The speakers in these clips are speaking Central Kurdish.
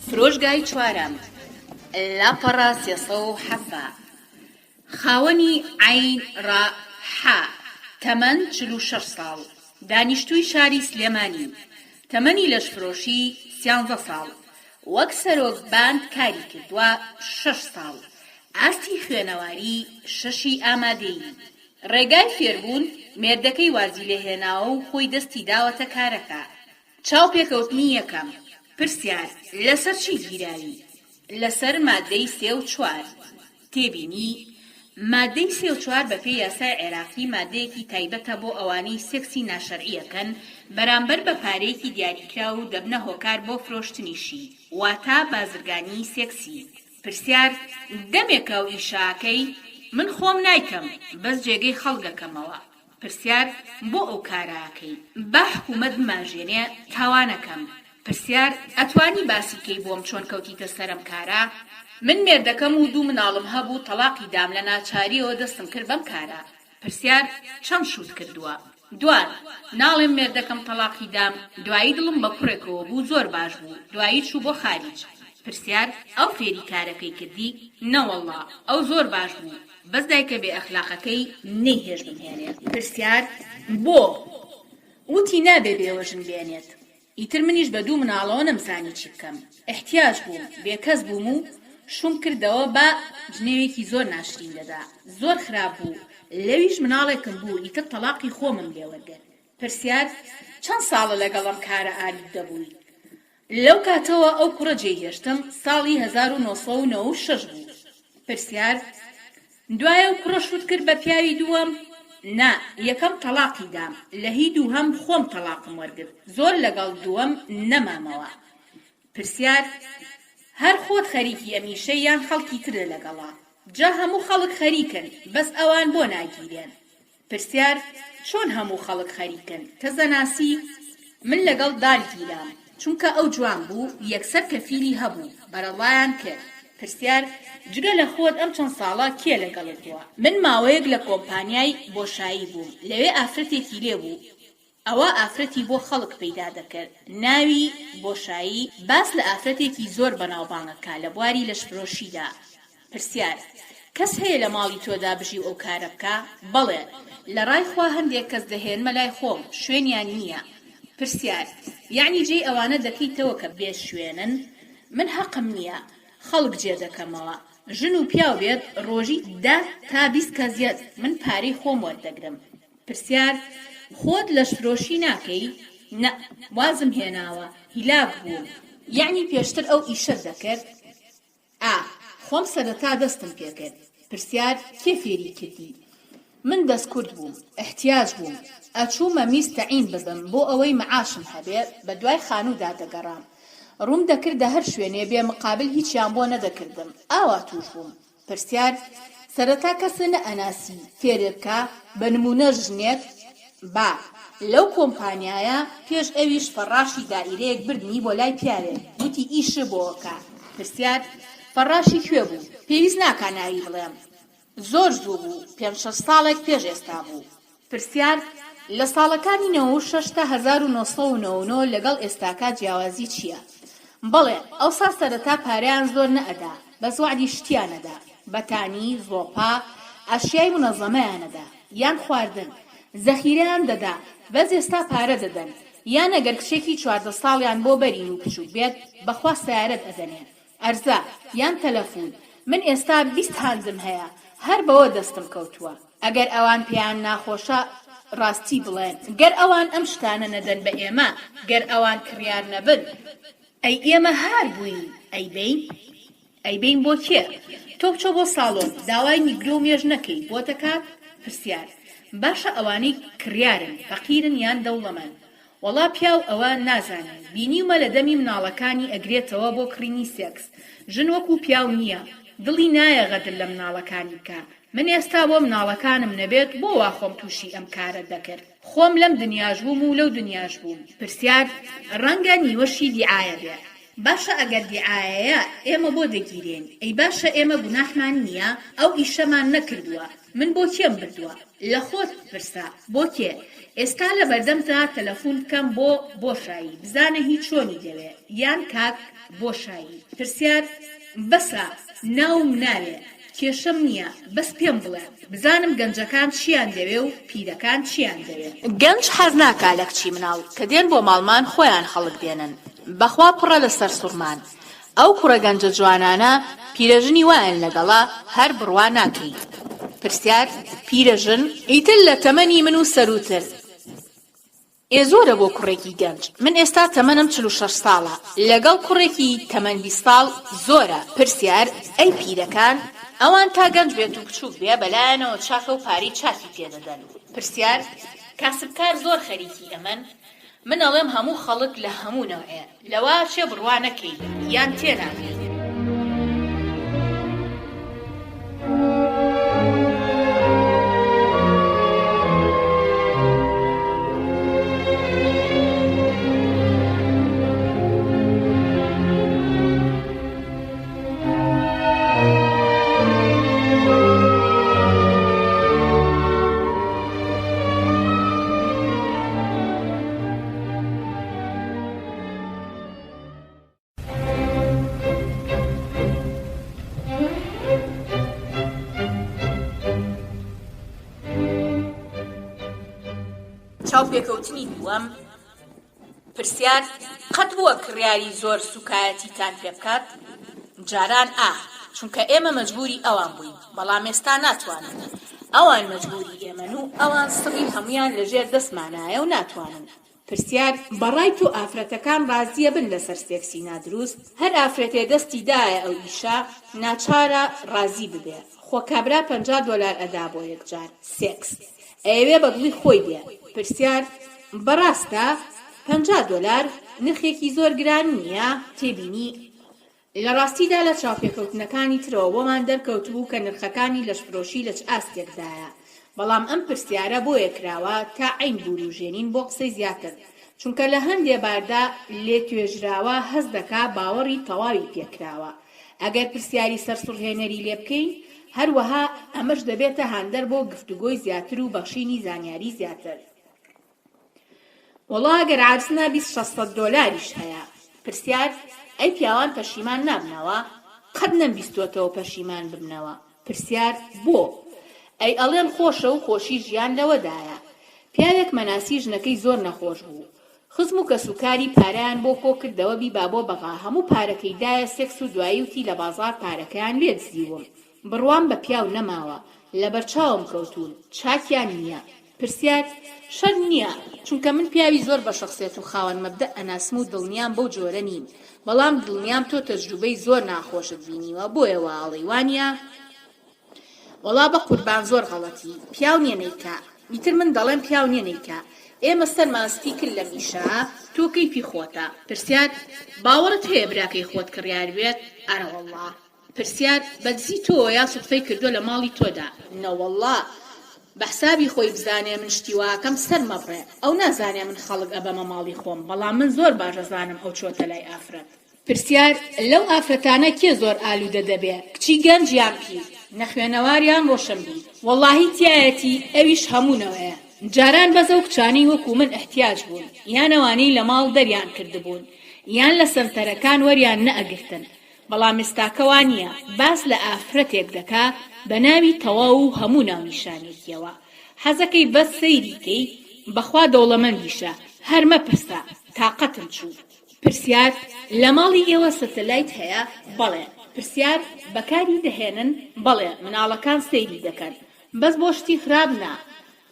فرۆشگای چوارەم، لاپەڕە 317. خاوەنی عەین ڕا حا، تەمەن 46 ساڵ، دانیشتووی شاری سلێمانی، تەمەنی لەشفرۆشی سیانزە ساڵ، وەک سەرۆک باند کاری کردووە شەش ساڵ، ئاستی خوێنەواری شەشی ئامادەیی، ڕێگای فێربوون مێردەکەی وازی لێهێناوە و خۆی دەستی داوەتە کارەکە. چاوپێکەوتنی یەکەم، پرسیار، لەسەر چی گیراوی؟ لەسەر ماددەی سێ و چوار. تێبینی، ماددەی سێ و چوار بەپێی یاسای عێراقی ماددەیەکی تایبەتە بۆ ئەوانەی سێکسی ناشەرعی ئەکەن بەرامبەر بە پارەیەکی دیاریکراو و دەبنە هۆکار بۆ فرۆشتنیشی واتە بازرگانیی سێکسی. پرسیار، دەمێکە ئەو ئیشە ئەکەی؟ من خۆم نایکەم بەس جێگەی خەڵک ئەکەمەوە. پرسیار، بۆ ئەو کارە ئەکەی؟ با حکومەت بمانژێنێ تاوانەکەم. پرسیار، ئەتوانی باسی کەی بۆم چۆن کەوتیتە سەر ئەم کارە؟ من مێردەکەم و دوو مناڵم هەبوو تەڵاقی دام لە ناچاریەوە دەستم کرد بەم کارە. پرسیار، چەند شوت کردووە؟ دوان، ناڵێم مێردەکەم تەڵاقی دام دوایی دڵم بە کوڕێکەوە بوو زۆر باش بوو دوایی چوو بۆ خاریج. پرسیار، ئەو فێری کارەکەی کردی؟ نەوەڵڵا ئەو زۆر باش بوو بەس دایکە بێ ئەخلاقەکەی نەیهێشت بمهێنێ. پرسیار، بۆ؟ وتی نابێ بێوەژن بێنێت. ئیتر منیش بە دوو مناڵەوە نەمزانی چی بکەم. ئیحتیاج بووم، بێکەس بووم و شووم کردەوە بە جنێوێکی زۆر ناشرین دەدا. زۆر خراپ بوو. لەویش مناڵێکم بوو ئیتر تەڵاقی خۆمم لێ وەرگرت. پرسیار، چەند ساڵە لەگەڵ ئەم کارە ئالیک دەبووی؟ لەو کاتەوە ئەو کوڕە جێی هێشتم ساڵی 1996 بوو. پرسیار، دوای ئەو کوڕە شوت کرد بە پیاوی دووەم؟ نا، یەکەم تەڵاقی دام، لە هی دووهەم خۆم تەڵاقم وەرگرت، زۆر لەگەڵ دووەم نەمامەوە. پرسیار، هەر خۆت خەریکی ئەم ئیشەی یان خەڵکی ترە لەگەڵا؟ جا هەموو خەڵک خەریکن، بەس ئەوان بۆ ناگیرێن؟ پرسیار، چۆن هەموو خەڵک خەریکن کەس دەناسی؟ من لەگەڵ دال گیرام چونکە ئەو جوان بوو یەکسەر کەفیلی هەبوو بەرەڵایان کرد. پرسیار، جگە لە خۆت ئەم چەند ساڵە کێ لەگەڵت بووە؟ من ماوەیەک لە کۆمپانیای بۆشایی بووم لەوێ ئافرەتێکی لێ بوو ئەوە ئافرەتی بۆ خەڵک پەیدا دەکرد ناوی، بۆشایی، باس لە ئافرەتێکی زۆر بەناوبانگ ئەکا لە بواری لەشفرۆشیدا. پرسیار، کەس هەیە لە ماڵی تۆدا بژی و ئەو کارە بکا؟ بەڵێ، لە ڕای خوا هەندێک کەس دەهێنمە لای خۆم، شوێنیان نییە. پرسیار، یەعنی جێی ئەوانە دەکەیتەوە کە بێ شوێنن؟ من هەقم نییە، خەڵک جێ دەکەمەوە. ژن و پیاو بێت ڕۆژی دە تا 20 کەس یەت، من پارەی خۆم وەردەگرم. پرسیار، خۆت لەشفرۆشی ناکەی؟ نەء، وازم هێناوە، هیلاک بووم. یەعنی پێشتر ئەو ئیشەت دەکرد؟ ئا، خۆم سەرەتا دەستم پێکرد. پرسیار، کێ فێری کردی؟ من دەستکورت بووم، ئیحتیاج بووم، ئەچوومە میز تەعین ببم بۆ ئەوەی مەعاشم هەبێ، بە دوای خانوودا دەگەڕام. ڕووم دەکردە هەر شوێنێ بێ مقابل هیچیان بۆ نەدەکردم، ئاوا تووش بووم. پرسیار، سەرەتا کەسە نەئەناسی فێرت بکا بە نموونە ژنێک با لەو کۆمپانیایە پێش ئەویش فەڕاشی دائیرەیەک بردمی بۆ لای پیاوێک وتی ئیشە بۆ ئەکا پرسیار، فەڕاشی کوێ بوو پێویست ناکا ناوی بڵێم زۆر زوو بوو پێنج شەش ساڵێک پێش ئێستا بوو. پرسیار، لە ساڵەکانی 96 تا 1999 لەگەڵ ئێستاکا جیاوازی چیە؟ بەڵێ، ئەوسا سەرەتا پارەیان زۆر نەئەدا، بەس وەعدی شتیان ئەدا، بەتانی، زۆپا، ئەشیای مونەزەمەیان ئەدا، یان خواردن، زەخیرەیان دەدا، بەس ئێستا پارە دەدەن، یان ئەگەر کچێکی 14 ساڵیان بۆ بەرین و بچوک بێت، بەخوا سەیارەت ئەدەنێ. ئەرزە یان تەلەفون من ئێستا 20 هاندم هەیە هەر بەوە دەستم کەوتووە ئەگەر ئەوان پێیان ناخۆشە ڕاستی بڵێن گەر ئەوان ئەم شتانە نەدەن بە ئێمە گەر ئەوان کڕیار نەبن ئەی ئێمە هار بووین ئەیبەین ئەیبەین بۆ کێ تۆ بچۆ بۆ ساڵۆن داوای نیگرۆ و مێژ نەکەی بۆ دەکات پرسیار باشە ئەوانەی کڕیارن فەقیرن یان دەوڵەمەند وەڵا پیاو ئەوە نازانێ بینیومە لە دەمی مناڵەکانی ئەگرێتەوە بۆ کڕینی سێکس ژن وەکو پیاو نیە دڵی نایە غەدر لە مناڵەکانی بکا من ئێستا بۆ مناڵەکانم نەبێت بۆ وا خۆم توشی ئەم کارە دەکرد خۆم لەم دنیاش بووم و لەو دنیاش بووم. پرسیار، ڕەنگە نیوەشی دیعایە بێ. باشە ئەگەر دیعایەیە ئێمە بۆ دەگیرێین؟ ئەی باشە ئێمە گوناحمان نییە؟ ئەو ئیشەمان نەکردووە. من بۆ کێم بردووە؟ لە خۆت بپرسە بۆ کێ؟ ئێستا لە بەردەمتا تەلەفون بکەم بۆ بۆشایی بزانە هی چۆنی دەوێ یان کاک بۆشایی. پرسیار، بەسە ناوم ناوێ کێشەم نییە بەس پێم بڵێ بزانم گەنجەکان چیان دەوێ و پیرەکان چیان دەوێ؟ گەنج حەز ناکا لە کچی مناڵ کە دێن بۆ ماڵمان خۆیان خەڵک دێنن بەخوا پڕە لە سەرسوڕمان ئەو کوڕە گەنجە جوانانە پیرەژنی وایان لەگەڵە هەر بڕوا ناکەی. پرسیار، پیرەژن؟ ئیتر لە تەمەنی من و سەرووتر. ئێ زۆرە بۆ کوڕێکی گەنج من ئێستا تەمەنم 46 ساڵە لەگەڵ کوڕێکی تەمەن 20 ساڵ زۆرە. پرسیار، ئەی پیرەکان؟ ئەوان تا گەنج بێت و بچووک بێ بەلایانەوە چاکە و پارەی چاکی پێ دەدەن. پرسیار، کاسبکار زۆر خەریکی ئەمەن؟ من ئەڵێم هەموو خەڵک لە هەموو نەوعێ لەوە ئەچێ بڕوا نەکەی یان تێناگەی. چاوپێکەوتنی دووەم، پرسیار، قەت بووە کڕیاری زۆر سووکایەتیتان پێ بکات؟ جاران ئا، چونکە ئێمە مەجبووری ئەوان بووین، بەڵام ئێستا ناتوانن. ئەوان مەجبووری ئێمەن و ئەوان سڕی هەموویان لە ژێر دەستمانایە و ناتوانن. پرسیار، بەڕای تۆ ئافرەتەکان ڕازیەبن لەسەر سێکسی نادروست؟ هەر ئافرەتێ دەستی دایە ئەو ئیشە ناچارە ڕازی ببێ خۆ کابرا 50 دۆلار ئەدا بۆ یەکجار سێکس ئەیەوێ بەدڵی خۆی بێ. پرسیار، بەڕاستە 50 دۆلار نرخێکی زۆر گران نیە؟ تێبینی، لە ڕاستیدا لە چاوپێکەوتنەکانی ترەوە بۆمان دەرکەوتبوو کە نرخەکانی لەشفرۆشی لە چ ئاستێکدایە، بەڵام ئەم پرسیارە بۆیە کراوە تا عەین بوروژێنین بۆ قسەی زیاتر، چونکە لە هەندێ باردا لێتوێژراوە هەست دەکا باوەڕی تەواوی پێکراوە ئەگەر پرسیاری سەرسوڕهێنەری لێ بکەین، هەروەها ئەمەش دەبێتە هاندەر بۆ گفتوگۆی زیاتر و بەخشینی زانیاری زیاتر. وەڵا گەر عاجز نابی شەشسەد دۆلاریش هەیە. پرسیار، ئەی پیاوان پەشیمان نابنەوە؟ قەت نەمبیستۆتەوە پەشیمان ببنەوە. پرسیار، بۆ؟ ئەی ئەڵێن خۆشە و خۆشی ژیان لەوەدایە. پیاوێک مەناسی ژنەکەی زۆر نەخۆش بوو. خزم و کەسوکاری پارەیان بۆ کۆکردەوە بیبا بۆ بەغا هەموو پارەکەی دایە سێکس و دوایی وتی لە بازاڕ پارەکەیان لێ دزیوم. بڕوام بە پیاو نەماوە. لەبەرچاوم کەوتوون. چاکیان نییە. پرسیار، شەرم نییە، چونکە من پیاوی زۆر بە شەخسیەت و خاوەن مەبدەئ ئەناسم و دڵنیام بەو جۆرە نین، بەڵام دڵنیام تۆ تەجروبەی زۆر ناخۆشت بینیوە بۆیە وا ئەڵێی وانیە؟ وەڵا بەقوربان زۆر غەڵەتی، پیاو نیە نەیکا، ئیتر من دەڵێم پیاو نیە نەیکا، ئێمە سەرمان سپی کرد لەم ئیشە، تۆ کەیفی خۆتە. پرسیار، باوەڕت هەیە براکەی خۆت کڕیار بێت؟ ئەرەوەڵا. پرسیار، بە دزی تۆوە یا سوتفەی کردوە لە ماڵی تۆدا؟ نەوەڵڵا بە حسابی خۆی بزانێ من شتی واکەم سەر مەبڕێ ئەو نازانێ من خەڵک ئەبەمە ماڵی خۆم بەڵام من زۆر باش ئەزانم ئەو چۆتە لای ئافرەت. پرسیار، لەو ئافرەتانە کێ زۆر ئالودە دەبێ کچی گەنج یان پیر نەخوێنەوار یان ڕۆشنبیر؟ وەڵاهی تیایەتی ئەویش هەموو نەوەیە جاران بەس ئەو کچانەی وەکو من ئیحتیاج بوون یان ئەوانەی لە ماڵ دەریان کردبوون یان لە سەنتەرەکان وەریان نەئەگرتن بەڵام ئێستاکە وا نییە، باس لە ئافرەتێک دەکا بە ناوی تەواو و هەموو ناونیشانێکیەوە. حەزەکەی بەس سەیری کەی، بەخوا دەوڵەمەندیشە، هەر مەپرسە، تاقەتم چوو. پرسیار، لە ماڵی ئێوە سەتەلایت هەیە؟ بەڵێ. پرسیار، بەکاری دەهێنن؟ بەڵێ، مناڵەکان سەیری دەکەن. بەس بۆ شتی خراپ نا.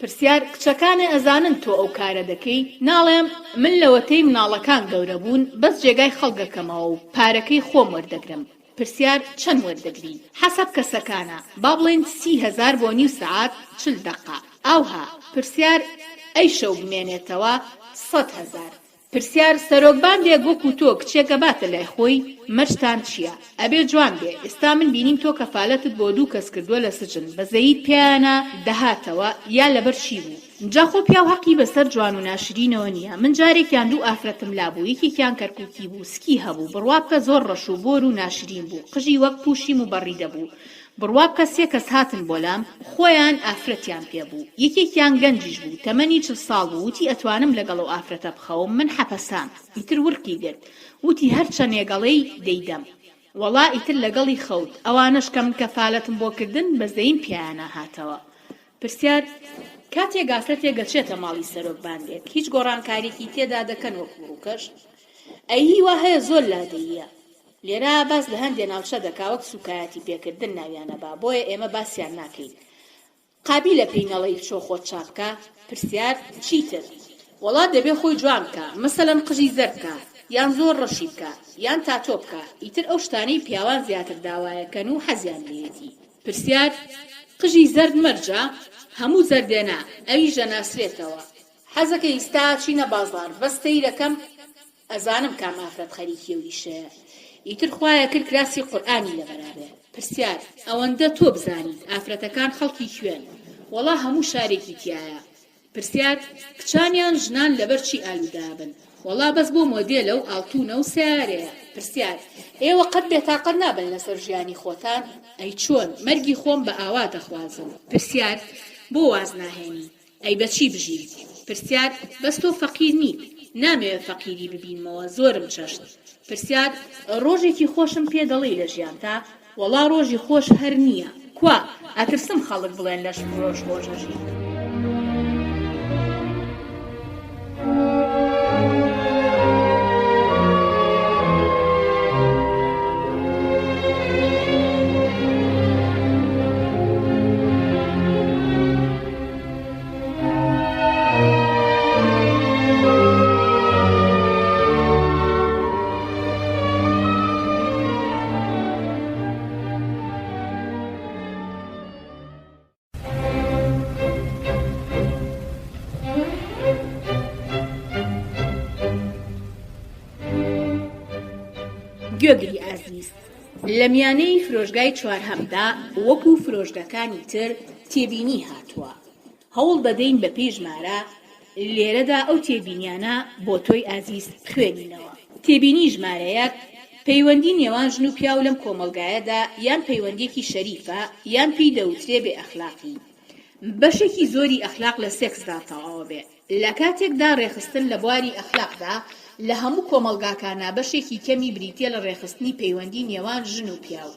پرسیار، کچەکانێ ئەزانن تۆ ئەو کارە دەکەی؟ ناڵێم، من لەوەتەی مناڵەکان گەورە بوون بەس جێگای خەڵک ئەکەمەوە و پارەکەی خۆم وەردەگرم. پرسیار، چەند وەردەگری؟ حەسەب کەسەکانە، با بڵێین 30 هەزار بۆ نیو سەعات 40 دەقە. ئاوها. پرسیار، ئەی شەو بمێنێتەوە؟ 100 هەزار. پرسیار، سەرۆک باندێک وەکو تۆ کچێک ئەباتە لای خۆی مەرجتان چیە؟ ئەبێ جوان بێ، ئێستا من بینیم تۆ کەفالەتت بۆ دوو کەس کردوە لە سجن بەزەییت پێیانا دەهاتەوە یا لەبەر چی بوو؟ جا خۆ پیاو هەقی بەسەر جوان و ناشرینەوە نیە، من جارێکیان دوو ئافرەتم لابوو یەکێکیان کەرکوکی بوو سکی هەبوو بڕوا بکە زۆر ڕەش و بۆر و ناشرین بوو قژی وەک پوشی موبەڕیدە بوو بڕوا بکە سێ کەس هاتن بۆ لام خۆیان ئافرەتیان پێ بوو یەکێکیان گەنجیش بوو تەمەنی 40 ساڵ بوو وتی ئەتوانم لەگەڵ ئەو ئافرەتە بخەوم من حەپەسام ئیتر ورقی گرت وتی هەر چەنێک ئەڵێی دەیدەم وەڵا ئیتر لەگەڵی خەوت ئەوانەش کە من کەفالەتم بۆ کردن بەزەیم پیایانا هاتەوە پرسیار، کاتێک ئافرەتێک ئەچێتە ماڵی سەرۆک باندێک هیچ گۆڕانکاریەکی تێدا دەکەن وەکو ڕووکەش؟ ئەی هی وا هەیە زۆر لادێییە لێرە باس لە هەندێ ناوچە دەکا وەک سوکایەتی پێکردن ناویان ئەبا بۆیە ئێمە باسیان ناکەین قابیلە پێی نەڵێی بچۆ خۆت چاک بکە؟ پرسیار، چیتر؟ وەڵا دەبێ خۆی جوان بکا مەسەلەن قژی زەرد بکا یان زۆر ڕەشی بکا یان تاتۆ بکا ئیتر ئەو شتانەی پیاوان زیاتر داوایەکەن و حەزیان لێیەتی. پرسیار، قژی زەرد مەرجە؟ هەموو زەردێ نا، ئەویش دەناسرێتەوە. حەزەکەی ئیستا ئەچینە بازاڕ بەس سەیرەکەم ئەزانم کام ئافرەت خەریکی ئەو ئیشەیە ئیتر خوایە کرد کراسی قورئانی لەبەرا بێ. پرسیار، ئەوەندە تۆ بزانیت ئافرەتەکان خەڵکی کوێن؟ وەڵا هەموو شارێکی تیایە. پرسیار، کچان یان ژنان لەبەر چی ئالوودە ئەبن؟ وەڵا بەس بۆ مۆدێلە و ئاڵتونە و سەیارەیە. پرسیار، ئێوە قەت بێتاقەت نابن لەسەر ژیانی خۆتان؟ ئەی چۆن؟ مەرگی خۆم بە ئاوا دەخوازم. پرسیار، بۆ واز ناهێنی؟ ئەی بە چی بژیم؟ پرسیار، بەس تۆ فەقیر نیت؟ نامەوێ فەقیری ببینمەوە، زۆرم چەشت. پرسیار، ڕۆژێکی خۆشم پێ دەڵێی لە ژیانتا؟ وەڵا ڕۆژی خۆش هەر نییە. کوا؟ ئەترسم خەڵک بڵێن لەشفرۆش خۆش ئەژی. گوێگری ئازیز لە میانەی فرۆشگای چوارهەمدا وەکو فرۆشگەکانی تر تێبینی هاتووە هەوڵ دەدەین بە پێی ژمارە لێرەدا ئەو تێبینیانە بۆ تۆی ئازیز بخوێنینەوە. تێبینی ژمارە یەک، پەیوەندی نێوان ژن و پیاو لەم کۆمەڵگایەدا یان پەیوەندیەکی شەریفە یان پێی دەوترێ بێ ئەخلاقی. بەشێکی زۆری ئەخلاق لە سێکسدا تەواوەبێ. لە کاتێکدا ڕێخستن لە بواری ئەخلاقدا لە هەموو کۆمەڵگاکانا بەشێکی کەمی بریتیە لە ڕێخستنی پەیوەندی نێوان ژن و پیاو.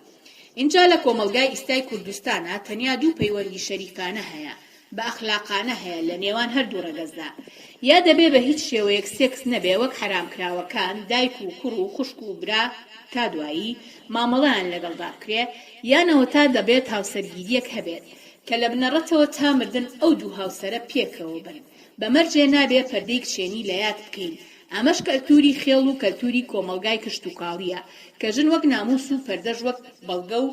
ئینجا لە کۆمەڵگای ئیستای کوردستانا تەنیا دوو پەیوەندی شەریفانە هەیە، بە ئەخلاقانە هەیە لە نێوان هەردوو ڕەگەزدا. یا دەبێ بە هیچ شێوەیەک سێکس نەبێ وەک حەرامکراوەکان، دایک و کوڕ و خوشک و برا تا دوایی، مامەڵەیان لەگەڵدا بکرێ، یان ئەوەتا دەبێت هاوسەرگیریەک هەبێت، کە لە بنەڕەتەوە تا مردن ئەو دوو هاوسەرە پێکەوە بن. بە مەرجێ نابێ پەردەی کچێنی لە یاد بکەین. ئەمەش کەلتوری خێڵ و کەلتوری کۆمەڵگای کشتوکاڵییە، کە ژن وەک ناموس و پەردەش وەک بەڵگە و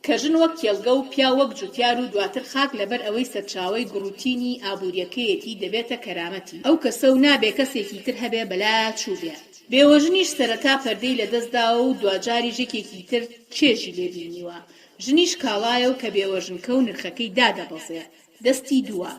کە ژن وەک کێڵگە و پیاو وەک جوتیار و دواتر خاک لەبەر ئەوەی سەرچاوەی گوڕوتینی ئابوریەکەیەتی دەبێتە کەرامەتی ئەو کەسە و نابێ کەسێکی تر هەبێ بەلایا چووبێ. بێوەژنیش سەرەتا پەردەی لەدەست داوە و دواجاریش یەکێکی تر چێژی لێ بینیوە. ژنیش کاڵایە و کە بێوەژن کەو نرخەکەی دادەبەزێ. دەستی دووە.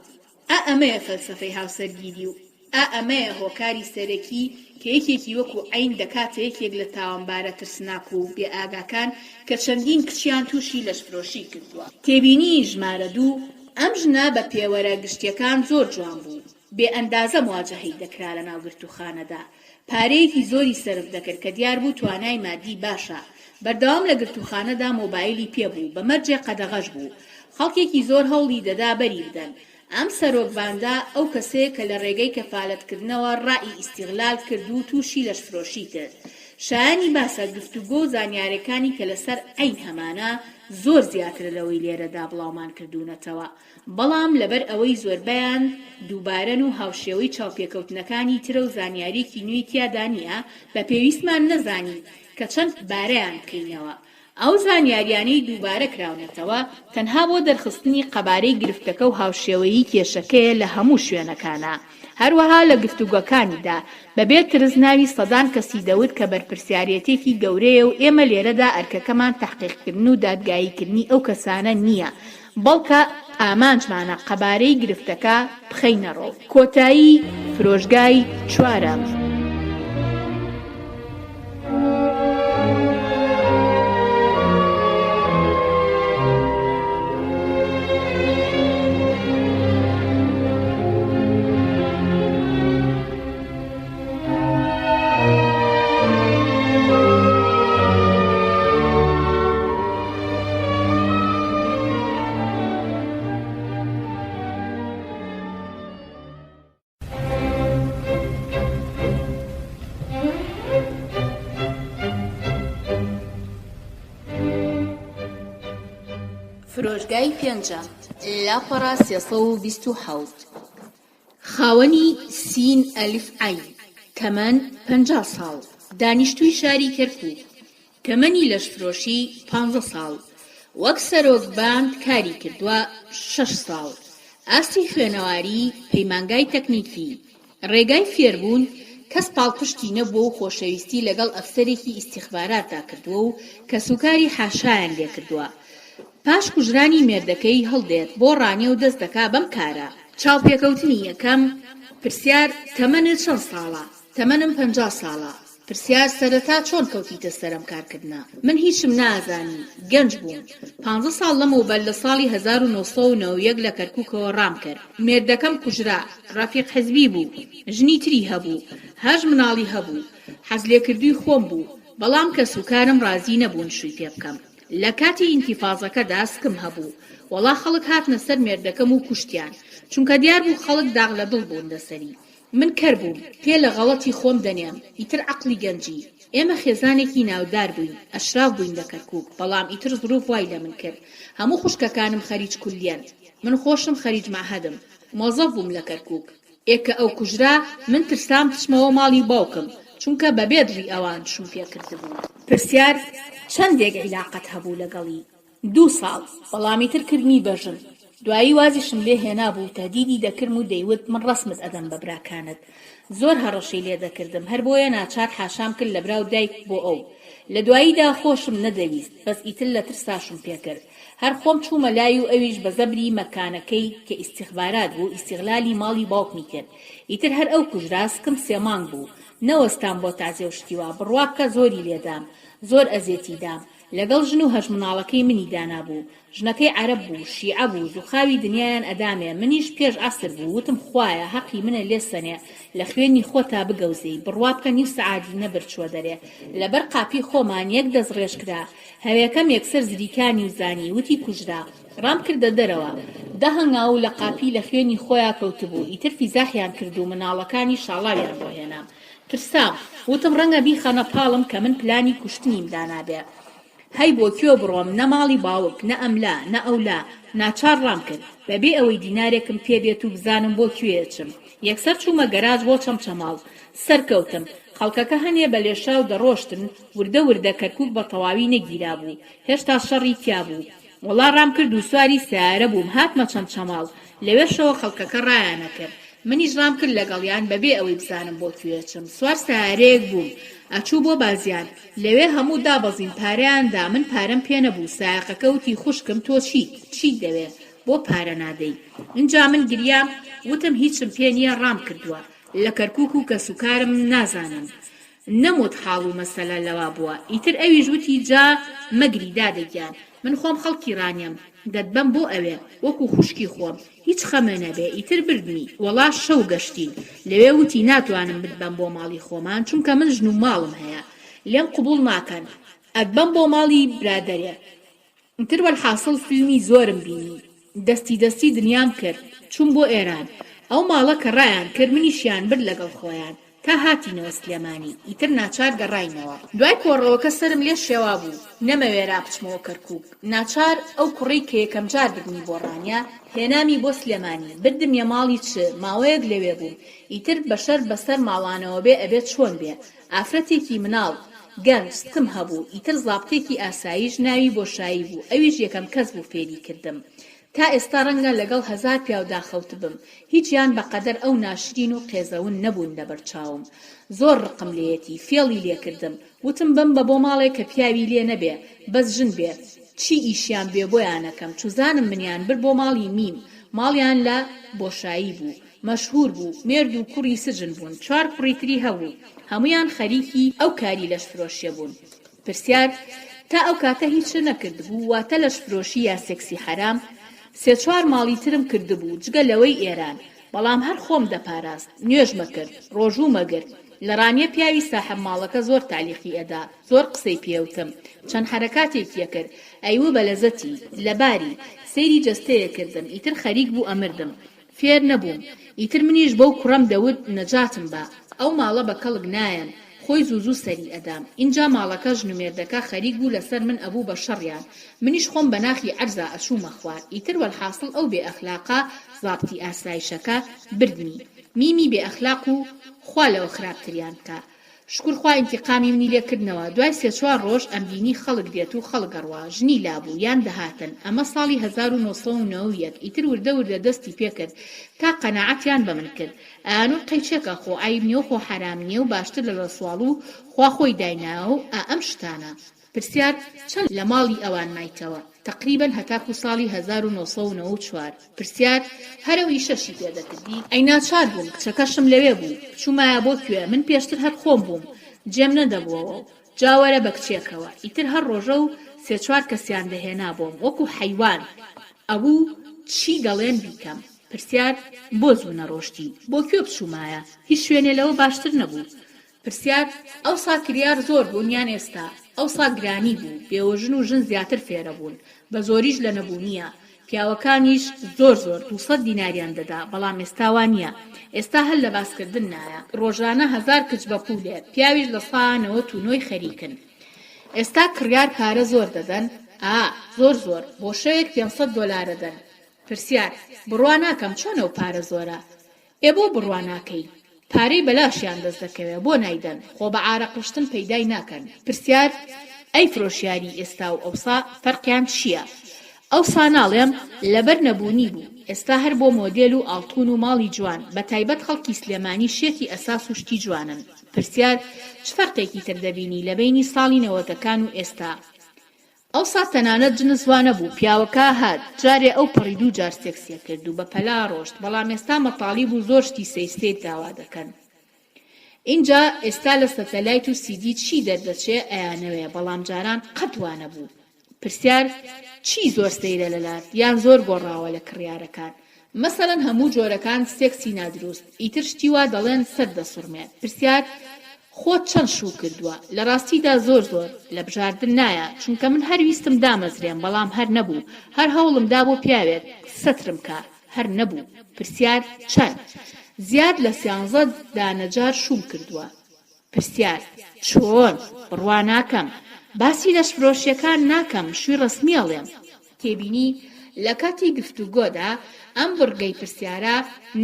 ئا ئەمەیە فەلسەفەی هاوسەرگیری و ئا ئەمەیە هۆکاری سەرەکی کە یەکێکی وەکو عەین دەکاتە یەکێک لە تاوانبارە ترسناک و بێ ئاگاکان کە چەندین کچیان توشی لەشفرۆشی کردووە. تێبینی ژمارە دوو، ئەم ژنە بە پێوەرە گشتیەکان زۆر جوان بوو، بێ ئەندازە مواجەهەی دەکرا لەناو گرتووخانەدا، پارەیەکی زۆری سەرف دەکرد کە دیار بوو توانای مادی باشە، بەردەوام لە گرتووخانەدا مۆبایلی پێ بوو بە مەرجێ قەدەغەش بوو، خەڵکێکی زۆر هەوڵی دەدا بەری بدەن. ئەم سەرۆک باندە ئەو کەسەیە کە لە ڕێگەی کەفالەت کردنەوە ڕائی ئیستیغلال کرد و تووشی لەشفرۆشی کرد. شایانی باسە گفتوگۆ و زانیارەکانی کە لەسەر عەین هەمانە زۆر زیاترە لەوەی لێرەدا بڵاومان کردوونەتەوە. بەڵام لەبەر ئەوەی زۆربەیان دووبارەن و هاوشێوەی چاوپێکەوتنەکانی ترە و زانیاریەکی نوێی تیادا نیە بە پێویستمان نەزانی کە چەند بارەیان بکەینەوە. ئەو زانیاریانەی دووبارە کراونەتەوە تەنها بۆ دەرخستنی قەبارەی گرفتەکە و هاوشێوەیی کێشەکەیە لە هەموو شوێنەکانا. هەروەها لە گفتوگۆکانیدا بەبێ ترس ناوی سەدان کەسی دەوت کە بەرپرسیارێتێکی گەورەیە و ئێمە لێرەدا ئەرکەکەمان تەحقیقکردن و دادگاییکردنی ئەو کەسانە نییە بەڵکە ئامانجمانە قەبارەی گرفتەکە بخەینە ڕوو. کۆتایی فرۆشگای چوارەم. فرۆشگای پێنجەم، لاپەڕە 327. خاوەنی سین ئەلف عەین، تەمەن 50 ساڵ، دانیشتووی شاری کەرکووک، تەمەنی لەشفرۆشی پانزە ساڵ، وەک سەرۆک باند کاری کردووە شەش ساڵ، ئاستی خوێنەواری پەیمانگای تەکنیکی، ڕێگای فێربوون، کەس پاڵپشتی نەبووە و خۆشەویستی لەگەڵ ئەفسەرێکی ئیستیخباراتدا کردووە و کەسوکاری حاشایان لێکردووە. پاش کوژرانی مێردەکەی هەڵدێت بۆ ڕانیە و دەست دەکا بەم کارە. چاوپێکەوتنی یەکەم، پرسیار، تەمەنت چەند ساڵە؟ تەمەنم 50 ساڵە. پرسیار، سەرەتا چۆن کەوتیتە سەر ئەم کارکردنە؟ من هیچم نازانی، گەنج بووم. پانزە ساڵ لەمەوبەر لە ساڵی 1991 لە کەرکوکەوە ڕامکرد. مێردەکەم کوژرا، ڕەفیق حزبی بوو، ژنی تری هەبوو، هەشت مناڵی هەبوو، حەزلێکردووی خۆم بوو، بەڵام کەسوکارم ڕازی نەبوون شووی پێ بکەم. لە کاتی ئینتیفازەکەدا سکم هەبوو، وەڵا خەڵک هاتنە سەر مێردەکەم و کوشتیان، چونکە دیار بوو خەڵک داغ لە دڵ بوون لەسەری. من کەر بووم، پێ لە غەڵەتی خۆم دەنێم، ئیتر عەقڵی گەنجی. ئێمە خێزانێکی ناودار بووین، ئەشراف بووین لە کەرکووک، بەڵام ئیتر زروف وای لە من کرد. هەموو خوشکەکانم خەریج کولیەن. من خۆشم خەریج مەعهەدم. مۆزەف بووم لە کەرکووک. ئێ کە ئەو کوژرا، من ترسام بچمەوە ماڵی باوکم، چونکە بە بێ دڵی ئەوان شووم پێ کردبوو. پرسیار، چەندێک عیلاقەت هەبوو لەگەڵی؟ دوو ساڵ، بەڵام ئیتر کردمی بە ژن. دوایی وازیشم لێ هێنابوو، تەهدیدی دەکرم و دەیوت من ڕەسمت ئەدەم بە براکانت. زۆر هەڕەشەی لێ دەکردم، هەر بۆیە ناچار حاشام کرد لە برا و دایک بۆ ئەو. لە دواییدا خۆشم نەدەویست، بەس ئیتر لە ترسا شووم پێ کرد. هەر خۆم چوومە لای و ئەویش بە زەبری مەکانەکەی کە ئیستیخبارات بوو ئیستیغلالی ماڵی باوکمی کرد. ئیتر هەر ئەو کوژرا، سکم سێ مانگ بوو. نەوەستام بۆ تەعزیە و شتی وا. بڕوا بکە زۆری لێدام. زۆر ئەزێتی دام. لەگەڵ ژن و هەشت مناڵەکەی منی دانابوو. ژنەکەی عەرەب بوو، شیعە بوو، زوخاوی دنیایان ئەدامێ، منیش پێش عەسر بوو، وتم خوایە هەقی منە لێ سەنێ، لە خوێنی خۆتا بگەوزێی، بڕوا بکە نیو سەعاتی نەبرد چوە دەرێ، لەبەر قاپی خۆمان یەک دەست ڕێژ کرا، هەوێکەم یەکسەر زریکانی و زانی، وتی کوژرا. ڕام کردە دەرەوە. دە هەنگاو لە قاپی لە خوێنی خۆیا کەوتبوو، ئیتر فیزاحیان کرد و مناڵەکانی شاڵاویان بۆ هێنام. ترسام، وتم ڕەنگە بیخەنە پاڵم کە من پلانی کوشتنیم دانابێ. هەی بۆ کوێ بڕۆم، نە ماڵی باوک، نە ئەملا، نە ئەولا، ناچار ڕامکرد، بە بێ ئەوەی دینارێکم پێ بێت و بزانم بۆ کوێ ئەچم. یەکسەر چوومە گەراج بۆ چەمچەماڵ. سەرکەوتم. خەڵکەکە هەنێ بە لێشاو دەڕۆشتن، وردە وردە کەرکوک بە تەواوی نەگیرابوو، هێشتا شەڕی تیا بوو. وەڵا ڕامکرد و سواری سەیارە بووم هاتمە چەمچەماڵ، لەوێشەوە خەڵکەکە ڕایانەکرد، منیش ڕامکرد لەگەڵیان بەبێ ئەوەی بزانم بۆ کوێ ئەچم، سوار سەیارەیەک بووم ئەچوو بۆ بازیان، لەوێ هەموو دابەزین پارەیان دا من پارەم پێ نەبوو، سایەقەکە وتی خوشکم تۆ چیت، چیت دەوێ بۆ پارە نادەی؟ ئینجا من گریام وتم هیچم پێ نییە ڕامکردووە لە کەرکوک و کەسوکارم نازانن نەموت حاڵ و مەسەلە لەوا بووە ئیتر ئەویش وتی جا مەگری دادە گیان من خۆم خەڵکی ڕانیەم دەتبەم بۆ ئەوێ وەکو خوشکی خۆم هیچ خەمە نەبێ ئیتر بردمی وەڵا شەو گەشتین لەوێ وتی ناتوانم بتبەم بۆ ماڵی خۆمان چونکە من ژن و ماڵم هەیە لێم قبوڵ ناکەن ئەتبەم بۆ ماڵی برادەرێ ئیتر وەلحاسڵ فیلمی زۆرم بینی دەستی دەستی دنیام کرد چووم بۆ ئێران ئەو ماڵە کە ڕایان کرد منیشیان برد لەگەڵ خۆیان تا هاتینەوە سلێمانی ئیتر ناچار گەڕاینەوە. دوای کۆڕەوەکە سەرم لێ شێوابوو نەمەوێرا بچمەوە کەرکوک ناچار ئەو کوڕەی کە یەکەم جار بردمی بۆ ڕانیە هێنامی بۆ سلێمانی بردمیە ماڵی چ ماوەیەک لەوێ بووم ئیتر بەشەر بەسەر ماڵانەوە بێ ئەبێ چۆن بێ ئافرەتێکی مناڵ. گەنج، ستم هەبوو، ئیتر زابتێکی ئاسایش ناوی بۆشایی بوو ئەویش یەکەم کەس بوو فێری کردم. تا ئێستا ڕەنگە لەگەڵ هەزار پیاودا خەوتبم، هیچیان بە قەدەر ئەو ناشرین و قێزەون نەبوون لەبەر چاوم. زۆر ڕقم لێیەتی، فێڵی لێ کردم، وتم بمبە بۆ ماڵێ کە پیاوی لێ نەبێ، بەس ژن بێ، چی ئیشیان بێ بۆیان ئەکەم، چوزانم منیان برد بۆ ماڵی میم، ماڵیان لە بۆشایی بوو، مەشهور بوو، مێرد و کوڕی سجن بوون، چوار کوڕی تری هەبوو، هەموویان خەریکی ئەو کاری لەشفرۆشیە بوون. پرسیار، تا ئەو کاتە هیچت نەکردبوو، واتە لەشفرۆشی یا سێکسی حەرام؟ سێ چوار ماڵی ترم کردبوو جگە لەوەی ئێران، بەڵام هەر خۆم دەپاراست، نوێژمەکرد، ڕۆژوومەگرت، لە ڕانیە پیاوی ساحەب ماڵەکە زۆر تەعلیقی ئەدا، زۆر قسەی پێوتم، چەند حەرەکاتێکی ئەکرد، ئەیوو بە لەزەتی، لەباری، سەیری جەستەیە کردم، ئیتر خەریک بوو ئەمردم، فێر نەبووم ئیتر منیش بەو کوڕەم دەوت نەجاتم بە ئەو ماڵە بە کەڵک نایەن خۆی زوو زوو سەری ئەدام ئینجا ماڵەکە ژن و مێردەکە خەریک بوو لەسەر من ئەبوو بە شەڕیان منیش خۆم بە ناخی عەرزا ئەچوومە خوار ئیتر وەلحاسڵ ئەو بێ ئەخلاقە زابتی ئاسایشەکە بردمی میمی بێ ئەخلاق و خوا لەوە خراپتریان بکا شوکر خوا ئینتیقامی منی لێ کردنەوە دوای سێ چوار ڕۆژ ئەمبینی خەڵک دێت و خەڵک ئەڕوا ژنی لابوو یان دەهاتن ئەمە ساڵی 1991 ئیتر وردە وردە دەستی پێ کرد تا قەناعەتیان بە من کرد ئەیانوت قەیچێکە خۆ عەیب نیەو خۆ حەرام نیەو باشتر لە لەسواڵ و خوا خۆی دایناوەو ئا ئەم شتانە. پرسیار، چەند لە ماڵی ئەوان مایتەوە؟ تەقریبەن هەتاکو ساڵی 1994. پرسیار، هەر ئەو ئیشەشی پێ دەکردی؟ ئەی ناچار بووم، کچەکەشم لەوێ بوو، بچوومایە بۆ کوێ، من پێشتر هەر خۆم بووم، جێم نەدەبووەوە و جا وەرە بە کچێکەوە، ئیتر هەر ڕۆژە و سێ چوار کەسیان دەهێنا بۆم، وەکو حەیوان ئەبوو چی دەڵێن بیکەم. پرسیار، بۆ زوو نەڕۆشتی؟ بۆ کوێ بچوومایە؟ هیچ شوێنێ لەوە باشتر نەبوو. پرسیار، ئەوسا کریار زۆر بوون یان ئێستا؟ ئەوسا گرانی بوو، بێوەژن و ژن زیاتر فێرە بوون، بە زۆریش لە نەبوونییە، پیاوەکانیش زۆر زۆر 200 دیناریان دەدا، بەڵام ئێستا وا نییە، ئێستا هەر لە باسکردن نایە، ڕۆژانە هەزار کچ بە پوولێ، پیاویش لە سا نەوەت و نۆی خەریکن. ئێستا کڕیار پارە زۆر دەدەن؟ ئا، زۆر زۆر، بۆ شەوێک 500 دۆلار ئەدەن. پرسیار، بڕوا ناکەم، چۆن ئەو پارە زۆرە؟ ئێ بۆ بڕوا ناکەی؟ پارەی بەلاشیان دەست دەکەوێ بۆ نایدەن؟ خۆ بە عارەق ڕشتن پەیدای ناکەن. پرسیار، ئەی فرۆشیاری ئێستا و ئەوسا فەرقیان چییە؟ ئەوسا ناڵێم لەبەر نەبوونی بوو، ئێستا هەر بۆ مۆدێل و ئاڵتوون و ماڵی جوان، بە تایبەت خەڵکی سلێمانی شێتی ئەساس و شتی جوانن. پرسیار، چ فەرقێکی تر دەبینی لە بەینی ساڵی نەوەتەکان و ئێستا؟ ئەوسا تەنانەت جنس وا نەبوو، پیاوەکە هات، جارێ ئەو پەڕی دوو جار سێکسیە کرد و بە پەلە ڕۆشت، بەڵام ئێستا مەتاڵیب و زۆر شتی سەیر سەیر داوا دەکەن. ئینجا ئێستا لە سەتەلایت و سیدی چی دەردەچێ ئەیانەوێ، بەڵام جاران قەت وا نەبوو. پرسیار، چی زۆر سەیرە لەلات یان زۆر گۆڕاوە لە کڕیارەکان؟ مەسەلەن هەموو جۆرەکان سێکسی نادروست ئیتر شتی وا دەڵێن سەر دەسوڕمێ پرسیار، خۆت چەند شوو کردووە؟ لە ڕاستیدا زۆر زۆر، لە بژاردن نایە چونکە من هەر ویستم دامەزرێم بەڵام هەر نەبوو هەر هەوڵم دا بۆ پیاوێک سەترم کا هەر نەبوو پرسیار، چەند؟ زیاد لە سیانزە دانە جار شووم کردووە. پرسیار، چۆن؟ بڕوا ناکەم. باسی لەشفرۆشیەکان ناکەم شوی ڕەسمی ئەڵێم. تێبینی، لە کاتی گفتوگۆدا ئەم بڕگەی پرسیارە،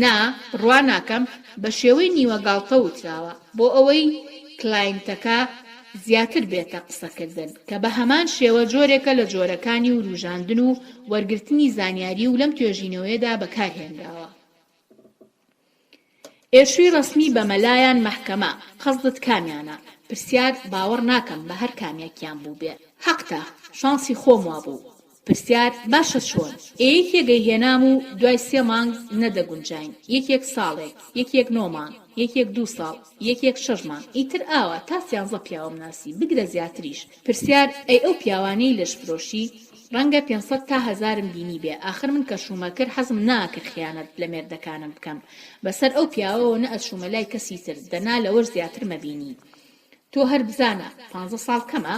نا، بڕوا ناکەم، بە شێوەی نیوە گاڵتە وتراوە، بۆ ئەوەی کلاینتەکە زیاتر بێتە قسەکردن، کە بە هەمان شێوە جۆرێکە لە جۆرەکانی وروژاندن و وەرگرتنی زانیاری و لەم توێژینەوەیەدا بەکارهێنراوە. ئێ شوی ڕەسمی بە مەلا یان مەحکەمە قەسدت کامیانە؟ پرسیار، باوەڕ ناکەم بە هەر کامێکیان بووبێ. حەقتە، شانسی خۆم وابوو. پرسیار، باشە چۆن؟ ئێ یەکێک ئەیهێنام و دوای سێ مانگ نەدەگونجاین، یەکێک ساڵێک، یەکێک نۆ مانگ، یەکێک دوو ساڵ، یەکێک شەش مانگ، ئیتر ئاوا تا سیانزە پیاوم ناسی، بگرە زیاتریش. پرسیار، ئەی ئەو پیاوانەی لەشفرۆشی؟ ڕەنگە پێنسەد تا هەزارم بینیبێ، ئاخر من کە شوومە کرد حەزم ناکرد خیانەت لە مێردەکانم بکەم، بەسەر ئەو پیاوەوە نەئەچوومە لای کەسی تر، دەنا لەوەش زیاترمە بینی. تۆ هەر بزانە، پانزە ساڵ کەمە؟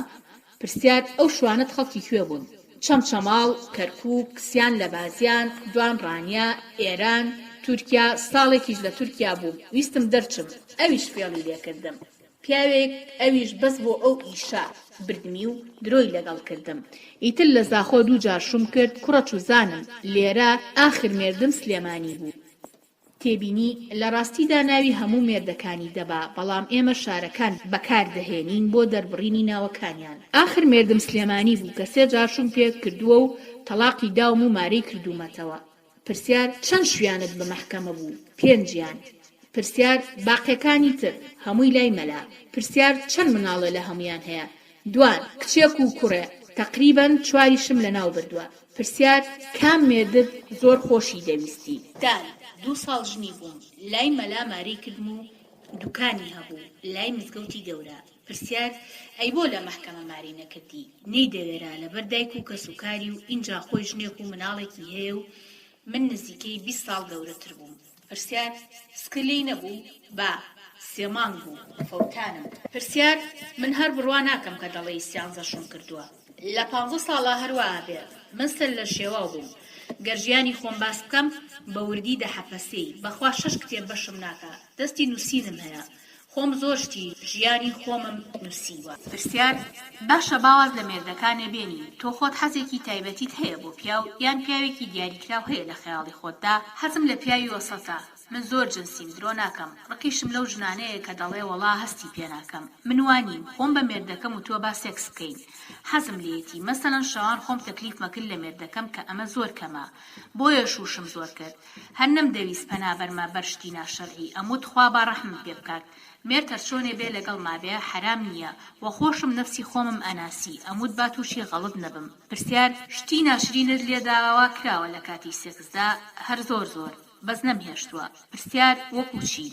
پرسیار، ئەو شوانەت خەڵکی کوێ بوون؟ چەمچەماڵ، کەرکووک، سیان لە بازیان، دوان ڕانیە، ئێران، تورکیا، ساڵێکیش لە تورکیا بووم، ویستم دەرچم، ئەویش فێڵی لێکردم. پیاوێک ئەویش بەس بۆ ئەو ئیشە بردمی و درۆی لەگەڵ کردم ئیتر لە زاخۆ دوو جار شوم کرد کوڕە چوزانم لێرە ئاخر مێردم سلێمانی بوو. تێبینی، لە ڕاستیدا ناوی هەموو مێردەکانی دەبا، بەڵام ئێمە شارەکان بەکار دەهێنین بۆ دەربڕینی ناوەکانیان. ئاخر مێردم سلێمانی بوو کە سێ جار شووم پێ کردووە و تەڵاقی داوم و مارەی کردوومەتەوە. پرسیار، چەند شویانت بە مەحکەمە بوو؟ پێنجیان. پرسیار، باقیەکانی تر؟ هەمووی لای مەلا. پرسیار، چەند مناڵێ لە هەموویان هەیە؟ دوان، کچێک و کوڕێ، تەقریبەن چواریشم لەناو بردووە. پرسیار، کام مێردت زۆر خۆشی دەویستی؟ دال، دوو ساڵ ژنی بووم، لای مەلا مارەی کردم و دوکانی هەبوو لای مزگەوتی گەورە. پرسیار، ئەی بۆ لە مەحکەمە مارەی نەکردی؟ نەیدەوێرا لەبەر دایک و کەسوکاری و ئینجا خۆی ژنێک و مناڵێکی هەیە و من نزیکەی 20 ساڵ گەورەتر بووم. پرسیار، سک لێی نەبوو؟ با، سێ مانگ بوو، فەوتانم. پرسیار، من هەر بڕوا ناکەم کە دەڵێی سیانزە شووم کردووە. لە پانزە ساڵا هەر وا ئەبێ. من سەر لە شێواو بووم. گەر ژیانی خۆم باس بکەم بە وردی دەحەپەسێی. بەخوا شەش کتێب بەشم ناکا. دەستی نووسینم هەیە. خۆم زۆر شتی ژیانی خۆمم نوسیوە. پرسیار، باشە با واز لە مێردەکانێ بێنین، تۆ خۆت حەزێکی تایبەتیت هەیە بۆ پیاو یان پیاوێکی دیاریکراو هەیە لە خەیاڵی خۆتدا؟ حەزم لە پیاوی وەسەتە، من زۆر جنسیم درۆ ناکەم، ڕقیشم لەو ژنانەیە کە دەڵێ وەڵا هەستی پێناکەم، من وا نیم، خۆم بە مێردەکەم وتوە با سێکس بکەین حەزم لێیەتی، مەسەلەن شەوان خۆم تەکلیفمەکرد لە مێردەکەم کە ئەمە زۆر کەمە بۆیە شوشم زۆر کرد، هەر نەمدەویست پەنا بەرمە بەر شتی ناشەرعی ئەموت خوا با ڕەحمم پێ بکات مێرد هەرچۆنێ بێ لەگەڵما بێ حەرام نیە وە خۆشم نەفسی خۆمم ئەناسی ئەموت با توشی غەڵت نەبم. پرسیار، شتی ناشرینت لێ داوا کراوە لە کاتی سێکسدا؟ هەر زۆر زۆر، بەس نەمهێشتوە. پرسیار، وەکو چی؟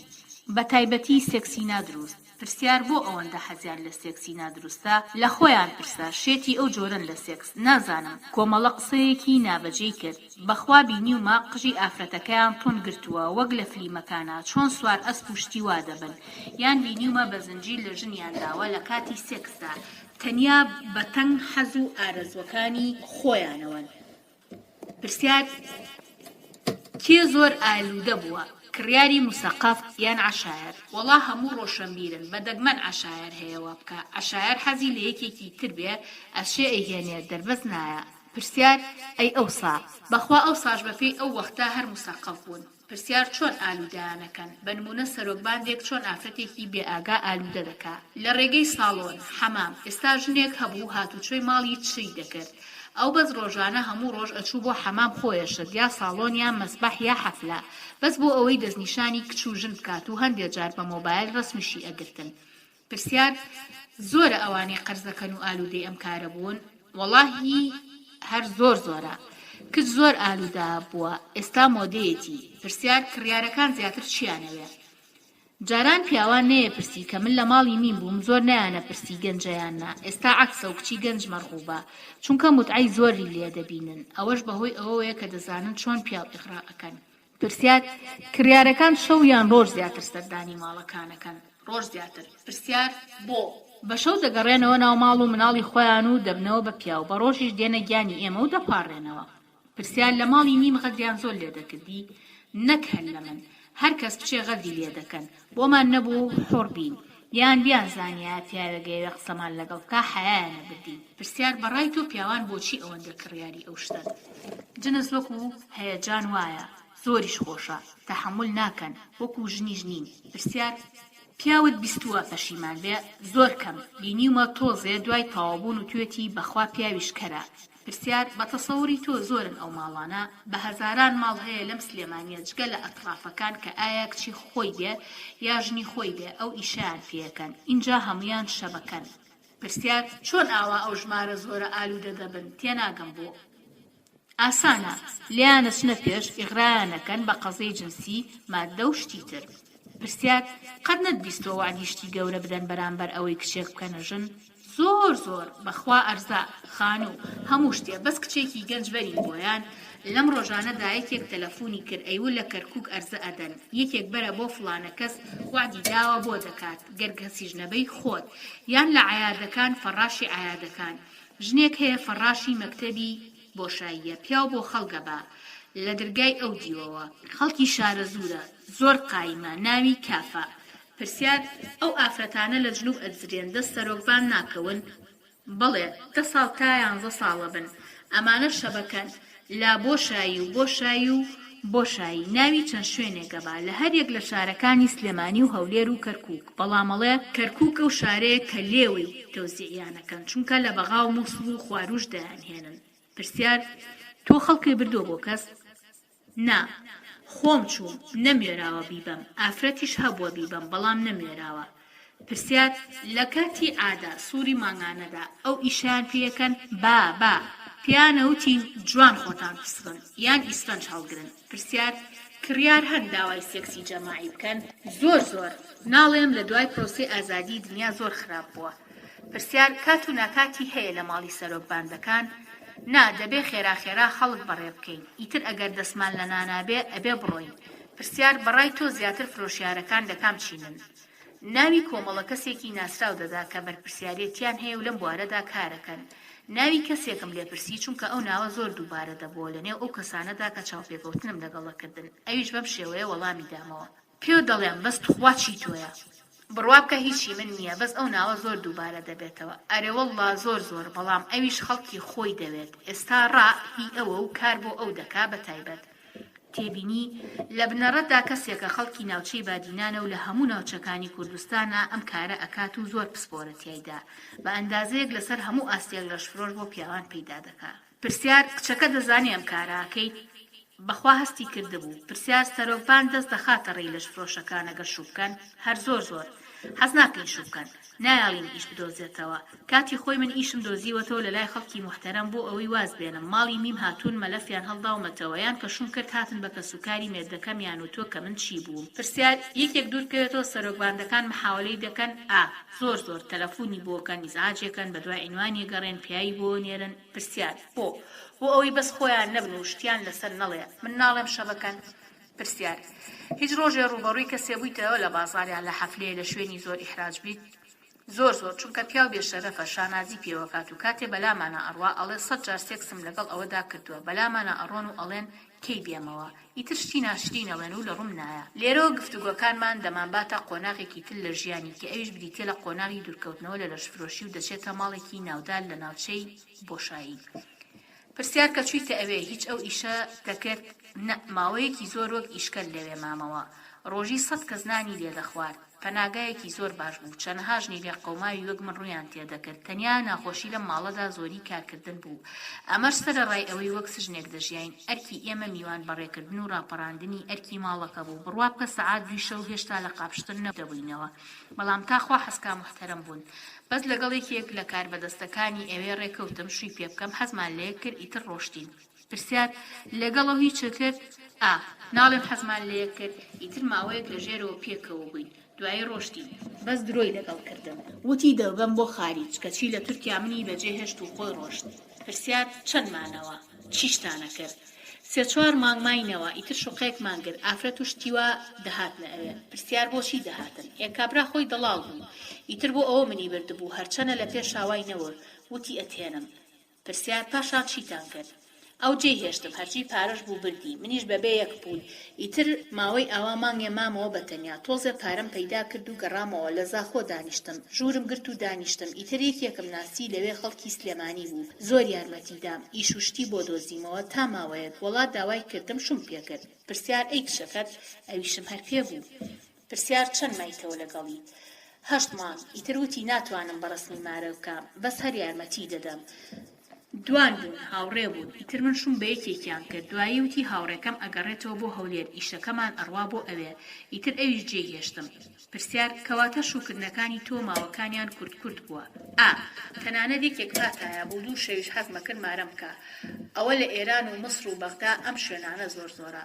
بە تایبەتی سێکسی نادروست. پرسیار بۆ ئەوەندە حەزیان لە سێکسی نادروستە لە خۆیان پرسە شێتی ئەو جۆرەن لە سێکس نازانم کۆمەڵە قسەیەکی نابەجێی کرد بەخوا بینیومە قژی ئافرەتەکەیان توند گرتووە وەک لە فلیمەکانا چۆن سوار ئەسپ و شتی وا دەبن یان بینیومە بە زنجیر لە ژنیان داوە لە کاتی سێکسدا تەنیا بە تەنگ حەز و ئارەزوەکانی خۆیانەوەن. پرسیار، کێ زۆر ئالوودە بووە، کڕیاری موسەقەف یان عەشایەر؟ وەڵا هەموو ڕۆشەنبیرن، بە دەگمەن عەشایەر هەیە وا بکا، عەشایەر حەزی لە یەکێکی تر بێ ئەچێ ئەیهێنێ، دەربەست نایە. پرسیار، ئەی ئەوسا؟ بەخوا ئەوساش بەپێی ئەو وەختە هەر موسەقەف بوون. پرسیار چۆن ئالودەیان ئەکەن؟ بە نمونە سەرۆک باندێک چۆن ئافرەتێکی بێ ئاگا ئالودە دەکا؟ لە ڕێگەی ساڵۆن، حەمام، ئێستا ژنێک هەبوو هاتوچۆی ماڵی چی دەکرد ئەو بەس ڕۆژانە هەموو ڕۆژ ئەچوو بۆ حەمام خۆیەشت یا ساڵۆن یا مەسبەح یا حەفلە بەس بۆ ئەوەی دەستنیشانی کچ و ژن بکات و هەندێ جار بە مۆبایل ڕەسمیشی ئەگرتن پرسیار، زۆرە ئەوانەی قەرزەکەن و ئالودەی ئەم کارە بوون؟ وەڵاهی هەر زۆر زۆرە. کچ زۆر ئالودە بووە ئێستا مۆدەیەتی. پرسیار، کڕیارەکان زیاتر چیان ئەوێ؟ جاران پیاوان نەیەپرسی کە من لە ماڵی میم بووم زۆر نەیانەپرسی گەنجە یان نا ئێستا عەکسە و کچی گەنج مەرغوبە چونکە موتعەی زۆری لێ دەبینن ئەوەش بەهۆی ئەوەوەیە کە دەزانن چۆن پیاو ئیغڕا ئەکەن. پرسیار، کڕیارەکان شەو یان ڕۆژ زیاتر سەردانی ماڵەکان ئەکەن؟ ڕۆژ زیاتر. پرسیار، بۆ؟ بە شەو دەگەڕێنەوە ناو ماڵ و مناڵی خۆیان و دەبنەوە بە پیاو، بە ڕۆژیش دێنە گیانی ئێمە و دەپاڕێنەوە. پرسیار، لە ماڵی میم غەدریان زۆر لێ دەکردی؟ نەک هەر لە من، هەر کەس بچێ غەدری لێ دەکەن. بۆمان نەبوو حوڕ بین. یان بیانزانیایە پیاوێک ئەیەوێ قسەمان لەگەڵ بکا حەیایان ئەبردین. پرسیار، بەڕای تۆ پیاوان بۆچی ئەوەندە کڕیاری ئەو شتەن؟ جنس وەکو هەیەجان وایە، زۆریش خۆشە، تەحەمول ناکەن، وەکو ژنیش نین. پرسیار، پیاوت بیستووە پەشیمان بێ؟ زۆر کەم، بینیومە تۆزێ دوای تەواوبوون وتوێتی بەخوا پیاویش کەرە. پرسیار، بە تەسەوری تۆ زۆرن ئەو ماڵانە؟ بە هەزاران ماڵ هەیە لەم سلێمانیە جگە لە ئەتڕافەکان کە ئایا کچی خۆی بێ یا ژنی خۆی بێ ئەو ئیشەیان پێ ئەکەن ئینجا هەموویان شەبەکەن. پرسیار، چۆن ئاوا ئەو ژمارە زۆرە ئالوودە دەبن تێناگەم بۆ؟ ئاسانە، لێیان ئەچنە پێش ئیغرایان ئەکەن بە قەزیەی جنسی، ماددە و شتی تر. پرسیار، قەت نەتبیستووە وەعدی شتی گەورە بدەن بەرامبەر ئەوەی کچێک بکەنە ژن؟ زۆر زۆر، بەخوا ئەرزاق، خانوو، هەموو شتێ، بەس کچێکی گەنج بەرین بۆیان، لەم ڕۆژانەدا یەکێک تەلەفونی کرد ئەیوت لە کەرکوک ئەرزە ئەدەن، یەکێک بەرە بۆ فڵانە کەس وەعدی داوە بۆ دەکات، گەر کەسیش نەبەی خۆت، یان لە عەیادەکان فەڕاشی عەیادەکان، ژنێک هەیە فەڕاشی مەکتەبی بۆشاییە، پیاو بۆ خەڵک ئەبا لە درگای ئەو دیوەوە. خەڵکی شارەزوورە، زۆر قایمە، ناوی کافە. پرسیار، ئەو ئافرەتانە لە جنوب ئەدزرێن دەست سەرۆک بان ناکەون؟ بەڵێ، دە ساڵ تا یانزە ساڵە بن. ئەمانە شەبەکەن. لا بۆ شایی و بۆ شایی و. بۆشایی، ناوی چەند شوێنێک ئەبا لە هەریەک لە شارەکانی سلێمانی و هەولێر و کەرکوک، بەڵام ئەڵێ، کەرکوک ئەو شارەیە کە لێوەی تەوزیعیان ئەکەن، چونکە لە بەغا و موسڵ و خوارووش دەیانهێنن. پرسیار، تۆ خەڵکت بردووە بۆ کەس؟ نا، خۆم چووم، نەموێراوە بیبەم، ئافرەتیش هەبووە بیبەم، بەڵام نەموێراوە. پرسیار، لە کاتی عادە، سوڕی مانگانەدا، ئەو ئیشەیان پێ ئەکەن؟ با، با، پێیان ئەوتین جوان خۆتان پسڕن، یان ئیسفەنج هەڵگرن. پرسیار، کڕیار هەن داوای سێکسی جەماعی بکەن؟ زۆر زۆر، ناڵێم لە دوای پرۆسەی ئازادی دنیا زۆر خراپ بووە. پرسیار، کات و ناکاتی هەیە لە ماڵی سەرۆک باندەکان؟ نا، دەبێ خێرا خێرا خەڵک بەڕێ بکەین، ئیتر ئەگەر دەستمان لە نانا بێ ئەبێ بڕۆین. پرسیار، بەڕای تۆ زیاتر فرۆشیارەکان لە کام چینن؟ ناوی کۆمەڵە کەسێکی ناسراو دەدا کە بەرپرسیارێتیان هەیە و لەم بوارەدا کارەکەن. ناوی کەسێکم لێ پرسی چونکە ئەو ناوە زۆر دووبارە دەبۆوە لە نێو ئەو کەسانەدا کە چاوپێکەوتنم لەگەڵ ئەکردن، ئەویش بەم شێوەیە وەڵامی دامەوە. پێو دەڵێم بەس توخوا چی تۆیە؟ بڕوا بکە هیچی من نییە بەس ئەو ناوە زۆر دووبارە دەبێتەوە ئەرێوەڵڵا زۆر زۆر بەڵام ئەویش خەڵکی خۆی دەوێت ئێستا ڕا هی ئەوە و کار بۆ ئەو دەکا بە تایبەت تێبینی، لە بنەڕەتدا کەسێکە خەڵکی ناوچەی بادینانە و لە هەموو ناوچەکانی کوردستانا ئەم کارە ئەکات و زۆر پسپۆرە تیایدا بە ئەندازەیەک لەسەر هەموو ئاستێک لەشفرۆش بۆ پیاوان پەیدا دەکا. پرسیار، کچەکە دەزانێ ئەم کارە ئەکەیت؟ بەخوا هەستی کردبوو. پرسیار، سەرۆک باند دەست دەخاتە ڕێی لەشفرۆشەکان ئەگەر شوو بکەن؟ هەر زۆر زۆر. حەز ناکەین شوو بکەن. نایەڵین ئیش بدۆزێتەوە. کاتی خۆی من ئیشم دۆزیوەتەوە لە لای خەڵکی موحتەرەم بۆ ئەوەی واز بێنم. ماڵی میم هاتوون مەلەفیان هەڵداومەتەوە یان کە شووم کرد هاتن بە کەسوکاری مێردەکەمیان وتووە کە من چی بووم. پرسیار، یەکێک دوور بکەوێتەوە سەرۆک باندەکان محاوەلەی دەکەن؟ ئا. زۆر زۆر. تەلەفونی بۆ کەن، ئیزعاجێ کەن، بەدوای عینوانی گەڕێن، پیاوی بۆ نێرن. پرسیار، بۆ؟ بۆ ئەوەی بەس خۆیان نەبن و شتیان لەسەر نەڵێ. من ناڵێم شەبەکەن. پرسیار، هیچ ڕۆژێ ڕووبەڕووی کەسێ بوویتەوە لە بازاڕ یان لە حەفلەیە لە شوێنی زۆر ئیحراج بیت؟ زۆر زۆر، چونکە پیاو بێ شەرەفە، شانازی پێوەکات و کاتێ بەلامانا ئەڕوا ئەڵێ سەت جار سێکسم لەگەڵ ئەوەدا کردووە، بەلامانا ئەڕۆن و ئەڵێن کەی بێمەوە؟ ئیتر شتی ناشرین ئەڵێن و لە ڕووم نایە. لێرەوە گفتوگۆکانمان دەمانباتە قۆناغێکی تر لە ژیانی کە ئەویش بریتیە لە قۆناغی دوورکەوتنەوە لە لەشفرۆشی و دەچێتە ماڵێکی ناودار لە ناوچەی بۆشایی. پرسیار کە چوویتە ئەوێ هیچ ئەو ئیشە دەکرد؟ نەء، ماوەیەکی زۆر وەک ئیشکەر لەوێ مامەوە. ڕۆژی سەت کەس نانی لێ دەخوارد. پەناگایەکی زۆر باش بوو، چەنەها ژنی لێقەوماوی وەک من ڕوویان تێدەکرد، تەنیا ناخۆشی لەم ماڵەدا زۆری کارکردن بوو، ئەمەش سەرەڕای ئەوەی وەک سجنێک دەژیاین، ئەرکی ئێمە میوان بەڕێکردن و ڕاپەڕاندنی ئەرکی ماڵەکە بوو، بڕوا بکە سەعات دووی شەو هێشتا لە قاپشتن نەدەبووینەوە، بەڵام تا خوا حەزکا موحتەرەم بوون. بەس لەگەڵ یەکێک لە کاربەدەستەکانی ئەوێ ڕێکەوتم شووی پێبکەم، حەزمان لەیەک کرد ئیتر ڕۆشتین. پرسیار، لەگەڵ ئەو هیچت کرد؟ ئا، ناڵێم حەزمان لەیەک کرد، ئیتر ماوەیەک لە ژێرەوە پێکەوە بووین، دوایی ڕۆشتین. بەس درۆی لەگەڵ کردم، وتی دەبەم بۆ خاریج، کەچی لە تورکیا منی بەجێ هێشت و خۆی ڕۆشت. پرسیار، چەند مانەوە؟ چیشتان ئەکرد؟ سێ چوار مانگ ماینەوە، ئیتر شوقەیەکمان گرت، ئافرەت و شتی وا دەهاتنە ئەوێ. پرسیار، بۆچی دەهاتن؟ ئێ کابرا خۆی دەڵاڵ بوو، ئیتر بۆ ئەوە منی بردبوو، هەرچەنە لە پێشا وای نەوت، وتی ئەتهێنم. پرسیار، پاشان چیتان کرد؟ ئەو جێی هێشتم، هەرچی پارەش بوو بردی، منیش بەبێ یەک پوول، ئیتر ماوەی ئاوا مانگێ مامەوە بە تەنیا، تۆزێ پارەم پەیدا کرد و گەڕامەوە، لە زاخۆ دانیشتم، ژوورم گرت و دانیشتم، ئیتر یەکێکم ناسی لەوێ خەڵکی سلێمانی بوو، زۆر یارمەتی دام، ئیش و شتی بۆ دۆزیمەوە، تا ماوەیەک، وەڵا داوای کردم شووم پێ کرد. پرسیار، ئەی کچەکەت؟ ئەویشم هەر پێ بوو. پرسیار، چەند مایتەوە لەگەڵی؟ هەشت مانگ، ئیتر وتی ناتوانم بە ڕەسمی مارە بکەم، بەس هەر یارمەتیی دەدەم. دوان بوون، هاوڕێ بوون، ئیتر من شووم بە یەکێکیان کرد، دوایی وتی هاوڕێکەم ئەگەڕێتەوە بۆ هەولێر، ئیشەکەمان ئەڕوا بۆ ئەوێ، ئیتر ئەویش جێی هێشتم. پرسیار، کەواتە شووکردنەکانی تۆ ماوەکانیان کورت کورت بووە؟ ئا، تەنانەت یەکێک پاتایە بوو دوو شەویش حەزمەکرد مارەم بکا. ئەوە لە ئێران و مسڕ و بەغدا ئەم شوێنانە زۆر زۆرە.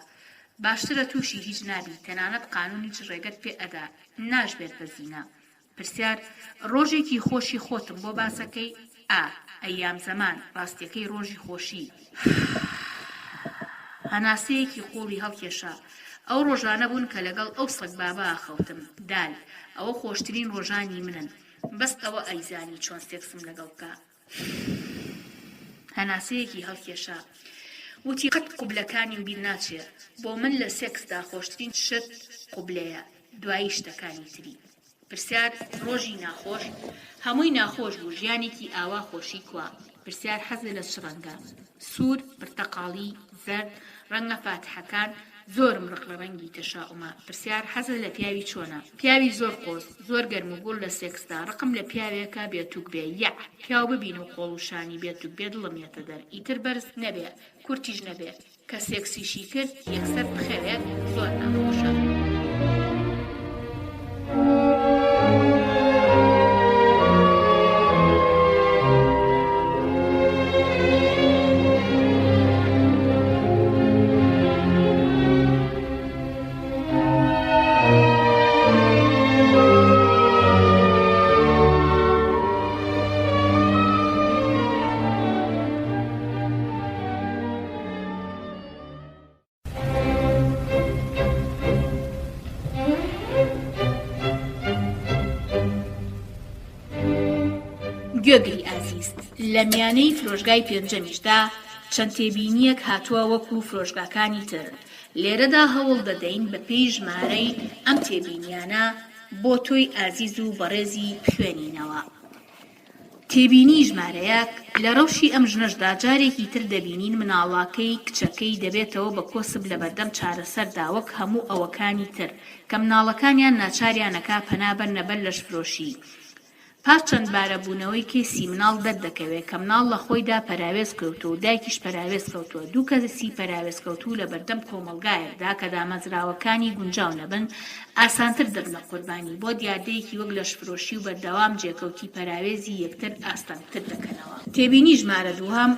باشترە توشی هیچ نابی تەنانەت قانونیچ ڕێگەت پێ ئەدا ناشبێت بە زینا. پرسیار، ڕۆژێکی خۆشی خۆتم بۆ باسەکەی؟ ئا، ئەیام زەمان، ڕاستیەکەی ڕۆژی خۆشی. هەناسەیەکی قوڵی هەڵکێشا. ئەو ڕۆژانە بوون کە لەگەڵ ئەو سەگبابە ئەخەوتم. دال، ئەوە خۆشترین ڕۆژانی منن. بەس ئەوە ئەیزانی چۆن سێکسم لەگەڵ بکا. هەناسەیەکی هەڵکێشا. وتی قەت قوبلەکانیم بیر ناچێ. بۆ من لە سێکسدا خۆشترین شت قوبلەیە، دوایی شتەکانی تری. پرسیار، ڕۆژی ناخۆش؟ هەمووی ناخۆش بوو ژیانێکی ئاوا خۆشی کوا؟ پرسیار، حەزت لە چ ڕەنگە؟ سوور، پرتەقاڵی، زەرد، ڕەنگە فاتحەکان، زۆرم ڕق لە ڕەنگی تەشائومە. پرسیار، حەزت لە پیاوی چۆنە؟ پیاوی زۆر قۆز، زۆر گەرم و گوڕ لە سێکسدا، ڕقم لە پیاوێکە بێتوک بێ، یەع، پیاو ببینم قۆڵ و شانی بێتوک بێ دڵم یەتە دەر، ئیتر بەرز نەبێ، کورتیش نەبێ. کە سێکسیشی کرد یەکسەر بخەوێت زۆر ناخۆشە. گوێگری ئازیز، لە میانەی فرۆشگای پێنجەمیشدا چەند تێبینییەک هاتووە وەکو فرۆشگاکانی تر، لێرەدا هەوڵ دەدەین بە پێی ژمارەی ئەم تێبینیانە بۆ تۆی ئازیز و بەڕێزی بخوێنینەوە. تێبینی ژمارە یەک، لە رەوشی ئەم ژنەشدا جارێکی تر دەبینین مناڵاکەی، کچەکەی، دەبێتەوە بە کۆسپ لەبەردەم چارەسەردا وەک هەموو ئەوەکانی تر کە مناڵەکانیان ناچاریان ئەکا پەنا بەرنە بەر لەشفرۆشی پاش چەند بارە بوونەوەی کەیسی مناڵ دەردەکەوێ کە مناڵ لە خۆیدا پەراوێز کەوتووە و دایکیش پەراوێز کەوتووە دوو کەسی پەراوێز کەوتوو لەبەردەم کۆمەڵگایەکدا کە دامەزراوەکانی گونجاو نەبن ئاسانتر دەبنە قوربانی بۆ دیاردەیەکی وەک لەشفرۆشی و بەردەوام جێکەوتی پەراوێزی یەکتر ئاستەنگتر دەکەنەوە. تێبینی ژمارە دووهەم،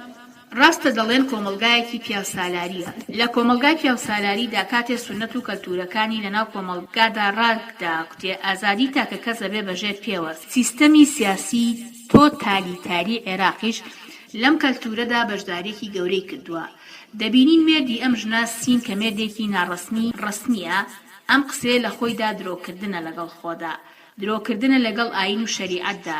ڕاستە دەڵێن کۆمەڵگایەکی پیاوسالارییە، لە کۆمەڵگای پیاوسالاریدا کاتێ سوننەت و کەلتوورەکانی لەناو کۆمەڵگادا ڕاکداکوتێ ئازادی تاکەکەس ئەبێ بە ژێر پێوە، سیستەمی سیاسی تۆتالیتاری عێراقیش لەم کەلتوورەدا بەشدارییەکی گەورەی کردووە. دەبینین مێردی ئەم ژنە سین کە مێردێکی ناڕەسمی ڕەسمییە، ئەم قسەیە لە خۆیدا درۆکردنە لەگەڵ خۆدا، درۆکردنە لەگەڵ ئایین و شەریعەتدا،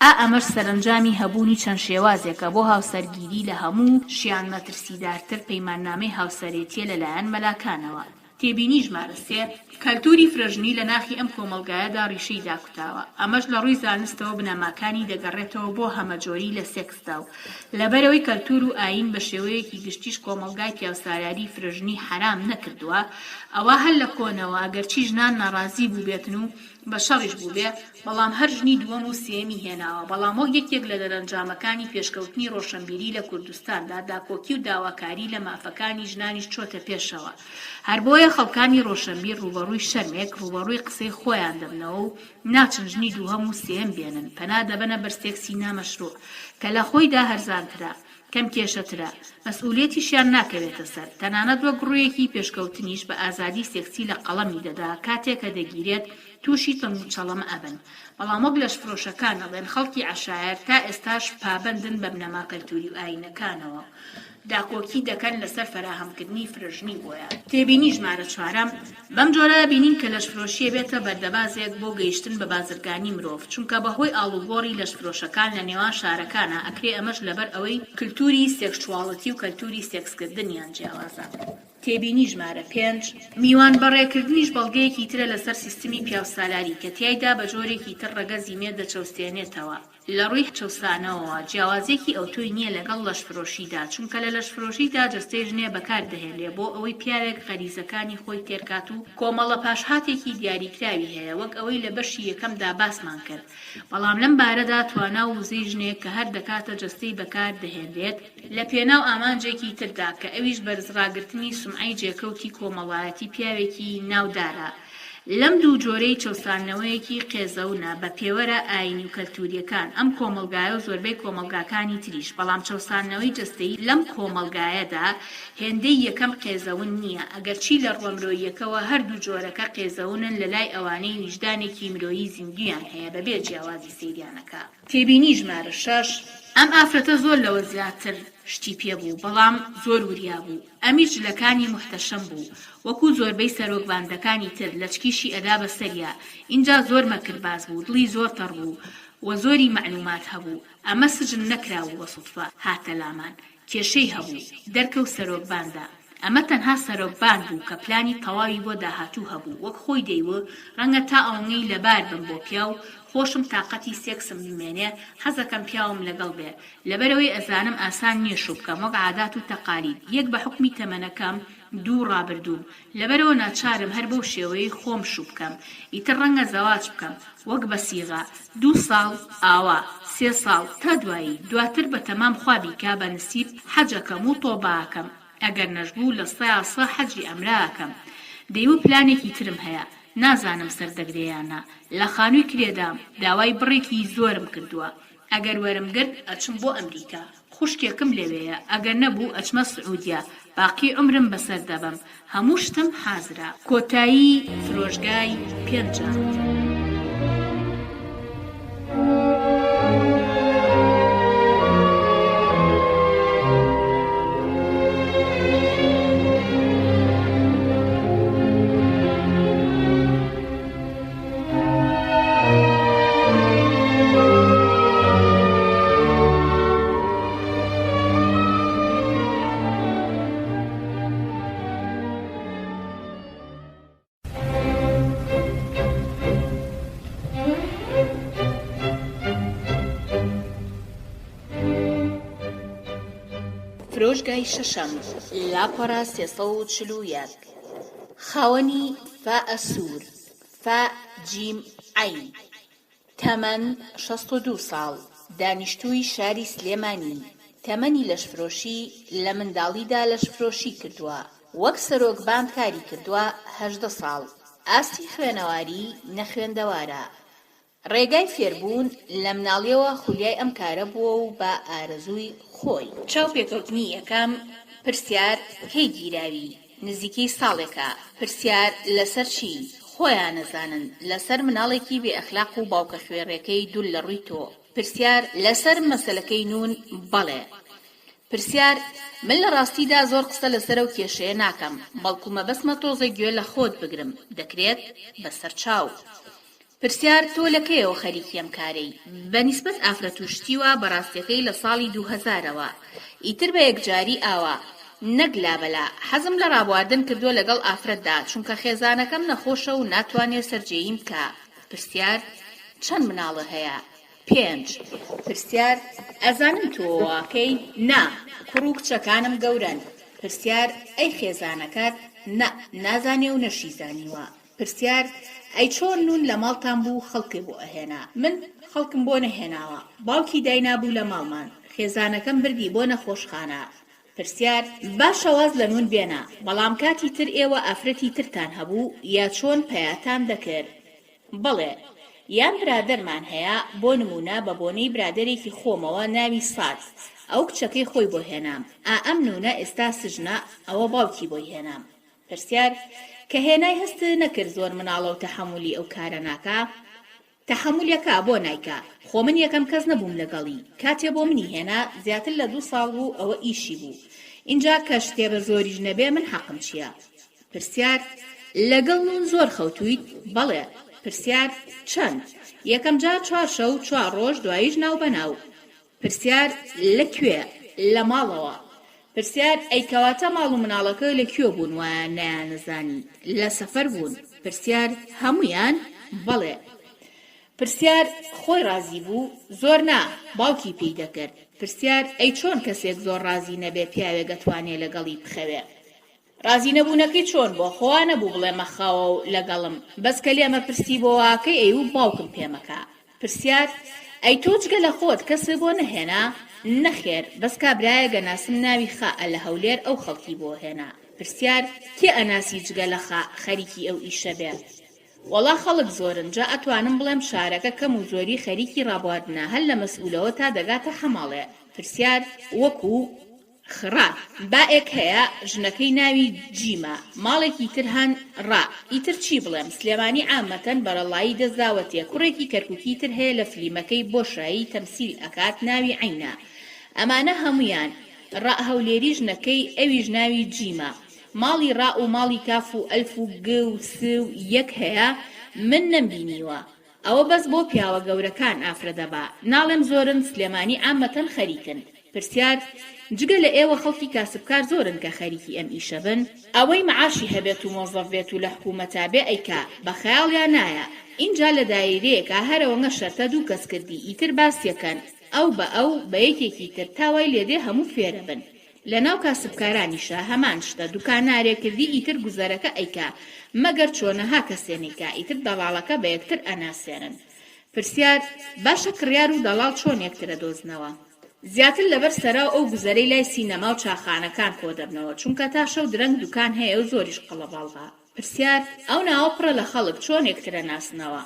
ئا ئەمەش سەرەنجامی هەبوونی چەند شێوازێکە بۆ هاوسەرگیری لە هەموو شیان مەترسیدارتر پەیماننامەی هاوسەرێتیە لەلایەن مەلاکانەوە. تێبینی ژمارە سێ، کەلتوری فرەژنی لە ناخی ئەم کۆمەڵگایەدا ڕیشەی داکوتاوە، ئەمەش لە ڕووی زانستەوە بنەماکانی دەگەڕێتەوە بۆ هەمەجۆری لە سێکسدا و لەبەرئەوەی کەلتور و ئایین بە شێوەیەکی گشتیش کۆمەڵگای پیاوسالاری فرەژنی حەرام نەکردووە ئەوا هەر لە کۆنەوە ئەگەرچی ژنان ناڕازی بووبێتن و بە شەڕیش بووبێ بەڵام هەر ژنی دووەم و سێیەمی هێناوە بەڵام وەک یەکێک لە دەرەنجامەکانی پێشکەوتنی ڕۆشەنبیری لە کوردستاندا داکۆکی و داواکاری لە مافەکانی ژنانیش چۆتە پێشەوە هەر بۆیە خەڵکانی ڕۆشەنبیر ڕووبەڕووی شەرمێک ڕووبەڕووی قسەی خۆیان دەبنەوە و ناچن ژنی دووهەم و سێیەم بێنن پەنا دەبەنە بەر سێکسی نامەشروع کە لە خۆیدا هەرزانترە کەم کێشەترە مەسئولیەتیشیان ناکەوێتە سەر تەنانەت وەک ڕوویەکی پێشکەوتنیش بە ئازادی سێکسی لە قەڵەمی دەدا کاتێ کە دەگیرێت تووشی تەنگ و چەڵەمە ئەبن بەڵام وەک لەشفرۆشەکان ئەڵێن خەڵکی عەشایەر تا ئێستاش پابەندن بە بنەما کەلتوری و ئایینەکانەوە داکۆکی دەکەن لەسەر فەراهەمکردنی فرەژنی بۆیان. تێبینی ژمارە چوارەم، بەم جۆرە ئەبینین کە لەشفرۆشی ئەبێتە بەردەبازێک بۆ گەیشتن بە بازرگانی مرۆڤ، چونکە بەهۆی ئاڵوگۆڕی لەشفرۆشەکان لە نێوان شارەکانا ئەکرێ ئەمەش لەبەر ئەوەی کلتوری sexuality و کەلتوری سێکسکردنیان جیاوازە. تێبینی ژمارە پێنج، میوان بەڕێکردنیش بەڵگەیەکی ترە لەسەر سیستمی پیاوسالاری کە تیایدا بە جۆرێکی تر ڕەگەزی مێ دەچەوسێنێتەوە. لە ڕووی چەوسانەوەوە جیاوازیەکی ئەوتۆی نیە لەگەڵ لەشفرۆشیدا، چونکە لە لەشفرۆشیدا جەستەی ژنێ بەکار دەهێنرێ بۆ ئەوەی پیاوێک غەریزەکانی خۆی تێرکات و کۆمەڵە پاشهاتێکی دیاریکراوی هەیە وەک ئەوەی لە بەشی یەکەمدا باسمان کرد، بەڵام لەم بارەدا توانا و وزەی ژنێک کە هەر دەکاتە جەستەی بەکار دەهێنرێت لە پێناو ئامانجێکی تردا کە ئەویش بەرزڕاگرتنی سومعەی جێکەوتی کۆمەڵایەتی پیاوێکی ناودارە. لەم دوو جۆرەی چەوساندنەوەیەکی قێزەونە بە پێوەرە ئایینی و کەلتووریەکان ئەم کۆمەڵگایە و زۆربەی کۆمەڵگاکانی تریش بەڵام چەوساندنەوەی جەستەیی لەم کۆمەڵگایەدا هێندەی یەکەم قێزەون نیە ئەگەرچی لە ڕووە مرۆییەکەوە هەردوو جۆرەکە قێزەونن لەلای ئەوانەی ویژدانێکی مرۆیی زیندوویان هەیە بەبێ جیاوازی سەیریان ئەکا. تێبینی ژمارە شەش، ئەم ئافرەتە زۆر لەوە زیاتر شتی پێ بوو بەڵام زۆر وریا بوو ئەمیش جلەکانی موحتەشەم بوو وەکو زۆربەی سەرۆک باندەکانی تر لەچکیشی ئەدا بە سەریا ئینجا زۆر مەکرباز بوو دڵی زۆر تەڕ بوو وە زۆری مەعلومات هەبوو ئەمە سجن نەکرابوو بە سوتفە هاتە لامان کێشەی هەبوو دەرکەوت سەرۆک باندە. ئەمە تەنها سەرۆک باند بوو کە پلانی تەواوی بۆ داهاتوو هەبوو وەک خۆی دەیوو ڕەنگە تا ئەوەنگەی لەبار بم بۆ پیاو خۆشم تاقەتی سێکسم بمێنێ حەزەکەم پیاوم لەگەڵ بێ لەبەرئەوەی ئەزانم ئاسان نیە شوو بکەم وەک عادات و تەقالید یەک بە حوکمی تەمەنەکەم دوو ڕابردووم لەبەرئەوە ناچارم هەر بەو شێوەیەی خۆم شوو بکەم ئیتر ڕەنگە زەواج بکەم وەک بە سیغە دوو ساڵ ئاوا سێ ساڵ تا دوایی دواتر بە تەمام خوا بیکا بە نسیب حەجەکەم و تۆبە ئەکەم ئەگەر نەشبوو لە سەیا سە حەجی ئەمرە ئەکەم دەیوو پلانێکی ترم هەیە نازانم سەر دەگرێ یان نا لە خانووی کرێدام داوای بڕێکی زۆرم کردووە ئەگەر وەرم گرت ئەچم بۆ ئەمریکا خوشکێکم لەوێیە ئەگەر نەبوو ئەچمە سعودیە باقی عومرم بەسەر دەبەم هەموو شتم حازرە. کۆتایی فرۆشگای پێنجەم. فرۆشگای شەشەم، لاپەڕە 341. خاوەنی فاء سوور. فاء جیم عەین، تەمەن 62 ساڵ، دانیشتووی شاری سلێمانی، تەمەنی لەشفرۆشی لە منداڵیدا لەشفرۆشی کردووە، وەک سەرۆک باند کاری کردووە 18 ساڵ، ئاستی خوێنەواری نەخوێندەوارە، ڕێگای فێربوون لە مناڵیەوە خولیای ئەم کارە بووە و بە ئارەزووی خۆی. چاوپێکەوتنی یەکەم، پرسیار، کەی گیراوی؟ نزیکەی ساڵێکە. پرسیار، لەسەر چی؟ خۆیان ئەزانن. لەسەر مناڵێکی بێ ئەخلاق و باوکە خوێڕیەکەی دوول لە ڕووی تۆ. پرسیار، لەسەر مەسەلەکەی نوون؟ بەڵێ. پرسیار، من لە ڕاستیدا زۆر قسە لەسەر ئەو کێشەیە ناکەم، بەڵکو مەبەستمە تۆزێک گوێ لە خۆت بگرم، دەکرێت؟ بەسەر چاو. پرسیار، تۆ لە کەیەوە خەریکی ئەم کارەی؟ بە نیسبەت ئافرەت و شتی وا بە ڕاستیەکەی لە ساڵی دووهەزارەوە. ئیتر بە یەکجاری ئاوا. نەک لابەلا. حەزم لە ڕابواردن کردووە لەگەڵ ئافرەتدا چونکە خێزانەکەم نەخۆشە و ناتوانێ سەرجێییم بکا. پرسیار، چەند مناڵت هەیە؟ پێنج. پرسیار، ئەزانم تۆ واکەی؟ نا، کوڕ و کچەکانم گەورەن. پرسیار، ئەی خێزانەکەت؟ نا، نازانێ و نەشیزانیوە. پرسیار، ئەی چۆن نون لە ماڵتان بوو خەڵکێ بۆ ئەهێنا؟ من، خەڵکم بۆ نەهێناوە، باوکی داینابوو لە ماڵمان، خێزانەکەم بردی بۆ نەخۆشخانە. پرسیار، باشە واز لە نون بێنە، بەڵام کاتی تر ئێوە ئافرەتی ترتان هەبوو یا چۆن پەیاتان دەکرد؟ بەڵێ، یان برادەرمان هەیە، بۆ نمونە بە بۆنەی برادەرێکی خۆمەوە ناوی ساد، ئەو کچەکەی خۆی بۆ هێنام، ئا ئەم نونە ئێستا سجنە، ئەوە باوکی بۆی هێنام. پرسیار، کە هێنای هەست نەکرد زۆر مناڵە و تەحەمولی ئەو کارە ناکا؟ تەحەمول ئەکا بۆ نایکا؟ خۆ من یەکەم کەس نەبووم لەگەڵی، کاتێ بۆ منی هێنا زیاتر لە دوو ساڵ بوو ئەوە ئیشی بوو، ئینجا کە شتێ بە زۆریش نەبێ من حەقم چیە؟ پرسیار، لەگەڵ نون زۆر خەوتوویت؟ بەڵێ. پرسیار، چەند؟ یەکەم جار چوار شەو چوار ڕۆژ دواییش ناو بە ناو. پرسیار، لە کوێ؟ لە ماڵەوە. پرسیار، ئەی کەواتە ماڵ و مناڵەکە لە کوێ بوون وایان نەیانەزانی؟ لە سەفەر بوون. پرسیار، هەموویان؟ بەڵێ. پرسیار، خۆی ڕازی بوو؟ زۆر نا، باوکی پێی دەکرد. پرسیار، ئەی چۆن کەسێک زۆر ڕازی نەبێ پیاوێک ئەتوانێ لەگەڵی بخەوێ؟ ڕازی نەبوونەکەی چۆن بووە خۆ وا نەبوو بڵێ مەخەوە و لەگەڵم بەس کە لێمە پرسی بۆ واکەی ئەیوو باوکم پێمەکە پرسیار، ئەی تۆ جگە لە خۆت کەست بۆ نەهێنا؟ نەخێر بەس کابرایەک ئەناسم ناوی خا ە لە هەولێر ئەو خەڵکی بۆ هێنا پرسیار، کێ ئەناسی جگە لە خا خەریکی ئەو ئیشە بێ؟ وەڵا خەڵک زۆرن جا ئەتوانم بڵێم شارەکە کەم و زۆری خەریکی ڕابواردنە هەر لە مەسئولەوە تا دەگاتە حەماڵێ پرسیار، وەکو؟ خڕە، بائێک هەیە ژنەکەی ناوی جیمە، ماڵێکی تر هەن ڕا، ئیتر چی بڵێم، سلێمانی عامەتەن بەرەڵایی دەست داوەتێ، کوڕێکی کەرکوکی تر هەیە لە فلیمەکەی بۆشایی تەمسیل ئەکات ناوی عەینە، ئەمانە هەموویان، ڕا هەولێری ژنەکەی ئەویش ناوی جیمە، ماڵی ڕا و ماڵی کاف و ئەلف و گ و س و یەک هەیە من نەمبینیوە، ئەوە بەس بۆ پیاوە گەورەکان ئافرەدەبا، ناڵێم زۆرن سلێمانی عامەتەن خەریکن. پرسیار، جگە لە ئێوە خەڵکی کاسبکار زۆرن کە خەریکی ئەم ئیشە بن؟ ئەوەی معاشی هەبێت و مۆزەف بێت و لە حکومەتا بێ ئەیکا، بە خەیاڵیا نایە. ئینجا لە دایرەیەکا هەر ئەوەنگە شەرتە دوو کەس کردی ئیتر باسیەکەن ئەو بە ئەو بە یەکێکی تر تا وای لێدێ هەموو فێرەبن. لە ناو کاسبکارانیشا هەمان شتە دوکانارێ کردی ئیتر گوزەرەکە ئەیکا مەگەر چۆنەها کەسێ نەیکا ئیتر دەڵاڵەکە بە یەکتر ئەناسێنن. پرسیار، باشە کڕیار و دەڵاڵ چۆن یەکتر ئەدۆزنەوە؟ زیاتر لەبەر سەراو ئەو گوزەرەی لای سینەما و چاخانەکان کۆدەبنەوە چونکە تا شەو درەنگ دوکان هەیە و زۆریش قەڵەباڵغە. پرسیار، ئەو ناوە پڕە لە خەڵک چۆن یەکتر ئەناسنەوە؟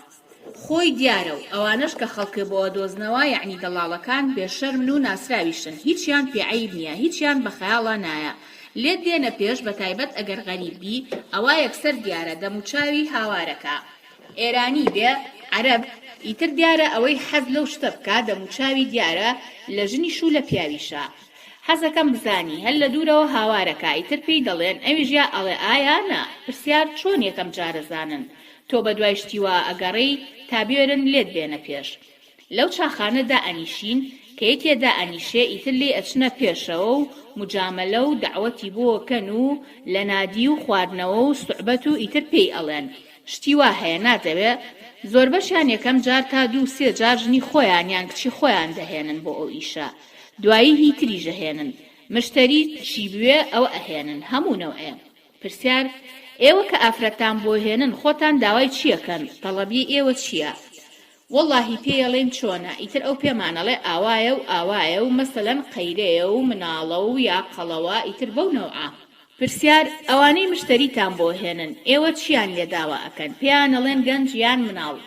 خۆی دیارە و ئەوانەش کە خەڵکێ بۆ ئەدۆزنەوە یەعنی دەڵاڵەکان بێ شەرمن و ناسراویشن هیچیان پێ عەیب نیە هیچیان بە خەیاڵا نایە لێت دێنە پێش بەتایبەت ئەگەر غەریب بی ئەوا یەکسەر دیارە دەموچاوی هاوارەکا ئێرانی بێ عەرەب ئیتر دیارە ئەوەی حەز لەو شتە بکا دەموچاوی دیارە لە ژنیش و لە پیاویشا حەزەکەم بزانی هەر لە دوورەوە هاوارەکا ئیتر پێی دەڵێن ئەویش یا ئەڵێ ئا یا نا پرسیار چۆن یەکەم جارەزانن تۆ بەدوای شتی وا ئەگەڕێی تا بوێرن لێت بێنە پێش لەو چاخانە دائەنیشین کە یەکێ دائەنیشێ ئیتر لێی ئەچنە پێشەوە و موجامەلە و دەعوەتی بۆ کەن و لە نادی و خواردنەوە و سوعبەت و ئیتر پێی ئەڵێن شتی وا هەیە ناتەوێ؟ زۆربەشیان یەکەم جار تا دوو سێ جار ژنی خۆیان یان کچی خۆیان دەهێنن بۆ ئەو ئیشە دوایی هی تریش ئەهێنن مشتەری چی بوێ ئەوە ئەهێنن هەموو نەوعێ پرسیار، ئێوە کە ئافرەتتان بۆ هێنن خۆتان داوای چیەکەن تەڵەبیەی ئێوە چیە؟ وەڵاهی پێیەڵێین چۆنە ئیتر ئەو پێمانەڵێ ئاوایە و ئاوایە و مەسەلەن قەیرەیە و مناڵە و یا قەڵەوە ئیتر بەو نەوعە. پرسیار، ئەوانەی مشتەریتان بۆ هێنن ئێوە چیان لێ داوا ئەکەن پێیانەڵێن گەنج یان مناڵ؟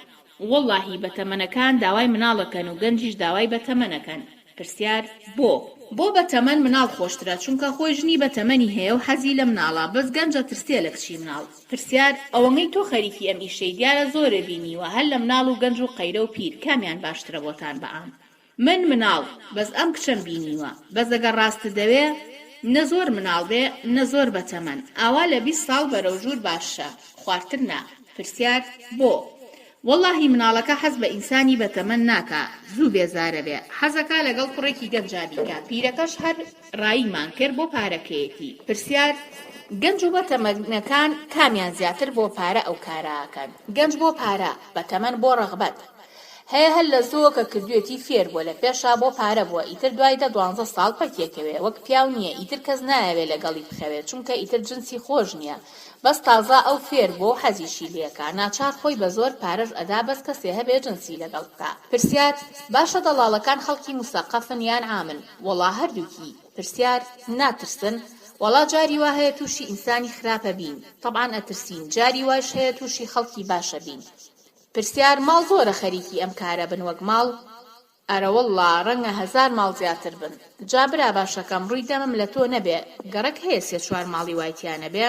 وەڵاهی بەتەمەنەکان داوای مناڵ ئەکەن و گەنجیش داوای بەتەمەن ئەکەن. پرسیار، بۆ؟ بۆ بەتەمەن مناڵ خۆشترە چونکە خۆی ژنی بەتەمەنی هەیە و حەزی لە مناڵە بەس گەنج ئەترسێ لە کچی مناڵ. پرسیار، ئەوەنگەی تۆ خەریکی ئەم ئیشەی دیارە زۆرێ بینیوە هەر لە مناڵ و گەنج و قەیرە و پیر کامیان باشترە بۆتان بە عام؟ من مناڵ بەس ئەم کچەم بینیوە بەس ئەگەر ڕاستت دەوێ نە زۆر مناڵ بێ نە زۆر بەتەمەن ئاوا لە 20 ساڵ بەرەو ژوور باشە خوارتر نا. پرسیار، بۆ؟ وەڵاهی مناڵەکە حەز بە ئینسانی بەتەمەن ناکا زوو بێزارەبێ حەزەکا لەگەڵ کوڕێکی گەنجا بیکا پیرەکەش هەر ڕاییمان کرد بۆ پارەکەیەتی. پرسیار، گەنج و بەتەمەنەکان کامیان زیاتر بۆ پارە ئەو کارە ئەکەن؟ گەنج بۆ پارە، بەتەمەن بۆ ڕەغبەت. هەیە هەر لە زووە کە کردوێتی فێر بووە لە پێشا بۆ پارە بووە ئیتر دوای دە دوانزە ساڵ پەکیەکەوێ وەک پیاو نیە ئیتر کەس نایەوێ لەگەڵی بخەوێ چونکە ئیتر جنسی خۆش نیە بەس تازە ئەو فێر بووە و حەزیشی لێکا ناچار خۆی بە زۆر پارەش ئەدا بەس کەسێ هەبێ جنسی لەگەڵ بکا. پرسیار، باشە دەڵاڵەکان خەڵکی موسەقەفن یان عامن؟ وەڵا هەردووکی. پرسیار، ناترسن؟ وەڵا جاری وا هەیە تووشی ئینسانی خراپە بین تەبعەن ئەترسین جاری وایش هەیە تووشی خەڵکی باشە بین. پرسیار، ماڵ زۆرە خەریکی ئەم کارە بن وەک ماڵ؟ ئەرەوەڵڵا ڕەنگە هەزار ماڵ زیاتر بن. جا برا باشەکەم ڕووی دەمم لە تۆ نەبێ گەڕەک هەیە سێ چوار ماڵی وای تیا نەبێ؟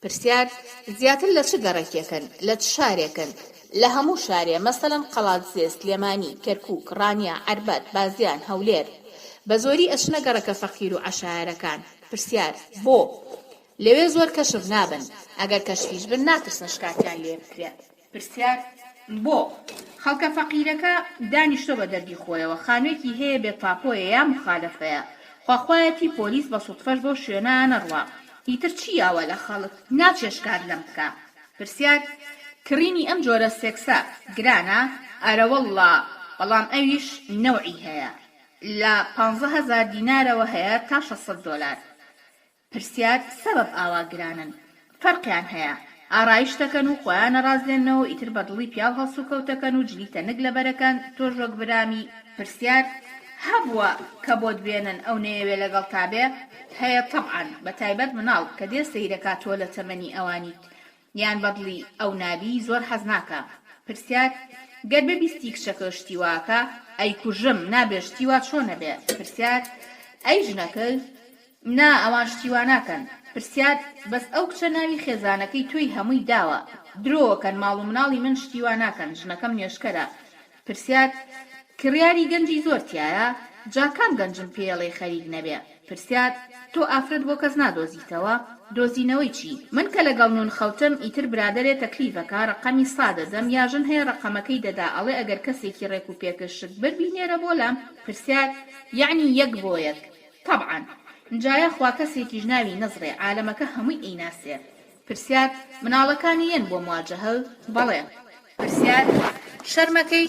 پرسیار، زیاتر لە چ گەڕەکێکن؟ لە چ شارێکن؟ لە هەموو شارێ، مەسەلەن قەڵادزێ، سلێمانی، کەرکووک، ڕانیە، عەربەت، بازیان، هەولێر. بە زۆری ئەچنە گەڕەکە فەقیر و عەشایەرەکان. پرسیار، بۆ؟ لەوێ زۆر کەشف نابن، ئەگەر کەشفیش بن ناترسن شکاتیان لێ بکرێ. پرسیار، بۆ؟ خەڵکە فەقیرەکە دانیشتوە بە دەردی خۆیەوە، خانوێکی هەیە بێ تاپۆیە یا موخالەفەیە، خواخوایەتی پۆلیس بە سوتفەش بەو شوێنە نەڕوا، ئیتر چی یاوە لە خەڵک ناچێ شکات لەم بکا؟ پرسیار، کڕینی ئەم جۆرە سێکسە گرانە؟ ئەرەوەڵڵا، بەڵام ئەویش نەوعی هەیە، لە پانزەهەزار دینارەوە هەیە تا شەشسەد دۆلار. پرسیار، سەبەب ئاوا گرانن؟ فەرقیان هەیە؟ ئارایشت ئەکەن و خۆیان ئەڕازێننەوە ئیتر بە دڵی پیاو هەڵسوکەوت ئەکەن و جلی تەنک لەبەرەکەن تۆش وەک برامی. پرسیار، هەبووە کە بۆت بێنن ئەو نەیەوێ لەگەڵتا بێ؟ هەیە تەبعەن بە تایبەت مناڵ کە دێ سەیرەکا تۆ لە تەمەنی ئەوانیت یان بەدڵی ئەو نابی زۆر حەز ناکا. پرسیار، گەر ببیستی کچەکە شتی وا ئەکا ئەیکوژم نابێ شتی وا چۆن ئەبێ؟ پرسیار، ئەی ژنەکەی؟ نا ئەوان شتی وا ناکەن. پرسیار، بەس ئەو کچە ناوی خێزانەکەی تۆی هەمووی داوە درۆ ئەکەن ماڵ و مناڵی من شتی وا ناکەن ژنەکەم نوێژکەرە. پرسیار، کڕیاری گەنجی زۆر تیایە؟ جا کام گەنجم پێیەڵێی خەریک نەبێ؟ پرسیار، تۆ ئافرەت بۆ کەس نادۆزیتەوە؟ دۆزینەوەی چی؟ من کە لەگەڵ نون خەوتم ئیتر برادەرێ تەکلیفەکا ڕەقەمی سا دەدەم یا ژن هەیە ڕەقەمەکەی دەدا ئەڵێ ئەگەر کەسێکی ڕێک و پێکت شک برد بینێرە بۆ لام. پرسیار، یەعنی یەک بۆ یەک؟ تەبعەن. جا یاخوا کەسێکیش ناوی نەزڕێ عالەمەکە هەمووی ئەیناسێ. پرسیار، مناڵەکانی یەن بۆ مواجەهە؟ بەڵێ. پرسیار، شەرمەکەی؟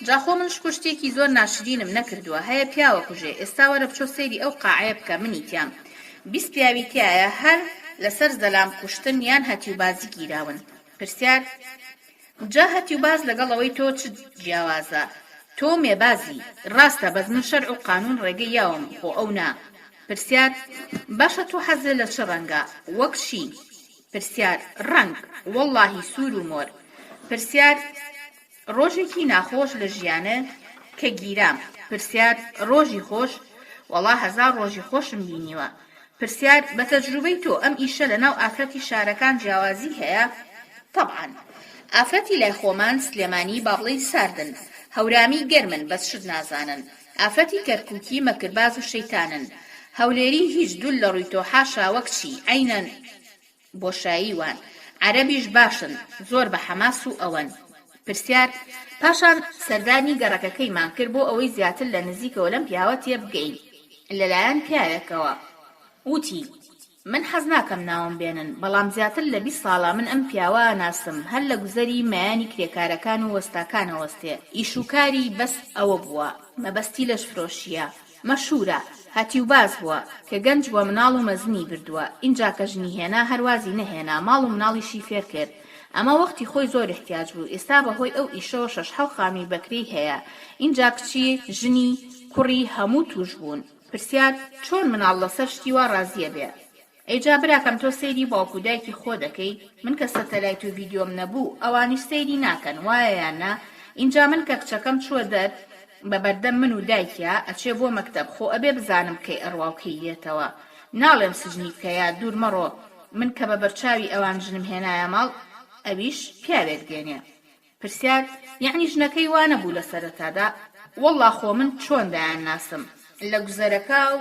جا خۆ من شکور شتێکی زۆر ناشرینم نەکردووە هەیە پیاوە کوژێ ئێستا وەرە بچۆ سەیری ئەو قاعەیە بکە منی تیام 20 پیاوی تیایە هەر لەسەر زەلام کوشتن یان هەتیوبازی گیراون. پرسیار، جا هەتیوباز لەگەڵ ئەوەی تۆ چ جیاوازە؟ تۆ مێبازی، ڕاستە بەس من شەرع و قانون ڕێگەی یاوم خۆ ئەو نا. پرسیار، باشە تۆ حەزت لە چ ڕەنگە؟ وەک چی؟ پرسیار، ڕەنگ، وەڵڵاهی سوور و مۆر. پرسیار، ڕۆژێکی ناخۆش لە ژیانت؟ کە گیرام. پرسیار، ڕۆژی خۆش؟ وەڵا هەزار ڕۆژی خۆشم بینیوە. پرسیار، بە تەجروبەی تۆ ئەم ئیشە لە ناو ئافرەتی شارەکان جیاوازی هەیە؟ تەبعەن. ئافرەتی لای خۆمان، سلێمانی، با بڵێین ساردن. هەورامی گەرمن بەس شت نازانن. ئافرەتی کەرکوکی مەکرباز و شەیتانن. هەولێری هیچ دول لە ڕوی تۆ حاشا وەک چی عەینەن بۆشایی وان. عەرەبیش باشن زۆر بە حەماس و ئەوەن. پرسیار، پاشان سەردانی گەڕەکەکەیمان کرد بۆ ئەوەی زیاتر لە نزیکەوە لەم پیاوە تێبگەین لەلایەن پیاوێکەوە وتی، من حەز ناکەم ناوم بێنن، بەڵام زیاتر لە 20 ساڵە من ئەم پیاوە ئەناسم، هەر لە گوزەری مەیانی کرێکارەکان و وەستاکان ئەوەستێ، ئیش و کاری بەس ئەوە بووە، مەبەستی لەشفرۆشییە، مەشهوورە، هەتیوباز بووە، کە گەنج بووە مناڵ و مەزنی بردووە، ئینجا کە ژنی هێنا هەر وازی نەهێنا، ماڵ و مناڵیشی فێر کرد. ئەمە وەختی خۆی زۆر ئیحتیاج بوو، ئێستا بە هۆی ئەو ئیشەوە شەش حەو خانووی بەکرێی هەیە، ئینجا کچی، ژنی، کوڕی هەموو تووش بوون. پرسیار، چۆن مناڵ لەسەر شتی وا ڕازیە بێ؟ ئەی جا براکەم تۆ سەیری باوک و دایکی خۆ دەکەی من کە سەتەلایت و ڤیدیۆم نەبوو ئەوانیش سەیری ناکەن وایە یان نا ئینجا من کە کچەکەم چووە دەر بە بەردەم من و دایکیا ئەچێ بۆ مەکتەب خۆ ئەبێ بزانم کەی ئەڕوا و کەی یەتەوە ناڵێم سجنی بکە یا دوور مەڕۆ من کە بە بەرچاوی ئەوان ژنم هێنایە ماڵ ئەویش پیاوێک دێنێ پرسیار، یەعنی ژنەکەی وا نەبوو لە سەرەتادا؟ وەڵڵا خۆ من چۆن دایانناسم لە گوزەرەکە و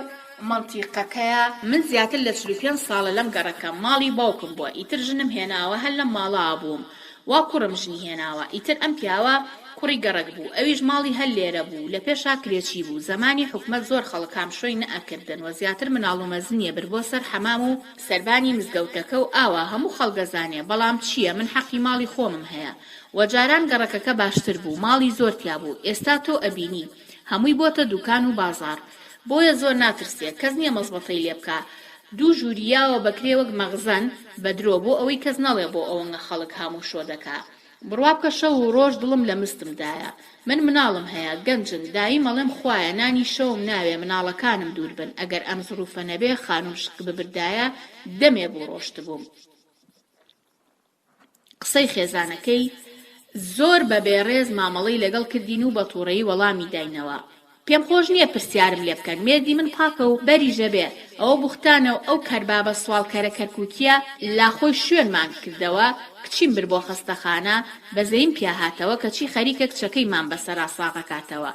مەنتیقەکەیا، من زیاتر لە 45 ساڵە لەم گەڕەکەم، ماڵی باوکم بووە، ئیتر ژنم هێناوە هەر لەم ماڵە بووم، وا کوڕم ژنی هێناوە، ئیتر ئەم پیاوە کوڕی گەڕەک بوو، ئەویش ماڵی هەر لێرە بوو، لە پێشا کرێچی بوو، زەمانی حکومەت زۆر خەڵک هامشۆی نەئەکردن و زیاتر مناڵ و مەزنی ئەبرد بۆ سەر حەمام و سەربانی مزگەوتەکە و ئاوا هەموو خەڵک ئەزانێ بەڵام چیە من حەقی ماڵی خۆمم هەیە وە جاران گەڕەکەکە باشتر بوو ماڵی زۆر تیا بوو ئێستا تۆ ئەبینی هەمووی بۆتە دوکان و بازاڕ بۆیە زۆر ناترسێ کەس نیە مەزبەتەی لێ بکا دوو ژووری یاوە بەکرێ وەک مەخزەن بە درۆ بۆ ئەوەی کەس نەڵێ بۆ ئەوەنگە خەڵک هاموشۆ دەکا بڕوا بکە شەو و ڕۆژ دڵم لە مستم دایە من مناڵم هەیە گەنجن دایم ئەڵێم خوایە نانی شەوم ناوێ مناڵەکانم دوور بن ئەگەر ئەم زڕوفە نەبێ خانوم شک ببردایە دەمێ بوو ڕۆشتبووم قسەی خێزانەکەی زۆر بە بێڕێز مامەڵەی لەگەڵ کردین و بە توڕەیی وەڵامی داینەوە پێم خۆش نییە پرسیارم لێ بکەن، مێردی من پاکە و بەریش ئەبێ، ئەوە بوختانە و ئەو کەربابە سواڵکەرە کەرکوکییە لاخۆی شوێنمان کردەوە، کچیم برد بۆ خەستەخانە، بەزەییم پیا هاتەوە کەچی خەریکە کچەکەیمان بەسەرا ساغەکاتەوە.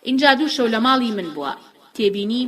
ئینجا دوو شەو لە ماڵی من بووە. تێبینی،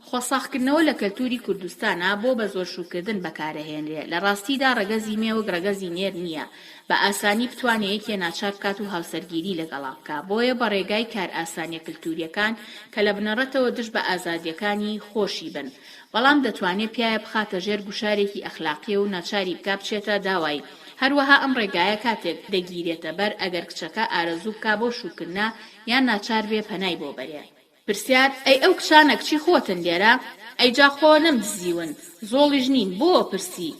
خۆساغکردنەوە لە کەلتوری کوردستانا بۆ بە زۆر شووکردن بەکارەهێنرێ، لە ڕاستیدا ڕەگەزی مێ وەک ڕەگەزی نێر نییە بە ئاسانی بتوانێ یەکێ ناچار بکات و هاوسەرگیری لەگەڵا بکا، بۆیە بە ڕێگای کارئاسانیە کلتوریەکان کە لە بنەڕەتەوە دژ بە ئازادیەکانی خۆشی بن بەڵام دەتوانێ پیاە بخاتە ژێر گوشارێکی ئەخلاقیەوە و ناچاری بکا بچێتە داوای هەروەها ئەم ڕێگایە کاتێک دەگیرێتە بەر ئەگەر کچەکە ئارەزوو بکا بۆ شووکردنە یان ناچار بێ پەنای بۆ بەرێ. پرسیار، ئەی ئەو کچانە کچی خۆتن لێرە؟ ئەی جا خۆ نەمدزیون، زۆڵیش نین، بۆ پرسی؟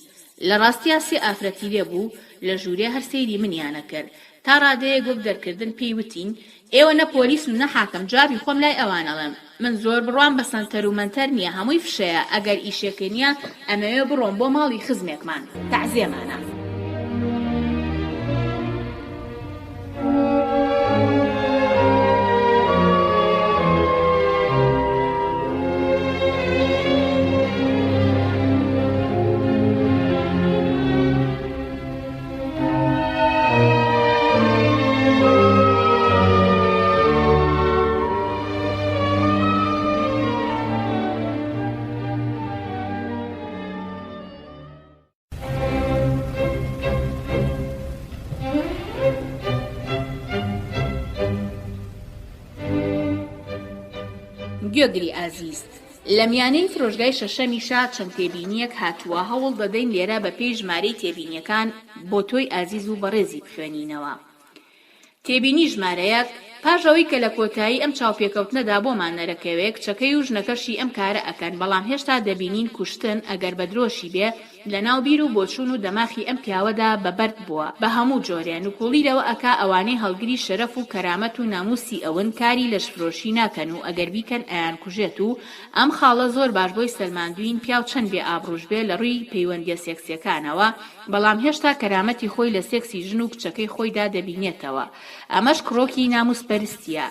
لە ڕاستیا سێ ئافرەتی لێ بوو لە ژوورێ هەر سەیری منیان ئەکرد، تا ڕادەیەک وەک دەرکردن پێی وتین، ئێوە نە پۆلیسن و نە حاکم، جوابی خۆم لای ئەوان ئەڵێم. من زۆر بڕوام بە سەنتەر و مەنتەر نییە، هەمووی فشەیە، ئەگەر ئیشێکێ نییە ئەمەوێ بڕۆم بۆ ماڵی خزمێکمان، تەعزێمانە. گوێگری ئازیز، لە میانەی فرۆشگای شەشەمیشا چەند تێبینییەک هاتووە، هەوڵ دەدەین لێرە بە پێی ژمارەی تێبینییەکان بۆ تۆی ئازیز و بەڕێزی بخوێنینەوە. تێبینی ژمارە یەک، پاش ئەوەی کە لە کۆتایی ئەم چاوپێکەوتنەدا بۆمان نەرەکەوێ کچەکەی و ژنەکەشی ئەم کارە ئەکەن بەڵام هێشتا دەبینین کوشتن ئەگەر بە درۆشی بێ لەناو بیر و بۆچوون و دەماخی ئەم پیاوەدا بە بەرد بووە بە هەموو جۆرێ نکوڵی لەوە ئەکا ئەوانەی هەڵگری شەرەف و کەرامەت و ناموسی ئەون کاری لەشفرۆشی ناکەن و ئەگەر بیکەن ئەیانکوژێت و ئەم خاڵە زۆر باش بۆی سەلماندوین پیاو چەند بێ ئابڕوش بێ لە ڕووی پەیوەندیە سێکسیەکانەوە بەڵام هێشتا کەرامەتی خۆی لە سێکسی ژن و کچەکەی خۆیدا دەبینێتەوە. ئەمەش کڕۆکی ناموسپەرستیە.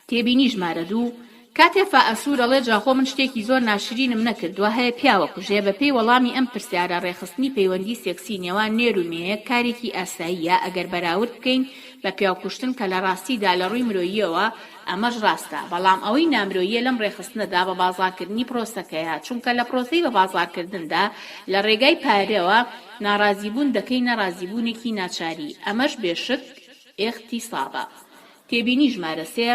تێبینی ژمارە دوو، کاتێ فائەسوور ئەڵێ جا خۆ من شتێکی زۆر ناشرینم نەکردووە هەیە پیاوە کوژێ بە پێی وەڵامی ئەم پرسیارە ڕێکخستنی پەیوەندی سێکسی نێوان نێر و مێیەک کارێکی ئاساییە ئەگەر بەراورد بکەین بە پیاو کوشتن کە لە ڕاستیدا لە ڕووی مرۆییەوە ئەمەش ڕاستە، بەڵام ئەوەی نامرۆییە لەم ڕێکخستنەدا بە بازاڕکردنی پرۆسەکەیە، چونکە لە پرۆسەی بە بازاڕکردندا لە ڕێگای پارەوە ناڕازیبوون دەکەینە ڕازیبوونێکی ناچاری، ئەمەش بێ شک ئیغتیسابە. تێبینی ژمارە سێ،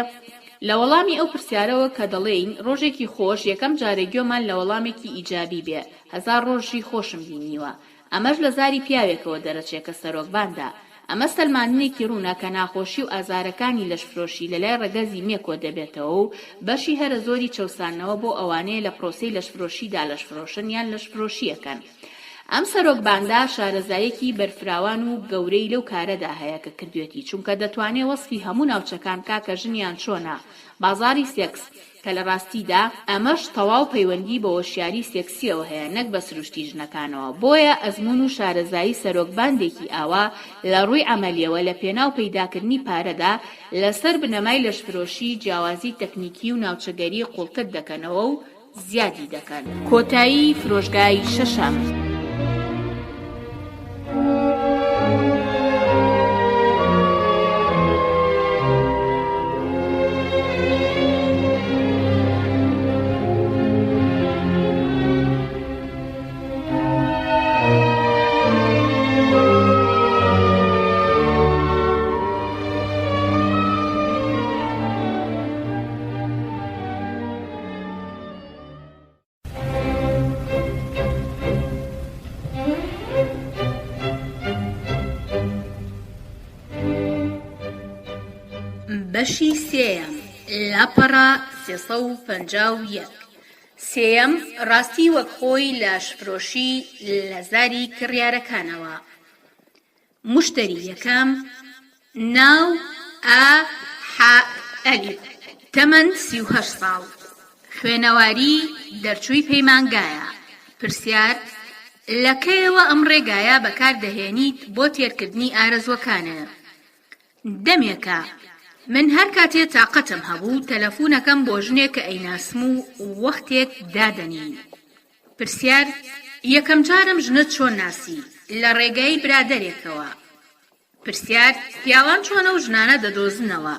لە وەڵامی ئەو پرسیارەوە کە دەڵێین ڕۆژێکی خۆش یەکەم جارە گوێمان لە وەڵامێکی ئیجابی بێ، هەزا ڕۆژی خۆشم بینیوە، ئەمەش لە زاری پیاوێکەوە دەرەچێ کە سەرۆک باندە. ئەمە سەلماندنێکی ڕوونە کە ناخۆشی و ئازارەکانی لەشفرۆشی لە لای ڕەگەزی مێ کۆدەبێتەوە و بەشی هەرە زۆری چەوساندنەوە بۆ ئەوانەیە لە پرۆسەی لەشفرۆشیدا لەشفرۆشن یان لەشفرۆشییەکەن. ئەم سەرۆک باندە شارەزاییەکی بەرفراوان و گەورەی لەو کارەدا هەیە کە کردوێتی چونکە دەتوانێ وەسفی هەموو ناوچەکان بکا کە ژنیان چۆنە، بازاڕی سێکس، کە لە ڕاستیدا ئەمەش تەواو پەیوەندی بە هۆشیاری سێکسییەوە هەیە نەک بە سروشتی ژنەکانەوە، بۆیە ئەزموون و شارەزایی سەرۆک باندێکی ئاوا لە ڕووی عەمەلییەوە لە پێناو پەیداکردنی پارەدا لەسەر بنەمای لەشفرۆشی جیاوازی تەکنیکی و ناوچەگەری قوڵتر دەکەنەوە و زیادی دەکەن. کۆتایی فرۆشگای شەشەم. بەشی سێیەم، لاپەڕە 351. سێیەم، ڕاستی وەک خۆی لەشفرۆشی لە زاری کڕیارەکانەوە. موشتەری یەکەم، ناو، ئا، ح، ئەلیف، تەمەن 38 ساڵ، خوێنەواری، دەرچووی پەیمانگایە، پرسیار، لە کەیەوە ئەم ڕێگایە بەکار دەهێنیت بۆ تێرکردنی ئارەزووەکانت؟ دەمێکە. من هەر کاتێ تاقەتم هەبوو تەلەفوونەکەم بۆ ژنێک کە ئەیناسم و وەختێک دادەنێین. پرسیار، یەکەم جارم ژنت چۆن ناسی؟ لە ڕێگای برادەرێکەوە. پرسیار، پیاوان چۆن ئەو ژنانە دەدۆزنەوە؟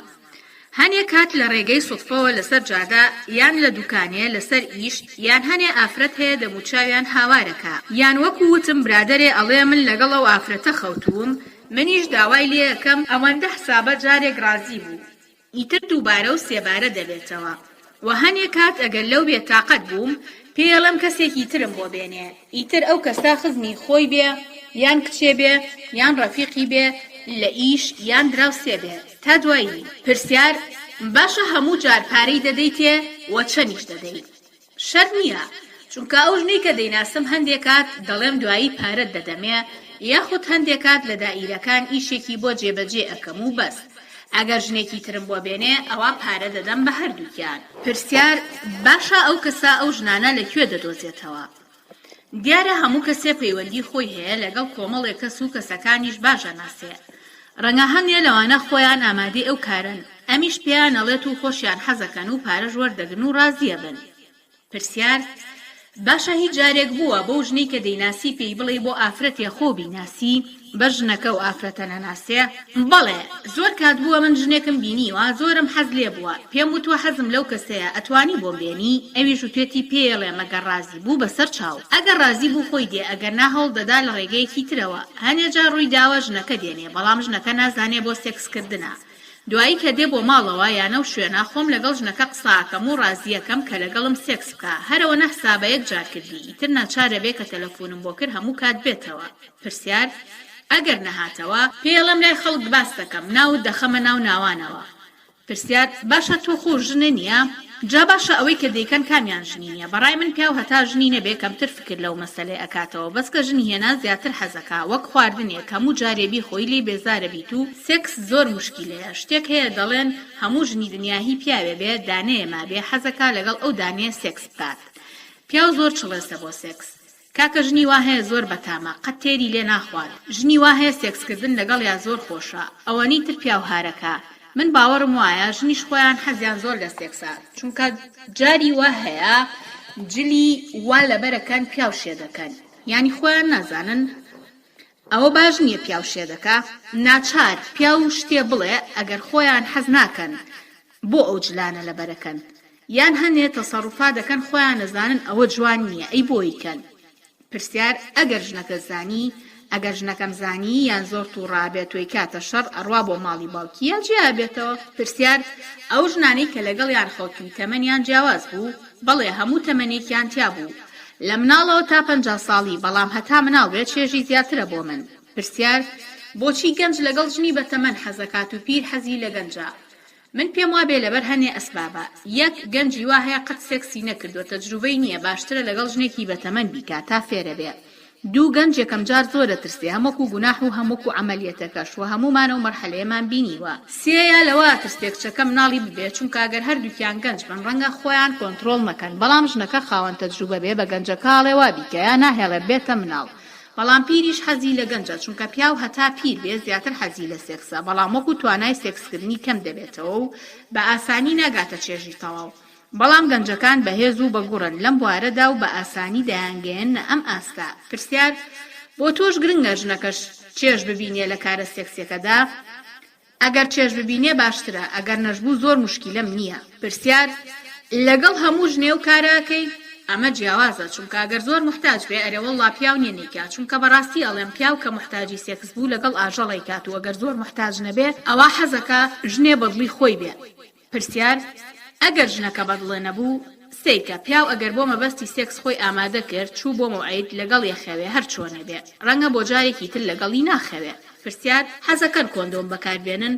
هەنێ کات لە ڕێگەی سوتفەوە لەسەر جادە یان لە دوکانێ لەسەر ئیش یان هەنێ ئافرەت هەیە دەموچاویان هاوارەکا یان وەکو وتم برادەرێ ئەڵێ من لەگەڵ ئەو ئافرەتە خەوتووم منیش داوای لێ ئەکەم ئەوەندە حسابە جارێک ڕازی بوو ئیتر دووبارە و سێبارە دەبێتەوە وە هەنێ کات ئەگەر لەو بێ تاقەت بووم پێیەڵێم کەسێکی ترم بۆ بێنێ ئیتر ئەو کەسە خزمی خۆی بێ یان کچێ بێ یان ڕەفیقی بێ لە ئیش یان دراوسێ بێ تا دوایی. پرسیار، باشە هەموو جار پارەی دەدەیتێ وە چەنیش دەدەی؟ شەرت نییە، چونکە ئەو ژنەی کە دەیناسم هەندێ کات دەڵێم دوایی پارەت دەدەمێ یاخود هەندێ کات لە دائیرەکان ئیشێکی بۆ جێبەجێ ئەکەم و بەس، ئەگەر ژنێکی ترم بۆ بێنێ ئەوا پارە دەدەم بە هەردووکیان. پرسیار، باشە ئەو کەسە ئەو ژنانە لە کوێ دەدۆزێتەوە؟ دیارە هەموو کەسێ پەیوەندی خۆی هەیە لەگەڵ کۆمەڵێ کەس و کەسەکانیش باش ئەناسێ. ڕەنگە هەندێ لەوانە خۆیان ئامادەی ئەو کارەن، ئەمیش پێیان ئەڵێت و خۆشیان حەزەکەن و پارەش وەردەگرن و ڕازیەبن. پرسیار، باشە هیچ جارێک بووە بەو ژنەی کە دەیناسی پێی بڵێی بۆ ئافرەتێ خۆو بیناسی بەس ژنەکە و ئافرەتە نەناسێ؟ بەڵێ زۆر کات بووە من ژنێکم بینیوە زۆرم حەز لێ بووە پێم وتوە حەزم لەو کەسەیە ئەتوانی بۆم بێنی ئەویش وتوێتی پێیەڵێم ئەگەر ڕازی بوو بەسەر چاو ئەگەر ڕازی بوو خۆی دێ ئەگەر نا هەوڵ دەدا لە ڕێگەیەکی ترەوە هەنێ جار ڕووی داوە ژنەکە دێنێ بەڵام ژنەکە نازانێ بۆ سێکس کردنە. دوایی کە دێ بۆ ماڵەوە یا نەو شوێنە خۆم لەگەڵ ژنەکە قسە ئەکەم و ڕازیەکەم کە لەگەڵم سێکس بکا هەرئەوەنە حسابە یەک جار کردی ئیتر ناچارەبێ کە تەلەفونم بۆ کرد هەموو کات بێتەوە پرسیار، ئەگەر نەهاتەوە؟ پێی ئەڵێم لای خەڵک باستەکەم ناوت دەخەمە ناو ناوانەوە پرسیار، باشە تۆ خۆ ژنە نیە؟ جا باشە ئەوەی کە دەیکەن کامیان ژنی نیە؟ بەڕای من پیاو هەتا ژنی نەبێ کەمتر فکر لەو مەسەلەیە ئەکاتەوە بەس کە ژنی هێنا زیاتر حەزەکا وەک خواردنێک هەموو جارێ بیخۆی لێی بێزارەبیت و سێکس زۆر موشکیلەیە شتێک هەیە دەڵێن هەموو ژنی دنیا هی پیاوێ بێ دانەیە مابێ حەزەکا لەگەڵ ئەو دانەیە سێکس بکات پیاو زۆر چڵێسە بۆ سێکس کاکە ژنی وا هەیە زۆر بەتامە قەت تێری لێ ناخوات ژنی وا هەیە سێکس کردن لەگەڵیا زۆر خۆشە ئەوەنەی تر پیاو هارەکا من باوەڕم وایە ژنیش خۆیان حەزیان زۆر لە سێکسە چونکە جاری وا هەیە جلی وا لەبەرەکەن پیاو شێدەکەن یانی خۆیان نازانن ئەوە باش نیە پیاو شێدەکا ناچار پیاو شتێ بڵێ ئەگەر خۆیان حەز ناکەن بۆ ئەو جلانە لەبەرەکەن یان هەنێ تەسەڕوفا دەکەن خۆیان ئەزانن ئەوە جوان نیە ئەی بۆ ئەیکەن؟ پرسیار، ئەگەر ژنەکەت زانی؟ ئەگەر ژنەکەم زانی یان زۆر توڕە ئەبێت و ئەیکاتە شەڕ ئەڕوا بۆ ماڵی باوکی یا جیا ئەبێتەوە؟ پرسیار، ئەو ژنانەی کە لەگەڵیان خەوتووی تەمەنیان جیاواز بوو؟ بەڵێ هەموو تەمەنێکیان تیا بوو لە مناڵەوە تا 50 ساڵی بەڵام هەتا مناڵ بێت چێژی زیاترە بۆ من. پرسیار، بۆچی گەنج لەگەڵ ژنی بەتەمەن حەزەکات و پیر حەزی لە گەنجە؟ من پێم وابێ لەبەر هەنێ ئەسبابە. یەک، گەنجی وا هەیە قەت سێکسی نەکردوە تەجروبەی نیە باشترە لەگەڵ ژنێکی بەتەمەن بیکا تا فێرەبێ. دوو، گەنج یەکەم جار زۆر ئەترسێ هەم وەکو گوناح و هەم وەکو عەمەلیەتەکەش وە هەموومان ئەو مەرحەلەیەمان بینیوە. سێ، یا لەوە ئەترسێ کچەکە مناڵی ببێ چونکە ئەگەر هەردووکیان گەنج بن ڕەنگە خۆیان کۆنترۆڵ نەکەن بەڵام ژنەکە خاوەن تەجروبە بێ بە گەنجەکە ئەڵێ وا بیکە یا ناهێڵێ ببێتە مناڵ. بەڵام پیریش حەزی لە گەنجە چونکە پیاو هەتا پیر بێ زیاتر حەزی لە سێکسە بەڵام وەکو توانای سێکسکردنی کەم دەبێتەوە و بە ئاسانی ناگاتە چێژی تەواو بەڵام گەنجەکان بەهێز و بەگوڕن لەم بوارەدا و بە ئاسانی دەیانگەیەننە ئەم ئاستە پرسیار، بۆ تۆش گرنگە ژنەکەش چێژ ببینێ لە کارە سێکسیەکەدا؟ ئەگەر چێژ ببینێ باشترە ئەگەر نەشبوو زۆر موشکیلەم نییە. پرسیار، لەگەڵ هەموو ژنێ و کارە ئەکەی؟ ئەمە جیاوازە چونکە ئەگەر زۆر موحتاج بێ ئەرێ وەڵڵا پیاو نیە نەیکا چونکە بەڕاستی ئەڵێم پیاو کە موحتاجی سێکس بوو لەگەڵ ئاژەڵ ئەیکات و ئەگەر زۆر موحتاج نەبێ ئەوا حەزەکا ژنێ بەدڵی خۆی بێ. پرسیار، ئەگەر ژنەکە بەدڵێ نەبوو؟ سەیرکە پیاو ئەگەر بۆ مەبەستی سێکس خۆی ئامادە کرد چوو بۆ مەوعید لەگەڵی ئەخەوێ هەر چۆنێ بێ ڕەنگە بۆ جارێکی تر لەگەڵی ناخەوێ. پرسیار، حەزەکەن کۆندۆم بەکار بێنن؟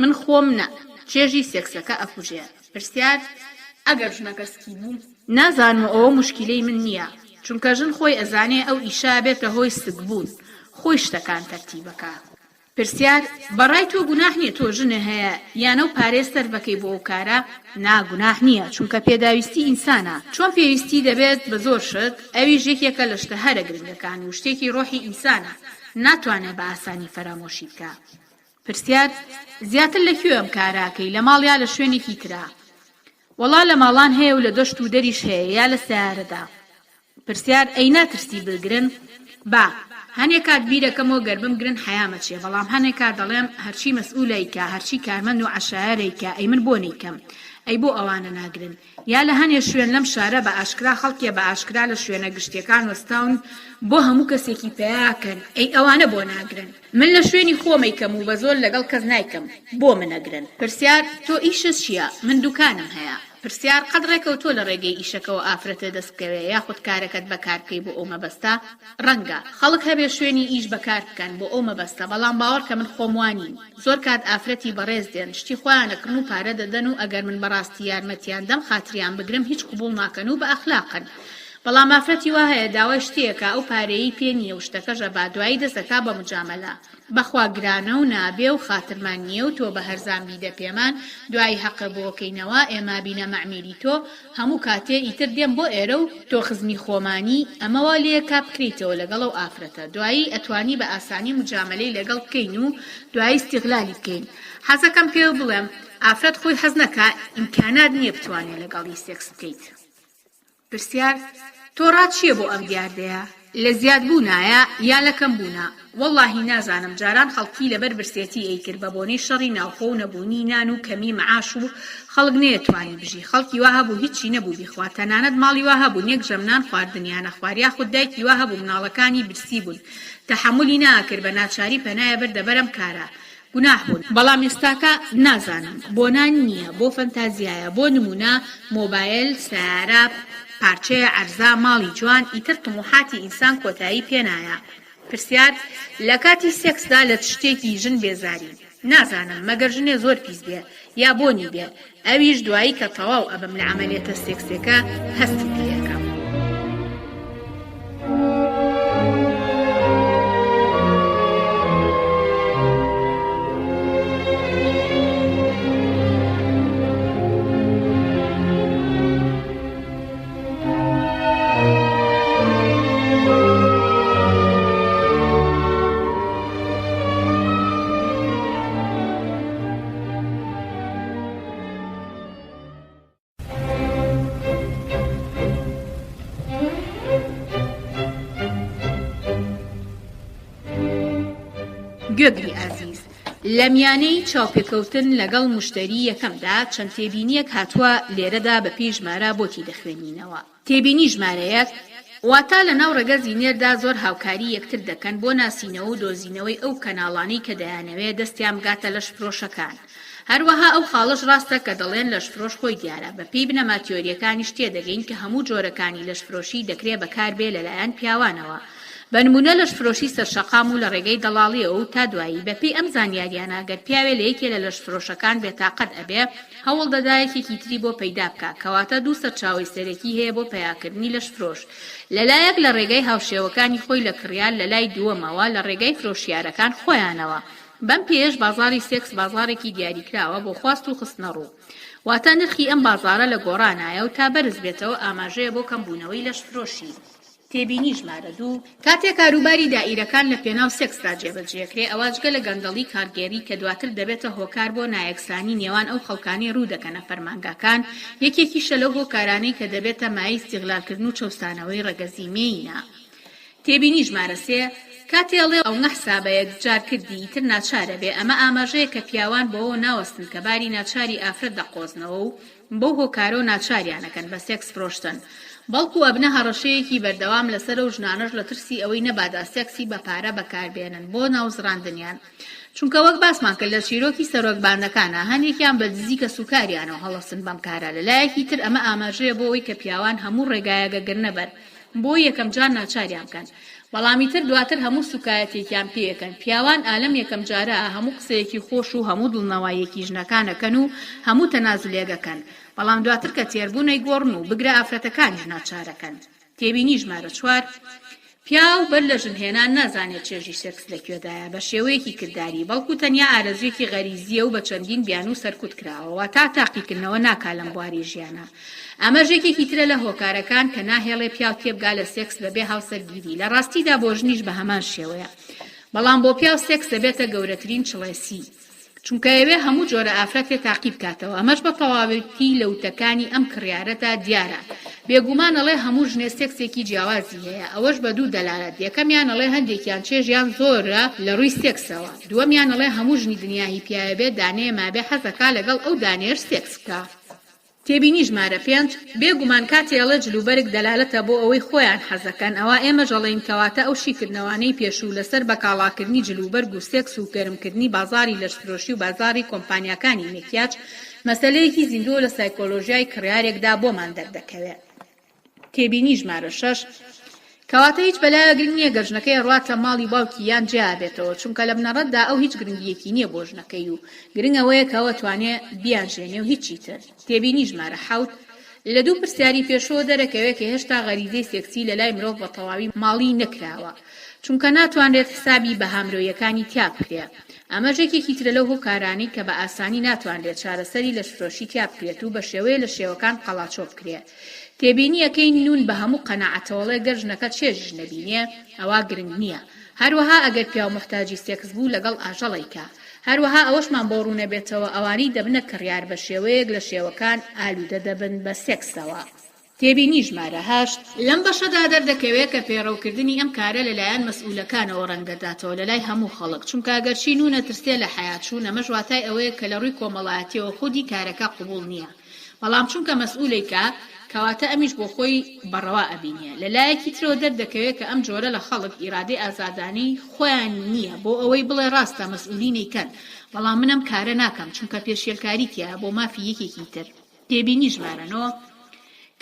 من خۆم نا، چێژی سێکسەکە ئەکوژێ. پرسیار، ئەگەر ژنەکە سکی بوو؟ نازانم و ئەوە موشکیلەی من نیە، چونکە ژن خۆی ئەزانێ ئەو ئیشە ئەبێتە هۆی سک بوون، خۆی شتەکان تەرتیبەکا. پرسیار، بەڕای تۆ گوناح نیە تۆ ژنێ هەیە یان ئەو پارەیە سەرفەکەی بۆ ئەو کارە؟ نا گوناح نیە چونکە پێداویستی ئینسانە چۆن پێویستی دەبێت بە زۆر شت ئەویش یەکێکە لە شتە هەرە گرنگەکان و شتێکی ڕۆحی ئینسانە ناتوانێ بە ئاسانی فەرامۆشی بکا. پرسیار، زیاتر لە کوێ ئەم کارە ئەکەی لە ماڵ یا لە شوێنێکی ترا؟ وەڵا لە ماڵان هەیە و لە دەشت و دەریش هەیە یا لە سەیارەدا. پرسیار، ئەی ناترسی بگرن؟ با، هەنێ کات بیرەکەمەوە گەر بمگرن حەیام ئەچێ، بەڵام هەنێ کات دەڵێم هەرچی مەسئولە ئەیکا، هەرچی کارمەند و عەشایەرە ئەیکا، ئەی من بۆ نەیکەم؟ ئەی بۆ ئەوانە ناگرن؟ یا لە هەنێ شوێن لەم شارە بە ئاشکرا خەڵکێ بە ئاشکرا لە شوێنە گشتیەکان وەستاون بۆ هەموو کەسێکی پەیا ئەکەن، ئەی ئەوانە بۆ ناگرن؟ من لە شوێنی خۆم ئەیکەم و بە زۆر لەگەڵ کەس نایکەم، بۆ من ئەگرن؟ پرسیار، تۆ ئیشت چیە؟ من دوکانم هەیە. پرسیار، قەت ڕێکەوتووە لە ڕێگەی ئیشەکەوە ئافرەتێ دەست بکەوێ یاخود کارەکەت بەکار بکەی بۆ ئەو مەبەستە؟ ڕەنگە خەڵک هەبێ شوێنی ئیش بەکار بکەن بۆ ئەو مەبەستە بەڵام باوەڕکە من خۆم وا نیم زۆر کات ئافرەتی بەڕێز دێن شتی خۆیان ئەکڕن و پارە دەدەن و ئەگەر من بەڕاستی یارمەتیان دەم خاتریان بگرم هیچ قبوڵ ناکەن و بە ئەخلاقن بەڵام ئافرەتی وا هەیە داوای شتێ ئەکا ئەو پارەیەی پێ نیە و شتەکەش ئەبا دوایی دەست ئەکا بە مجامەلە بەخوا گرانە و نابێ و خاترمان نیە و تۆ بە هەرزان بیدە پێمان دوایی هەقە بۆ کەینەوە ئێمە بینە مەعمیلی تۆ هەموو کاتێ ئیتر دێم بۆ ئێرە و تۆ خزمی خۆمانی ئەمە وا لێکا بکرێیتەوە لەگەڵ ئەو ئافرەتە دوایی ئەتوانی بە ئاسانی مجامەلەی لەگەڵ بکەین و دوایی ئیستیغلالی بکەین حەزەکەم پێو بڵێم ئافرەت خۆی حەز نەکا ئیمکانات نیە بتوانێ لەگەڵی سێکس بکەیت. پرسیار، تۆ ڕات چییە بۆ ئەم دیاردەیە؟ لە زیاد بوونایە یا لە کەم بوونا؟ وەڵڵاهی نازانم جاران خەڵکی لەبەر برسێتی ئەیکرد بە بۆنەی شەڕی ناوخۆ و نەبوونی نان و کەمی معاش و خەڵک نەیەتوانی بژی خەڵکی وا هەبوو هیچی نەبوو بیخوا تەنانەت ماڵی وا هەبوون یەک ژەم نان خواردنیان ئەخوارد یاخود دایکی وا هەبوو مناڵەکانی برسی بوون تەحەمولی نەئەکرد بە ناچاری پەنایە بردە بەر ئەم کارە. گوناح بوون، بەڵام ئێستاکە نازانم بۆ نان نییە، بۆ فەنتازیایە، بۆ نموونە مۆبایل، سەیارە، پارچەیە عەرزە، ماڵی جوان، ئیتر تموحاتی ئینسان کۆتایی پێنایە. پرسیار، لە کاتی سێکسدا لە چ شتێکی ژن بێزاری؟ نازانم، مەگەر ژنێ زۆر پیس بێ، یا بۆنی بێ، ئەویش دوایی کە تەواو ئەبم لە عەمەلێتە سێکسێکە هەستی پێ ئەکەم. گوێگری ئازیز، لە میانەی چاوپێکەوتن لەگەڵ موشتەری یەکەمدا چەند تێبینییەک هاتووە لێرەدا بەپێی ژمارە بۆتی دەخوێنینەوە. تێبینی ژمارە یەک، واتا لە ناو ڕەگەزی نێردا زۆر هاوکاری یەکتر دەکەن بۆ ناسینەوە و دۆزینەوەی ئەو کەناڵانەی کە دەیانەوێ دەستیان بگاتە لەشفرۆشەکان. هەروەها ئەو خاڵەش ڕاستە کە دەڵێن لەشفرۆش خۆی دیارە، بە پێی بنەما تیۆرییەکانیش تێدەگەین کە هەموو جۆرەکانی لەشفرۆشی دەکرێ بەکار بێ لەلایەن پیاوانەوە. بە نموونە لەشفرۆشی سەرشەقام و لە ڕێگەی دەڵاڵیەوە و تا دوایی، بە پێی ئەم زانیاریانە گەر پیاوێ لە یەکێ لە لەشفرۆشەکان بێتاقەت ئەبێ، هەوڵ دەدا یەکێکی تری بۆ پەیدا بکا، کەواتە دوو سەرچاوەی سەرەکی هەیە بۆ پەیاکردنی لەشفرۆش، لە لایەک لە ڕێگای هاوشێوەکانی خۆی لە کڕیار، لە لای دووەمەوە لە ڕێگای فرۆشیارەکان خۆیانەوە. بەم پێیەش بازاڕی سێکس بازاڕێکی دیاریکراوە بۆ خواست و خستنەڕوو. واتە نرخی ئەم بازاڕە لە گۆڕانایە و تا بەرز بێتەوە ئاماژەیە بۆ کەمبوونەوەی لەشفرۆشی. تێبینی ژمارە دوو، کاتێ کاروباری دائیرەکان لە پێناو سێکسدا جێبەجێکرێ ئەوا جگە لە گەندەڵی کارگێری کە دواتر دەبێتە هۆکار بۆ نایەکسانی نێوان ئەو خەڵکانەی ڕوو دەکەنە فەرمانگاکان یەکێکیشە لەو هۆکارانەی کە دەبێتە مایەی ئیستیغلالکردن و چەوسانەوەی ڕەگەزی مێینە. تێبینی ژمارە سێ، کاتێ ئەڵێ ئەونە حسابە یەکجار کردی ئیتر ناچارەبێ ئەمە ئاماژەیە کە پیاوان بەوەوە ناوەستن کە باری ناچاری ئافرەت دەقۆزنەوە و بەو هۆکارەوە ناچاریانەکەن بە سێکس فرۆشتن، بەڵکو ئەبنە هەڕەشەیەکی بەردەوام لەسەر ئەو ژنانەش لە ترسی ئەوەی نەبادا سێکسی بە پارە بەکاربێنن بۆ ناوزڕاندنیان. چونکە وەک باسمان کرد لە چیرۆکی سەرۆک باندەکانا هەنێکیان بە دزی کەسوکاریانەوە هەڵەسن بەم کارە، لە لایەکی تر ئەمە ئاماژەیە بۆ ئەوەی کە پیاوان هەموو ڕێگایەک ئەگرنە بەر بۆ یەکەم جار ناچاریان بکەن بەڵام ئیتر دواتر هەموو سوکایەتیەکیان پێ ئەکەن پیاوان ئالەم یەکەم جارە هەموو قسەیەکی خۆش و هەموو دڵنەواییەکی ژنەکان ئەکەن و هەموو تەنازولێک ئەکەن بەڵام دواتر کە تێربوون ئەیگۆڕن و بگرە ئافرەتەکانیش ناچارەکەن. تێبینی ژمارە چوار، پیاو بەر لە ژن هێنان نازانێت چێژی سێکس لە کوێدایە بە شێوەیەکی کرداری، بەڵکو تەنیا ئارەزوویەکی غەریزییە و بە چەندین بیانوو سەرکوت کراوە، واتا تاقیکردنەوە ناکا لەم بواری ژیانە. ئەمەش یەکێکی ترە لە هۆکارەکان کە ناهێڵێ پیاو تێبگا لە سێکس بەبێ هاوسەرگیری، لە ڕاستیدا بۆ ژنیش بە هەمان شێوەیە، بەڵام بۆ پیاو سێکس دەبێتە گەورەترین چڵێسی. چونکە ئەیەوێ هەموو جۆرە ئافرەتێ تاقی بکاتەوە ئەمەش بە تەواوەتی لە وتەکانی ئەم کڕیارەدا دیارە بێگومان ئەڵێ هەموو ژنێ سێکسێکی جیاوازی هەیە ئەوەش بە دوو دەلالەت یەکەمیان ئەڵێ هەندێکیان چێژیان زۆرە لە ڕووی سێکسەوە دووەمیان ئەڵێ هەموو ژنی دنیا هی پیاوێ بێ دانەیە مابێ حەزەکا لەگەڵ ئەو دانەیەش سێکس بکا. تێبینی ژمارە پێنج، بێ گومان کاتێ ئەڵێ جلوبەرگ دەلالەتە بۆ ئەوەی خۆیان حەزەکەن ئەوا ئێمەش ئەڵێین کەواتە ئەو شیکردنەوانەی پێشوو لەسەر بەکاڵاکردنی جلوبەرگ و سێکس و گەرمکردنی بازاڕی لەشفرۆشی و بازاڕی کۆمپانیاکانی مێکیاج مەسەلەیەکی زیندووە لە سایکۆلۆژیای کڕیارێکدا بۆمان دەردەکەوێ. تێبینی ژمارە شەش، کەواتە هیچ بەلایەوە گرنگ نییە گەر ژنەکەی ئەڕواتە ماڵی باوکی یان جیا ئەبێتەوە چونکە لە بنەڕەتدا ئەو هیچ گرنگییەکی نییە بۆ ژنەکەی و گرنگ ئەوەیە کە ئەو ئەتوانێ بیانژێنێ و هیچی تر. تێبینی ژمارە حەوت، لە دوو پرسیاری پێشووەوە دەرەکەوێ کە هێشتا غەریزەی سێکسی لەلای مرۆڤ بە تەواوی ماڵی نەکراوە چونکە ناتوانرێت حسابی بەها مرۆییەکانی تیا بکرێ ئەمەش یەکێکی ترە لەو هۆکارانەی کە بە ئاسانی ناتوانرێت چارەسەری لەشفرۆشی تیا بکرێت و بە شێوەیە لە شێوەکان قەڵاچۆ بکرێ تێبینیەکەی نون بە هەموو قەناعەتەوەڵێ گەر ژنەکە چێژیش نەبینێ ئەوا گرنگ نیە هەروەها ئەگەر پیاو موحتاجی سێکس بوو لەگەڵ ئاژەڵ ئەیکا هەروەها ئەوەشمان بۆ ڕوونەبێتەوە ئەوانەی دەبنە کڕیار بە شێوەیەک لە شێوەکان ئالوودە دەبن بە سێکسەوە. تێبینی ژمارە هەشت، لەم بەشەدا دەردەکەوێ کە پەیڕەوکردنی ئەم کارە لەلایەن مەسئولەکانەوە ڕەنگدەداتەوە لەلای هەموو خەڵک چونکە ئەگەرچی نون ئەترسێ لە حەیا چوون ئەمەش واتای ئەوەیە کە لە ڕووی کۆمەڵایەتیەوە خودی کارەکە قبوڵ نیە بەڵام چونکە مەسئولەیکە. کەواتە ئەمیش بۆ خۆی بە ڕەوا ئەبینێ. لە لایەکی ترەوە دەردەکەوێ کە ئەم جۆرە لە خەڵک ئیرادەی ئازادانەی خۆیان نییە بۆ ئەوەی بڵێ ڕاستە مەسئولین ئەیکەن بەڵام من ئەم کارە ناکەم چونکە پێشێلکاری تیایە بۆ مافی یەکێکی تر. تێبینی ژمارە نۆ،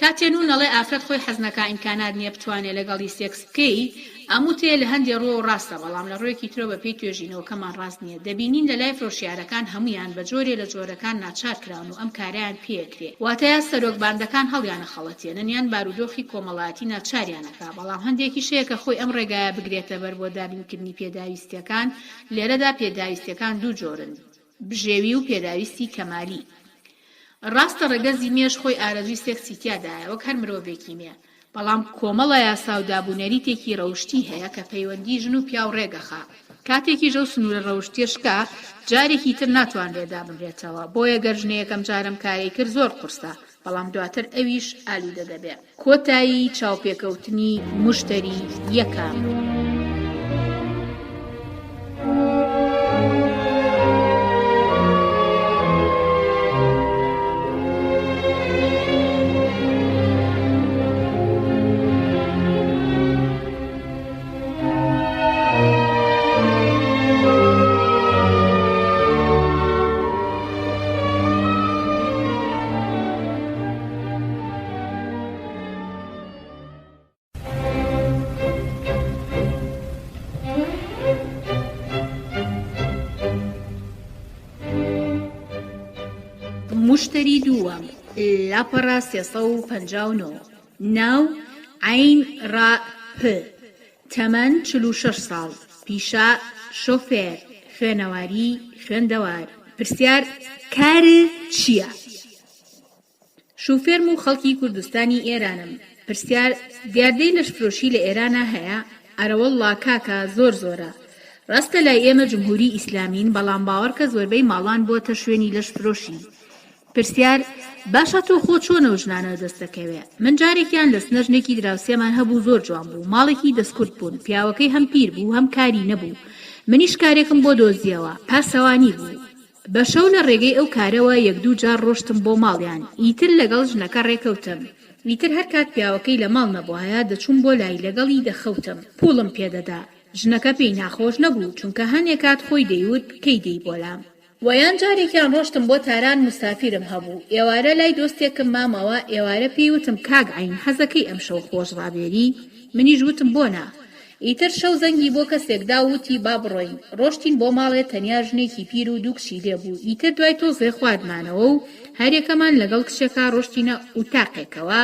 کاتێ نون ئەڵێ ئافرەت خۆی حەز نەکا ئیمکانات نیە بتوانێ لەگەڵی سێکس بکەی، ئەم وتەیە لە هەندێ ڕووەوە ڕاستە بەڵام لە ڕووێکی ترەوە بەپێی توێژینەوەکەمان ڕاست نیە. دەبینین لەلای فرۆشیارەکان هەموویان بە جۆرێ لە جۆرەکان ناچار کراون و ئەم کارەیان پێ ئەکرێ. واتە یا سەرۆک باندەکان هەڵیانەخەڵەتێنن یان بارودۆخی کۆمەڵایەتی ناچاریان ئەکا، بەڵام هەندێکیش هەیە کە خۆی ئەم ڕێگایە بگرێتە بەر بۆ دابینکردنی پێداویستیەکان، لێرەدا پێداویستیەکان دوو جۆرن، بژێوی و پێداویستی کەمالی. ڕاستە ڕەگەزی مێش خۆی ئارەزووی سێکسی تیادایە وەک هەر مرۆڤێکی مێ، بەڵام کۆمەڵە یاسا و دابونەریتێکی ڕەوشتی هەیە کە پەیوەندی ژن و پیاو ڕێگەخا، کاتێکیش ئەو سنوورە ڕەوشتیە شکا جارێکی تر ناتوانرێ دابنرێتەوە، بۆیە گەر ژنە یەکەم جار ئەم کارەی کرد زۆر قورسە، بەڵام دواتر ئەویش ئالوودە دەبێ. کۆتایی چاوپێکەوتنی موشتەری یەکەم. موشتەری دووەم، لاپەڕە 359، ناو، عەین ڕا پ، تەمەن 46 ساڵ، پیشە، شۆفێر، خوێنەواری، خوێندەوار. پرسیار، کارت چییە؟ شوفێرم و خەڵکی کوردستانی ئێرانم. پرسیار، دیاردەی لەشفرۆشی لە ئێرانا هەیە؟ ئەرەوەڵڵا کاکە زۆر زۆرە. ڕاستە لای ئێمە جمهوری ئیسلامین بەڵام باوەڕکە زۆربەی ماڵان بۆتە شوێنی لەشفرۆشی. پرسیار، باشە تۆ خۆ چۆن ئەو ژنانە دەست دەکەوێ؟ من جارێکیان لە سنە ژنێکی دراوسێمان هەبوو زۆر جوان بوو ماڵێکی دەستکورت بوون پیاوەکەی هەم پیر بوو هەم کاری نەبوو منیش کارێکم بۆ دۆزیەوە پاسەوانی بوو بە شەو لە ڕێگەی ئەو کارەوە یەک دوو جار ڕۆشتم بۆ ماڵیان، ئیتر لەگەڵ ژنەکە ڕێکەوتم. ئیتر هەر کات پیاوەکەی لە ماڵ نەبوایە دەچووم بۆ لای لەگەڵی دەخەوتم، پووڵم پێ دەدا. ژنەکە پێی ناخۆش نەبوو، چونکە هەنێ کات خۆی دەیوت کەی دێی بۆ لام. وە یان جارێکیان ڕۆشتم بۆ تاران موسافیرم هەبوو، ئێوارە لای دۆستێکم مامەوە، ئێوارە پێی وتم کاک عەین حەزەکەی ئەمشەو خۆش ڕابێری؟ منیش وتم بۆ نا؟ ئیتر شەو زەنگی بۆ کەسێک دا و وتی با بڕۆین. ڕۆشتین بۆ ماڵێ تەنیا ژنێکی پیر و دوو کچی لێ بوو. ئیتر دوای تۆزێ خواردمانەوە و هەریەکەمان لەگەڵ کچێکا ڕۆشتینە ئوتاقێکەوە،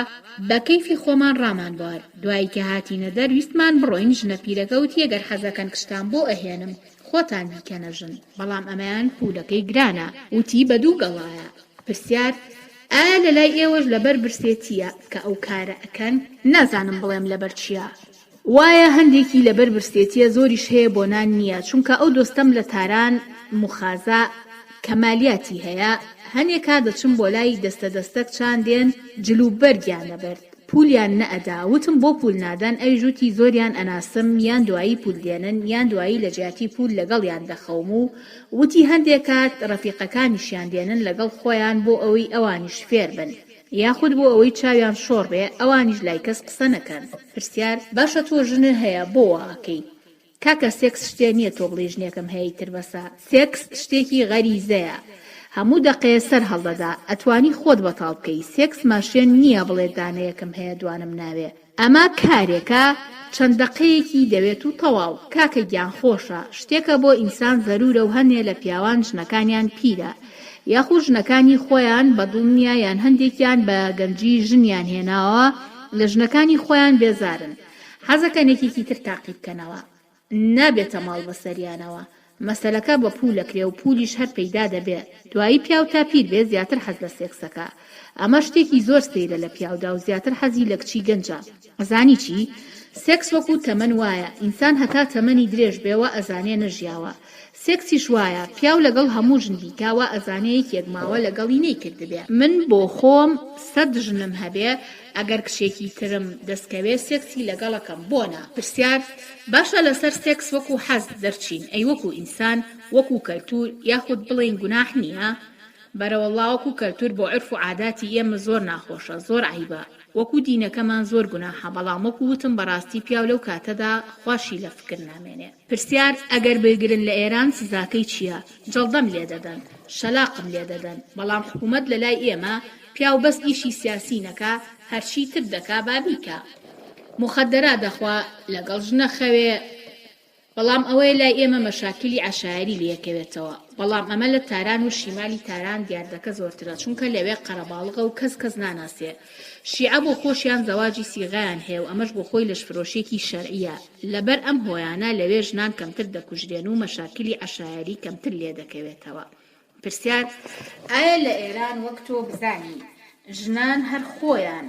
بە کەیفی خۆمان ڕامان بوارد. دوایی کە هاتینە دەر ویستمان بڕۆین ژنە پیرەکە وتی گەر حەزەکەن کچتان بۆ ئەهێنم خۆتان بیکەنە ژن، بەڵام ئەمەیان پوولەکەی گرانە. وتی بە دوو گەڵایە. پرسیار، ئایا لەلای ئێوەش لەبەر برسێتییە کە ئەو کارە ئەکەن؟ نازانم بڵێم لەبەر چییە. وایە هەندێکی لەبەر برسێتیە زۆریش هەیە بۆ نان نیە چونکە ئەو دۆستەم لە تاران موخازە کەمالیاتی هەیە هەنێ کات دەچم بۆ لای دەستە دەستە کچان دێن جل و بەرگیان لەبەرد پولیان نەئەدا وتم بۆ پول نادەن ئەویش وتی زۆریان ئەناسم یان دوایی پول دێنن یان دوایی لە جیاتی پول لەگەڵیان دەخەوم و وتی هەندێ کات ڕەفیقەکانیشیان دێنن لەگەڵ خۆیان بۆ ئەوەی ئەوانیش فێر بن. یاخود بۆ ئەوەی چاویان شۆڕ بێ ئەوانیش لای کەس قسە نەکەن. پرسیار، باشە تۆ ژنت هەیە بۆ وا ئەکەی؟ کاکە سێکس شتێ نیە تۆ بڵێی ژنێکم هەیە ئیتر بەسە، سێکس شتێکی غەریزەیە هەموو دەقەیە سەر هەڵدەدا ئەتوانی خۆت بەتاڵ بکەی، سێکس ماشێن نیە بڵێ دانەیەکم هەیە دوانم ناوێ، ئەمە کارێکە چەند دەقەیەکی دەوێت و تەواو، کاکە گیان خۆشە، شتێکە بۆ ئینسان زەرورە و هەنێ لە پیاوان ژنەکانیان پیرە یاخو ژنەکانی خۆیان بە دڵ نیە یان هەندێکیان بە گەنجی ژنیان هێناوە لە ژنەکانی خۆیان بێزارن حەزەکەن یەکێکی تر تاقی بکەنەوە. نابێتە ماڵ بەسەریانەوە مەسەلەکە بە پوول ئەکرێ و پوولیش هەر پەیدا دەبێ دوایی پیاو تا پیر بێ زیاتر حەز لە سێکسەکا ئەمە شتێکی زۆر سەیرە لە پیاودا و زیاتر حەزی لە کچی گەنجە ئەزانی چی سێکس وەکو تەمەن وایە ئینسان هەتا تەمەنی درێژ بێ وا ئەزانێ نەژیاوە سێکسیش وایە پیاو لەگەڵ هەموو ژن بیکا وا ئەزانێ یەکێک ماوە لەگەڵی نەیکردبێ من بۆخۆم سەت ژنم هەبێ ئەگەر کچێکی ترم دەستکەوێ سێکسی لەگەڵەکەم بۆنا؟ پرسیار، باشە لەسەر سێکس وەکو حەز دەرچین ئەی وەکو ئینسان وەکو کەلتور یاخود بڵێین گوناح نیە؟ بەرەوەڵڵا وەکو کەلتور بۆ عورف و عاداتی ئێمە زۆر ناخۆشە زۆر عەیبە. وەکو دینەکەمان زۆر گوناحە بەڵام وەکو وتم بەڕاستی پیاو لەو کاتەدا خواشی لە فکر نامێنێ. پرسیار، ئەگەر بگرن لە ئێران سزاکەی چیە؟ جەڵدەم لێدەدەن، شەلاقم لێدەدەن، بەڵام حکومەت لەلای ئێمە پیاو بەس ئیشی سیاسی نەکا هەرچی تر دەکا با بیکا. موخەدەرا دەخوا، لەگەڵ ژنە خەوێ، بەڵام ئەوەیە لای ئێمە مەشاکیلی عەشایەری لێکەوێتەوە، بەڵام ئەمە لە تاران و شیمالی تاران دیاردەکە زۆرترە چونکە لەوێ قەرەباڵغە و کەس کەس ناناسێ. شیعە بۆ خۆشیان زەواجی سیغەیان هەیە و ئەمەش بۆ خۆی لەشفرۆشیەکی شەرعیە، لەبەر ئەم هۆیانە لەوێ ژنان کەمتر دەکوژرێن و مەشاکیلی عەشایەری کەمتر لێدەکەوێتەوە. پرسیار، ئایا لە ئێران وەک تۆ بزانی ژنان هەر خۆیان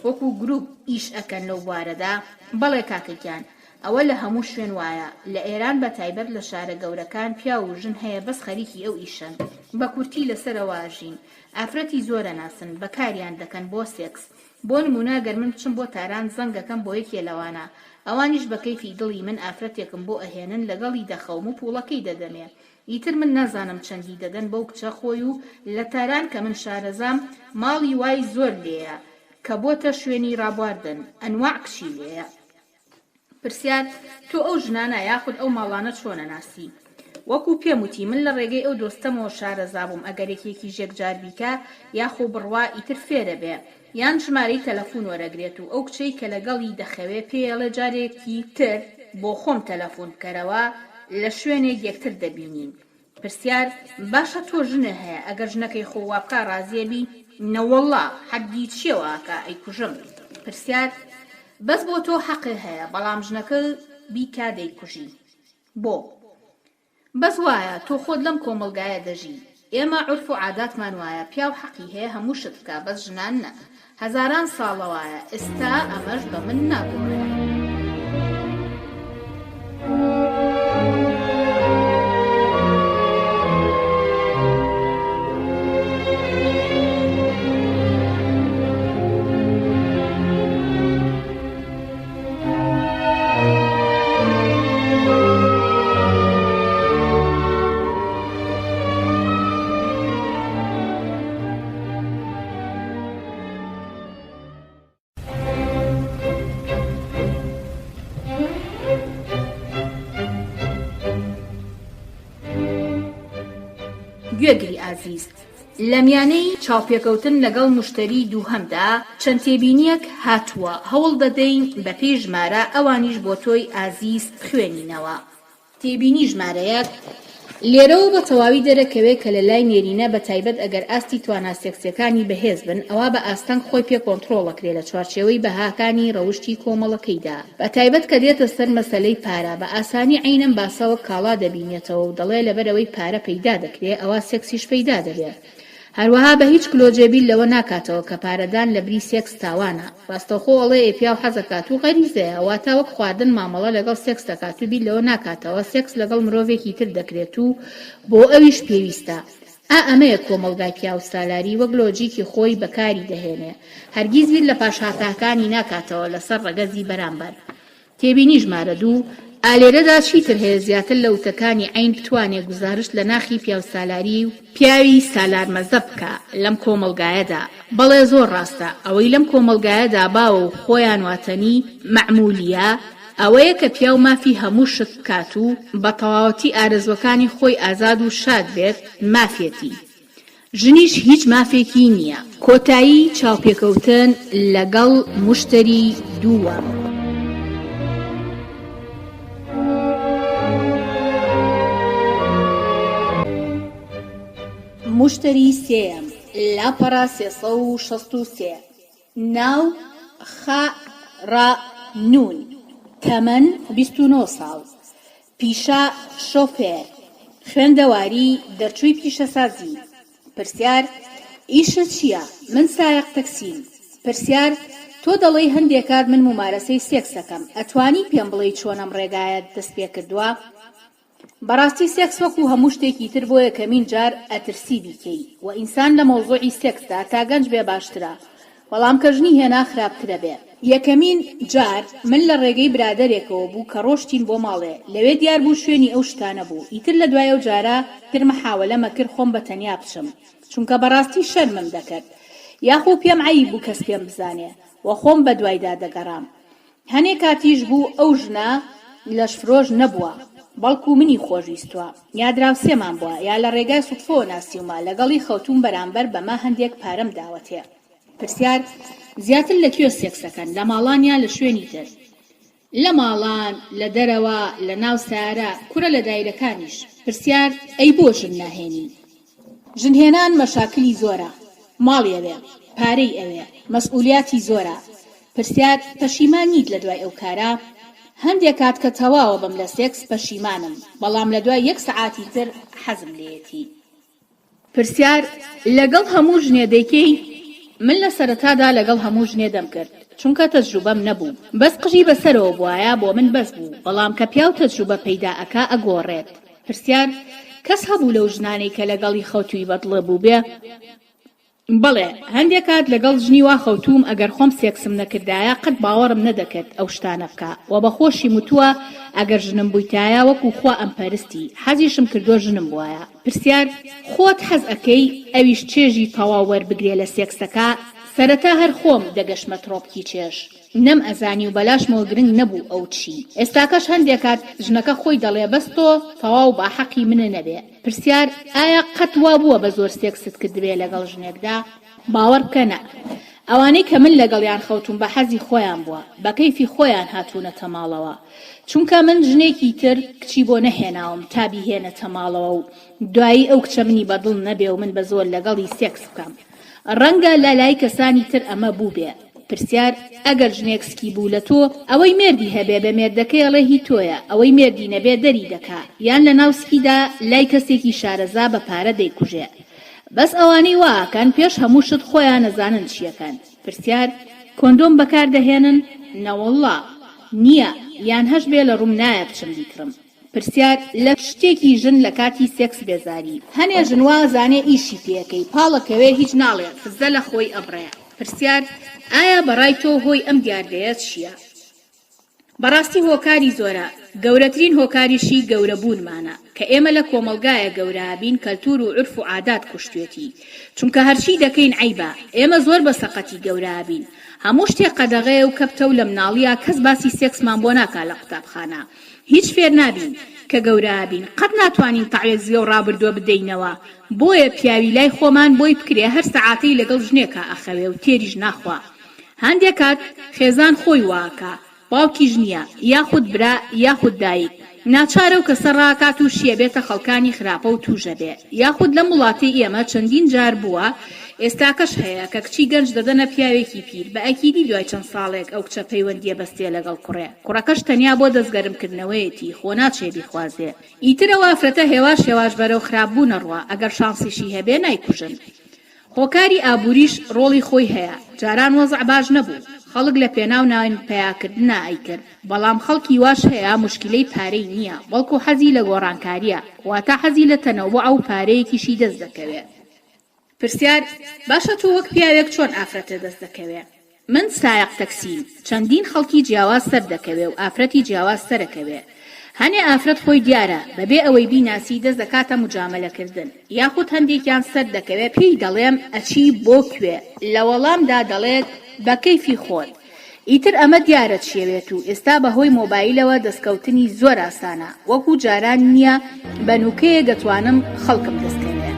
وەکو گروپ ئیش ئەکەن لەو بوارەدا؟ بەڵێ کاکە گیان ئەوە لە هەموو شوێن وایە لە ئێران بە تایبەت لە شارە گەورەکان پیاو و ژن هەیە بەس خەریکی ئەو ئیشەن بە کورتی لەسەرەوە ئەژین ئافرەتی زۆر ئەناسن بەکاریان دەکەن بۆ سێکس بۆ نمونە گەر من بچم بۆ تاران زەنگەکەم بۆ یەکێ لەوانە ئەوانیش بە کەیفی دڵی من ئافرەتێکم بۆ ئەهێنن لەگەڵی دەخەوم و پوڵەکەی دەدەمێ ئیتر من نازانم چەندی دەدەن بەو کچە خۆی و لە تاران کە من شارەزام ماڵی وای زۆر لێیە کە بۆتە شوێنی ڕابواردن ئەنواع کچی لێیە. پرسیار، تۆ ئەو ژنانە یاخود ئەو ماڵانە چۆن ئەناسی؟ وەکو پێم وتی من لە ڕێگەی ئەو دۆستەمەوە شارەزا بووم ئەگەر یەکێکیش یەکجار بیکا یاخو بڕوا ئیتر فێرەبێ یان ژمارەی تەلەفون وەرەگرێت و ئەو کچەی کە لەگەڵی دەخەوێ پێیەڵێ جارێکی تر بۆ خۆم تەلەفون بکەرەوە لە شوێنێک یەکتر دەبینین. پرسیار، باشە تۆ ژنێ هەیە ئەگەر ژنەکەی خۆ وابکا ڕازیەبی؟ نەوەڵڵا حەدی چیە واکا ئەیکوژم. پرسیار، بەس بۆ تۆ حەقێ هەیە بەڵام ژنەکە بیکا دەیکوژی بۆ؟ بەس وایە تۆ خۆت لەم کۆمەڵگایە دەژی ئێمە عورف و عاداتمان وایە پیاو حەقی هەیە هەموو شت بکا بەس ژنان نە هەزاران ساڵە وایە ئستا ئەمەش بە من ناگۆڕێ. گوێگری ئازیز، لە میانەی چاوپێکەوتن لەگەڵ موشتەری دووهەمدا چەند تێبینییەک هاتووە، هەوڵ دەدەین بەپێی ژمارە ئەوانیش بۆ تۆی ئازیز بخوێنینەوە. تێبینی ژمارە یەک، لێرەوە بە تەواوی دەرەکەوێ کە لە لای نێرینە بە تایبەت ئەگەر ئاستی توانا سێکسیەکانی بەهێز بن ئەوا بە ئاستەنگ خۆی پێ کۆنتڕۆڵەکرێ لە چوارچێوەی بەهاکانی ڕەوشتی کۆمەڵەکەیدا بە تایبەت کە دێتە سەر مەسەلەی پارە بە ئاسانی عەینەن باسە وەک کاڵا دەبینێتەوە و دەڵێ لەبەرئەوەی پارە پەیدا دەکرێ ئەوا سێکسیش پەیدا دەبێ هەروەها بە هیچ کلۆجێ بیر لەوە ناکاتەوە کە پارەدان لە بری سێکس تاوانە ڕاستەوخۆ ئەڵێ ئێ پیاو حەزەکات و غەریزەیە واتە وەک خواردن مامەڵە لەگەڵ سێکس دەکات و بیر لەوە ناکاتەوە سێکس لەگەڵ مرۆڤێکی تر دەکرێت و بۆ ئەویش پێویستە ئا ئەمەیە کۆمەڵگای پیاوسالاری وەک لۆجیکی خۆی بەکاری دەهێنێ هەرگیز بیر لە پاشهاتهکانی ناکاتەوە لەسەر ڕەگەزی بەرامبەر. تێبینی ژمارە دوو، ئا لێرەدا چیتر هەیە زیاتر لە وتەکانی عەین بتوانێ گوزارشت لە ناخی پیاوسالاری و پیاوی سالارمەزەب بکا لەم کۆمەڵگایەدا بەڵێ زۆر ڕاستە ئەوەی لەم کۆمەڵگایەدا باوە و خۆیان واتەنی مەعمولیە ئەوەیە کە پیاو مافی هەموو شت بکات و بە تەواوەتی ئارەزوەکانی خۆی ئازاد و شاد بێت مافیەتی ژنیش هیچ مافێکی نیە. کۆتایی چاوپێکەوتن لەگەڵ موشتەری دووەم. موشتەری سێیەم، لاپەڕە 363. ناو، خ ر نون، تەمەن، 29 ساڵ، پیشە، شۆفێر، خوێندەواری، دەرچووی پیشەسازی. پرسیار، ئیشت چییە؟ من سایەق تەکسیم. پرسیار، تۆ دەڵێی هەندێ کات من مومارەسەی سێکس ئەکەم، ئەتوانی پێم بڵێی چۆن ئەم ڕێگایەت دەست پێکردووە؟ بەڕاستی سێکس وەکو هەموو شتێکی تر بۆ یەکەمین جار ئەترسی بیکەی وە ئینسان لە مەوزوعی سێکسدا تا گەنج بێ باشترە بەڵام کە ژنی هێنا خراپترە بێ. یەکەمین جار من لە ڕێگەی برادەرێکەوە بوو کە ڕۆشتین بۆ ماڵێ لەوێ دیار بوو شوێنی ئەو شتانە بوو ئیتر لە دوای ئەو جارە تر مەحاوەلەمە کرد خۆم بە تەنیا بچم چونکە بەڕاستی شەرمم دەکرد یاخو پێم عەیب بوو کەس پێم بزانێ. و خۆم بەدوایدا دەگەڕام. هەنێ کاتیش بوو ئەو ژنە لەشفرۆش نەبووە، بەڵکو منی خۆشویستووە، یا دراوسێمان بووە، یا لە ڕێگای سوتفەوە ناسیومە، لەگەڵی خەوتووم بەرامبەر بەمە هەندێک پارەم داوەتێ. پرسیار، زیاتر لە کوێ سێکس ئەکەن، لە ماڵان یا لە شوێنی تر؟ لە ماڵان، لە دەرەوە، لە ناو سەیارە، کورە لە دایرەکانیش. پرسیار، ئەی بۆ ژن ناهێنی؟ ژن هێنان مەشاکلی زۆرە، ماڵی ئەوێ، پارەی ئەوێ، مەسئولیاتی زۆرە. پرسیار، پەشیمان نیت لە دوای ئەو کارە؟ هەندێ کات کە تەواوە بم لە سێکس پەشیمانم، بەڵام لە دوای یەک سەعاتی تر حەزم لێیەتی. پرسیار، لەگەڵ هەموو ژنێ دەیکەی؟ من لە سەرەتادا لەگەڵ هەموو ژنێ دەمکرد، چونکە تەجروبەم نەبوو، بەس قژی بەسەرەوە بوایە بۆ من بەس بوو، بەڵام کە پیاو تەجروبە پەیدا ئەکا ئەگۆڕێت. پرسیار، کەس هەبوو لەو ژنانەی کە لەگەڵی خەوتووی بەدڵت بووبێ؟ بەڵێ، هەندێ کات لەگەڵ ژنی وا خەوتووم ئەگەر خۆم سێکسم نەکردایە قەت باوەڕم نەدەکرد ئەو شتانە بکا، وە بە خۆشیم وتووە ئەگەر ژنم بوویتایە وەکو خوا ئەمپەرستی، حەزیشم کردووە ژنم بوایە. پرسیار، خۆت حەز ئەکەی ئەویش چێژی تەواو وەربگرێ لە سێکسەکا؟ سەرەتا هەر خۆم دەگەشتمە تڕۆپکی چێژ، نەم ئەزانی و بەلاشمەوە گرنگ نەبوو ئەو چی. ئێستاکەش هەندێ کات ژنەکە خۆی دەڵێ بەس تۆ تەواو با حەقی منە نەبێ. پرسیار، ئایا قەت وا بووە بە زۆر سێکست کردبێ لەگەڵ ژنێکدا؟ باوەڕ بکە نا. ئەوانەی کە من لەگەڵیان خەوتووم بە حەزی خۆیان بووە، بە کەیفی خۆیان هاتوونەتە ماڵەوە. چونکە من ژنێکی تر کچی بۆ نەهێناوم تا بیهێنێتە ماڵەوە و دوایی ئەو کچە منی بە دڵ نەبێ و من بە زۆر لەگەڵی سێکس بکەم. ڕەنگە لە لای کەسانی تر ئەمە بووبێ. پرسیار، ئەگەر ژنێک سکی بوو لە تۆ، ئەوەی مێردی هەبێ بە مێردەکەی ئەڵێ هی تۆیە، ئەوەی مێردی نەبێ دەری دەکا، یان لە ناو سکیدا لای کەسێکی شارەزا بە پارە دەیکوژێ. بەس ئەوانەی وا ئەکەن پێش هەموو شت خۆیان ئەزانن چیەکەن. پرسیار، کۆندۆم بەکار دەهێنن؟ نەوەڵڵا. نییە، یان هەشبێ لە ڕووم نایە بچم بیکڕم. پرسیار، لە شتێکی ژن لە کاتی سێکس بێزاری؟ هەنێ ژن وا ئەزانێ ئیشی پێ ئەکەی پاڵەکەوێ هیچ ناڵێ فزە لە خۆی ئەبڕێ. پرسیار، ئایا بەڕای تۆ هۆی ئەم دیاردەیە چییە؟ بەڕاستی هۆکاری زۆرە، گەورەترین هۆکاریشی گەورە بوونمانە، کە ئێمە لە کۆمەڵگایەک گەورە ئەبین کەلتور و عورف و عادات کوشتوێتی، چونکە هەرچی دەکەین عەیبە، ئێمە زۆر بە سەقەتی گەورە ئەبین، هەموو شتێک قەدەغەیە و کەپتە و لە مناڵیا کەس باسی سێکسمان بۆ ناکا لە قوتابخانە هیچ فێر نابین، کە گەورە ئەبین قەت ناتوانین تەعوێز لەو ڕابردووە بدەینەوە، بۆیە پیاوی لای خۆمان بۆی بکرێ هەر سەعاتەی لەگەڵ ژنێکا ئەخەوێ و تێریش ناخوا، هەندێ کات خێزان خۆی واکا باوکیش نیە یاخود برا یاخود دایک ناچار ئەو کەسە ڕاکات و شیەبێتە خەڵکانی خراپە و توژەبێ یاخود لەم وڵاتەی ئێمە چەندین جار بووە ئێستاکەش هەیە کە کچی گەنج دەدەنە پیاوێکی پیر بە ئەکیدی دوای چەند ساڵێک ئەو کچە پەیوەندیە بەستێ لەگەڵ کوڕێ کوڕەکەش تەنیا بۆ دەستگەرم کردنەوەیەتی خۆ ناچێ بیخوازێ ئیتر ئەو ئافرەتە هێواش هێواش بەرەو خراپ بوون ئەڕوا ئەگەر شانسیشی هەبێ نایکوژن. هۆکاری ئابوریش ڕۆڵی خۆی هەیە، جاران وەزع باش نەبوو، خەڵک لە پێناو نان پەیاکردنا ئەیکرد، بەڵام خەڵکی واش هەیە موشکیلەی پارەی نییە، بەڵکو حەزی لە گۆڕانکارییە، واتە حەزی لە تەنەوعە و پارەیەکیشی دەست دەکەوێ. پرسیار، باشە تۆ وەک پیاوێک چۆن ئافرەتت دەست دەکەوێ؟ من سایەق تەکسیم، چەندین خەڵکی جیاواز سەردەکەوێ و ئافرەتی جیاواز سەرەکەوێ. هەنێ ئافرەت خۆی دیارە، بەبێ ئەوەی بیناسی دەست دەکاتە موجامەلە کردن. یاخود هەندێکیان سەردەکەوێ پێی دەڵێم ئەچی بۆ کوێ؟ لە وەڵامدا دەڵێت بە کەیفی خۆت. ئیتر ئەمە دیارە چیەوێت و ئێستا بە هۆی مۆبایلەوە دەستکەوتنی زۆر ئاسانە، وەکو جاران نییە بە نوکەیەک دەتوانم خەڵکم دەستکەوێ.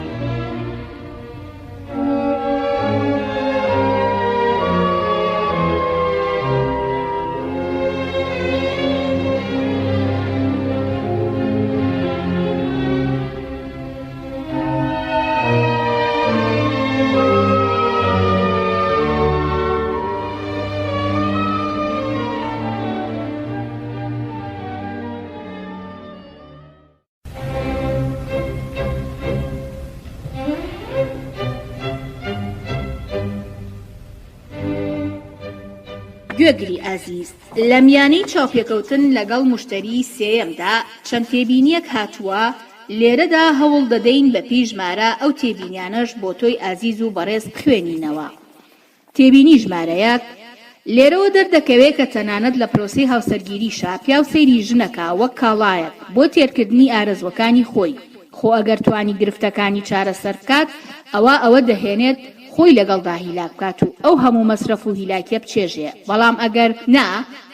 گوێگری ئازیز، لە میانەی چاوپێکەوتن لەگەڵ موشتەریی سێیەمدا چەند تێبینییەک هاتووە، لێرەدا هەوڵ دەدەین بە پێی ژمارە ئەو تێبینیانەش بۆ تۆی ئازیز و بەڕێز بخوێنینەوە. تێبینی ژمارە یەک، لێرەوە دەردەکەوێ کە تەنانەت لە پرۆسەی هاوسەرگیریشا پیاو سەیری ژنەکا وەک کاڵایەک بۆ تێرکردنی ئارەزووەکانی خۆی، خۆ ئەگەر توانی گرفتەکانی چارەسەر بکات ئەوا ئەوە دەهێنێت. خۆی لەگەڵدا هیلاک بکات و ئەو هەموو مەسرەف و هیلاکیە بچێژێ، بەڵام ئەگەر نا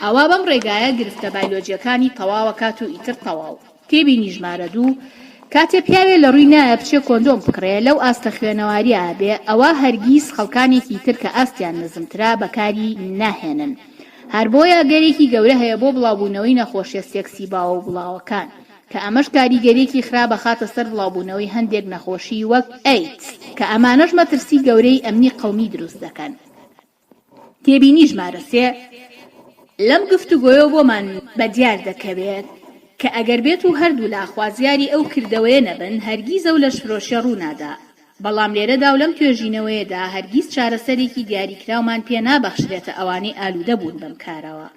ئەوا بەم ڕێگایە گرفتە بایلۆجیەکانی تەواوەکات و ئیتر تەواو. تێبینی ژمارە دوو، کاتێ پیاوێ لە ڕووی نایە بچێ کۆندۆم بکڕێ لەو ئاستە خوێنەواریە ئەبێ ئەوا هەرگیز خەڵکانێکی تر کە ئاستیان نزمترە بەکاری ناهێنن هەر بۆیە ئەگەرێکی گەورە هەیە بۆ بڵاوبوونەوەی نەخۆشیە سێکسی باوە و بڵاوەکان کە ئەمەش کاریگەریەکی خراپ ئەخاتە سەر بڵاوبوونەوەی هەندێک نەخۆشی وەک ئەیدز کە ئەمانەش مەترسی گەورەی ئەمنی قەومی دروست دەکەن. تێبینی ژمارە سێ، لەم گفتوگۆیەوە بۆمان بەدیار دەکەوێت کە ئەگەر بێتو هەردوولا خوازیاری ئەو کردەوەیە نەبن هەرگیز ئەو لەشفرۆشیە ڕوونادا، بەڵام لێرەدا و لەم توێژینەوەیەدا هەرگیز چارەسەرێکی دیاریکراومان پێ نابەخشرێتە ئەوانەی ئالوودە بوون بەم کارەوە.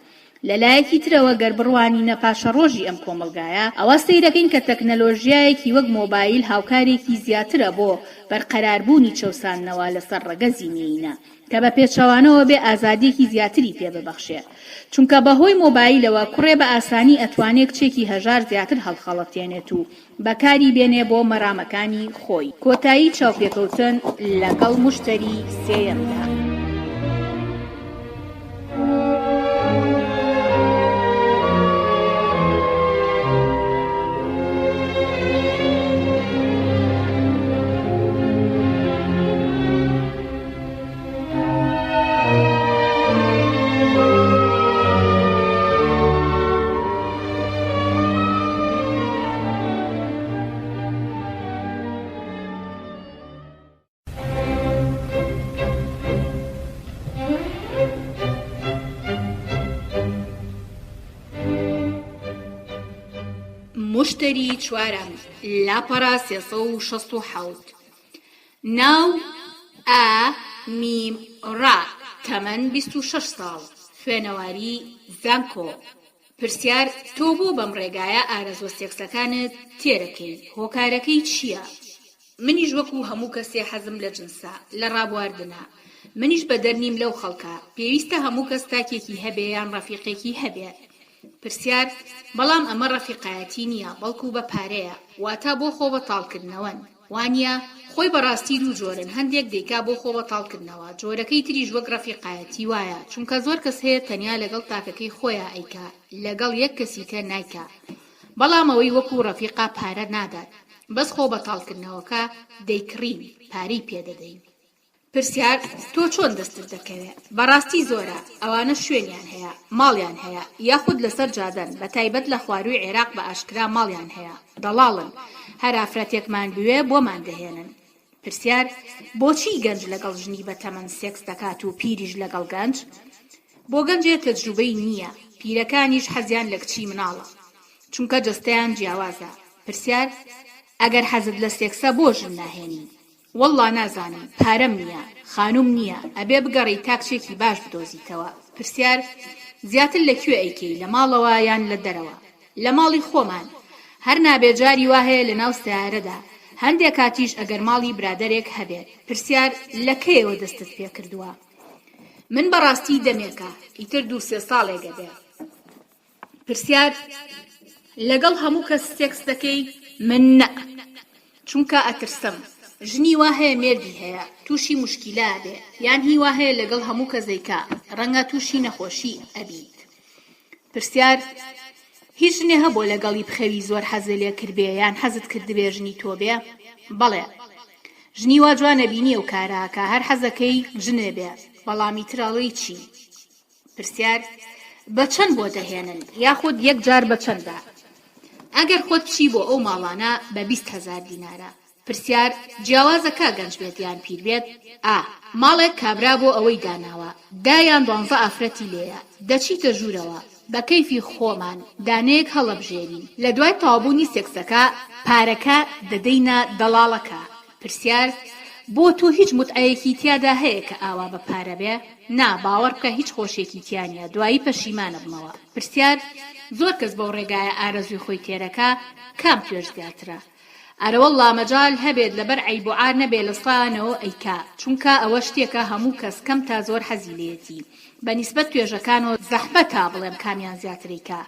لە لایەکی ترەوە گەر بڕوانینە پاشەڕۆژی ئەم کۆمەڵگایە ئەوا سەیرەکەین کە تەکنەلۆژیایەکی وەک مۆبایل هاوکارێکی زیاترە بۆ بەرقەراربوونی چەوساندنەوە لەسەر ڕەگەزی مێینە کە بە پێچەوانەوە بێ ئازادیەکی زیاتری پێ ببەخشێ چونکە بەهۆی مۆبایلەوە کوڕێ بە ئاسانی ئەتوانێ کچێکی هەژار زیاتر هەڵخەڵەتێنێت و بەکاری بێنێ بۆ مەرامەکانی خۆی. کۆتایی چاوپێکەوتن لەگەڵ موشتەری سێیەمدا. مشتری چوارەم لاپەڕە 367 ناو، ئا، میم، ڕا، تەمەن 26 ساڵ، خوێنەواری، زانکۆ. پرسیار، تۆ بۆ بەم ڕێگایە ئارەزووە سێکسەکانت تێرەکەی، هۆکارەکەی چییە؟ منیش وەکو هەموو کەسێ حەزم لە جنسە، لە ڕابواردنە. منیش بەدەر نیم لەو خەڵکە. پێویستە هەموو کەس تاکێکی هەبێ یان ڕەفیقێکی هەبێ. پرسیار، بەڵام ئەمە ڕەفیقایەتی نییە، بەڵکو بە پارەیە، واتە بۆ خۆ بەتاڵکردنەوەن. وانیە؟ خۆی بەڕاستی دوو جۆرن هەندێک دەیکا بۆ خۆ بەتاڵکردنەوە جۆرەکەی تریش وەک ڕەفیقایەتی وایە چونکە زۆر کەس هەیە تەنیا لەگەڵ تاکەکەی خۆیا ئەیکا لەگەڵ یەک کەسی کە نایکا بەڵام ئەوەی وەکو ڕەفیقە پارە نادات بەس خۆ بەتاڵکردنەوەکە دەیکڕین پارەی پێ دەدەین. پرسیار، تۆ چۆن دەستت دەکەوێ؟ بەڕاستی زۆرە، ئەوانە شوێنیان هەیە، ماڵیان هەیە، یاخود لەسەر جادەن، بەتایبەت لە خوارووی عێراق بە ئاشکرا ماڵیان هەیە، دەڵاڵن، هەر ئافرەتێکمان بوێ بۆمان دەهێنن. پرسیار، بۆچی گەنج لەگەڵ ژنی بەتەمەن سێکس دەکات و پیریش لەگەڵ گەنج؟ بۆ گەنجێ تەجروبەی نییە، پیرەکانیش حەزیان لە کچی مناڵە، چونکە جەستەیان جیاوازە. پرسیار، ئەگەر حەزت لە سێکسە بۆ ژن ناهێنی؟ وەڵڵا نازانم پارەم نیە خانوم نیە ئەبێ بگەڕێی تا کچێکی باش بدۆزیتەوە پرسیار، زیاتر لە کوێ ئەیکەی لە ماڵەوە یان لە دەرەوە؟ لە ماڵی خۆمان هەر نابێ جاری وا هەیە لە ناو سەیارەدا هەندێ کاتیش ئەگەر ماڵی برادەرێک هەبێت پرسیار، لە کەیەوە دەستت پێ کردووە؟ من بەڕاستی دەمێکە ئیتر دوو سێ ساڵێک ئەبێ. پرسیار، لەگەڵ هەموو کەس سێکس دەکەی؟ من نەء چونکە ئەترسم ژنی وا هەیە مێردی هەیە توشی موشکیلە ئەبێ یان هی وا هەیە لەگەڵ هەموو کەس ئەیکا ڕەنگە توشی نەخۆشی ئەبیت پرسیار، هیچ ژنێ هەبووە لەگەڵی بخەوی زۆر حەزت لێ کردبێ یان حەزت کردبێ ژنی تۆ بێ؟ بەڵێ ژنی وا جوانە بینی ئەو کارە ئەکا هەر حەزەکەی ژنێ بێ بەڵام ئیتر ئەڵێی چی؟ پرسیار، بە چەند بۆ دەهێنن یاخود یەک جار بە چەندە؟ ئەگەر خۆت بچی بۆ ئەو ماڵانە بە 20 هەزار دینارە. پرسیار، جیاوازە کا گەنج بێت یان پیر بێت؟ ئا، ماڵێک کابرا بۆ ئەوەی داناوە دە یان دوانزە ئافرەتی لێیە، دەچیتە ژوورەوە بە کەیفی خۆمان دانەیەک هەڵەبژێرین، لە دوای تەواوبوونی سێکسەکە پارەکە دەدەینە دەڵاڵەکە. پرسیار، بۆ تۆ هیچ موتعەیەکی تیادا هەیە کە ئاوا بە پارە بێ؟ نا باوەڕ بکە هیچ خۆشیەکی تیا نیە دوایی پەشیمانەبمەوە. پرسیار، زۆر کەس بەو ڕێگایە ئارەزووی خۆی تێرەکا کام توێژ زیاترە؟ ئەرەوەڵڵا مەجال هەبێت لەبەر عەیب و عار نەبێ لە سایانەوە ئەیکا چونکە ئەوە شتێکە هەموو کەس کەم تا زۆر حەزی لێیەتی بە نیسبەت توێژەکانەوە زەحمەتە بڵێم کامیان زیاتر ئەیکا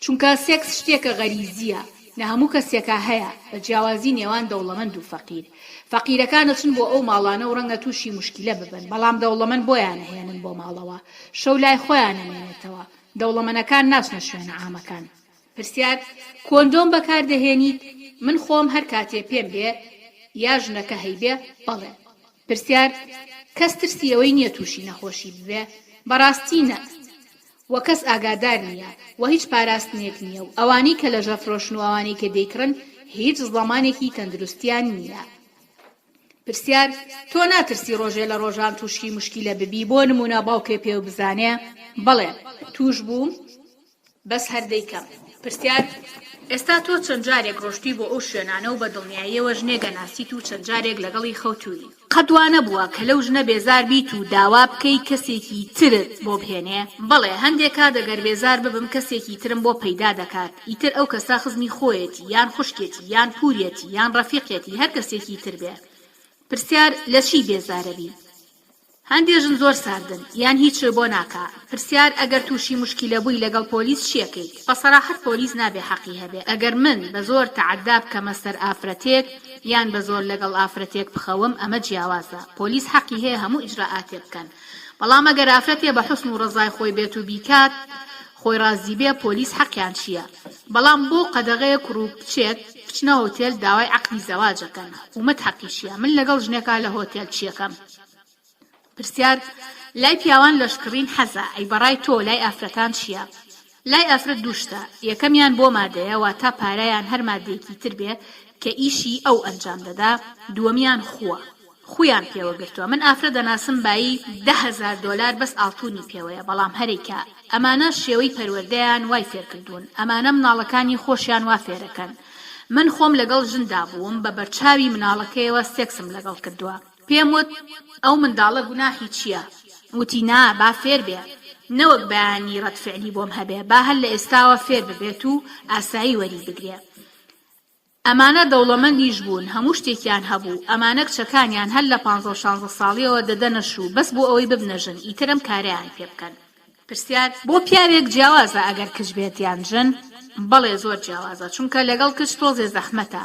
چونکە سێکس شتێکە غەریزیە. لە هەموو کەسێکا هەیە، بە جیاوازی نێوان دەوڵەمەند و فەقیر. فەقیرەکان ئەچن بۆ ئەو ماڵانە و ڕەنگە تووشی موشکیلە ببن، بەڵام دەوڵەمەند بۆیان ئەهێنن بۆ ماڵەوە، شەو لای خۆیان ئەمێنێتەوە. دەوڵەمەنەکان ناچنە شوێنە عامەکان. پرسیار، کۆندۆم بەکار دەهێنیت؟ من خۆم هەر کاتێ پێم بێ یا ژنەکە هەیبێ، بەڵێ. پرسیار، کەس ترسی ئەوەی نییە تووشی نەخۆشی ببێ؟ بەڕاستی نەء. وە کەس ئاگادار نییە، وە هیچ پاراستنێک نییە و ئەوانەی کە لەژەفرۆشن و ئەوانەی کە دەیکڕن هیچ زەمانێکی تەندروستیان نییە. پرسیار، تۆ ناترسی ڕۆژێ لە ڕۆژان تووشی موشکیلە ببی بۆ نموونە باوکێ پێو بزانێ؟ بەڵێ، تووش بووم بەس هەر دەیکەم. پرسیار، ئێستا تۆ چەند جارێک ڕۆشتووی بۆ ئەو شوێنانە و بە دڵنیاییەوە ژنێک ئەناسیت و چەند جارێک لەگەڵی خەوتووی؟ قەت وا نەبووە کە لەو ژنە بێزار بیت و داوا بکەی کەسێکی ترت بۆ بهێنێ؟ بەڵێ، هەندێ کات ئەگەر بێزار ببم کەسێکی ترم بۆ پەیدا دەکات، ئیتر ئەو کەسە خزمی خۆیەتی یان خوشکێتی یان پوریەتی یان ڕەفیقێتی هەر کەسێکی تر بێ. پرسیار، لە چی بێزارەبی؟ هەندێ ژن زۆر ساردن یان هیچت بۆ ناکا. پرسیار، ئەگەر توشی موشکیلە بووی لەگەڵ پۆلیس چیەکەیت؟ بە سەراحەت پۆلیس نابێ حەقی هەبێ ئەگەر من بە زۆر تەعەدا بکەمە سەر ئافرەتێک یان بە زۆر لەگەڵ ئافرەتێک بخەوم ئەمە جیاوازە پۆلیس حەقی هەیە هەموو ئیجرائاتێ بکەن بەڵام ئەگەر ئافرەتێ بە حوسن و ڕەزای خۆی بێت و بیکات خۆی ڕازی بێ پۆلیس حەقیان چیە بەڵام بۆ قەدەغەیە کوڕ و کچێک بچنە هۆتێل داوای عەقدی زەواج ئەکەن حکومەت حەقی چیە من لەگەڵ ژنێکا لە هۆتێل چیەکەم؟ پرسیار، لای پیاوان لەشکڕین حەزە، ئەی بەڕای تۆ لای ئافرەتان چیە؟ لای ئافرەت دوو شتە، یەکەمیان بۆ مادەیە واتا پارە یان هەر مادەیەکی تر بێ کە ئیشی ئەو ئەنجام دەدا، دووەمیان خووە، خوویان پێوە گرتووە، من ئافرەت دەناسم بایی 10,000 دۆلار بەس ئاڵتونی پێوەیە بەڵام هەرەیکا، ئەمانە شێوەی پەروەردەیان وای فێرکردوون، ئەمانە مناڵەکانی خۆشیان وا فێرەکەن، من خۆم لەگەڵ ژندا بووم بە بەرچاوی مناڵەکەیەوە سێکسم لەگەڵ کردووە. پێم وت، ئەو منداڵە گوناحی چییە؟ وتی، نا، با فێر بێ. نەوەک بەیانی ڕەد فعلی بۆم هەبێ، با هەر لە ئێستاوە فێر ببێت و ئاسایی وەری بگرێ. ئەمانە دەوڵەمەندیش بوون، هەموو شتێکیان هەبوو. ئەمانە کچەکانیان هەر لە پانزە و شانزە ساڵییەوە دەدەنە شوو، بەس بۆ ئەوەی ببنە ژن، ئیتر ئەم کارەیان پێ بکەن. پرسیار، بۆ پیاوێک جیاوازە ئەگەر کچ بێت یان ژن؟ بەڵێ زۆر جیاوازە، چونکە لەگەڵ کچ تۆزێ زەحمەتە،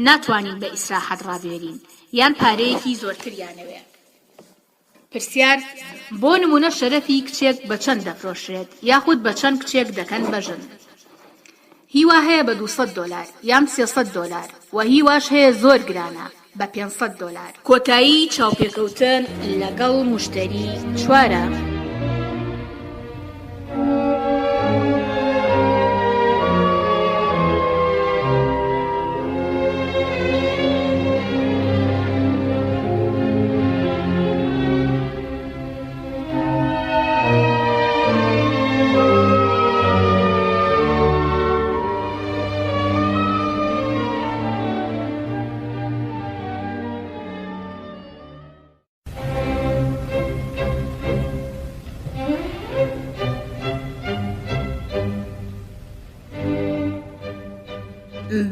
ناتوانین بە ئیسراحەت ڕابوێرین، یان پارەیەکی زۆرتریان ئەوێ. پرسیار، بۆ نموونە شەرەفی کچێک بە چەند دەفرۆشرێت یاخود بە چەند کچێک دەکەن بە ژن؟ هی وا هەیە بە 200 دۆلار یان 300 دۆلار و هی واش هەیە زۆر گرانە بە 500 دۆلار. کۆتایی چاوپێکەوتن لەگەڵ موشتەری چوارەم.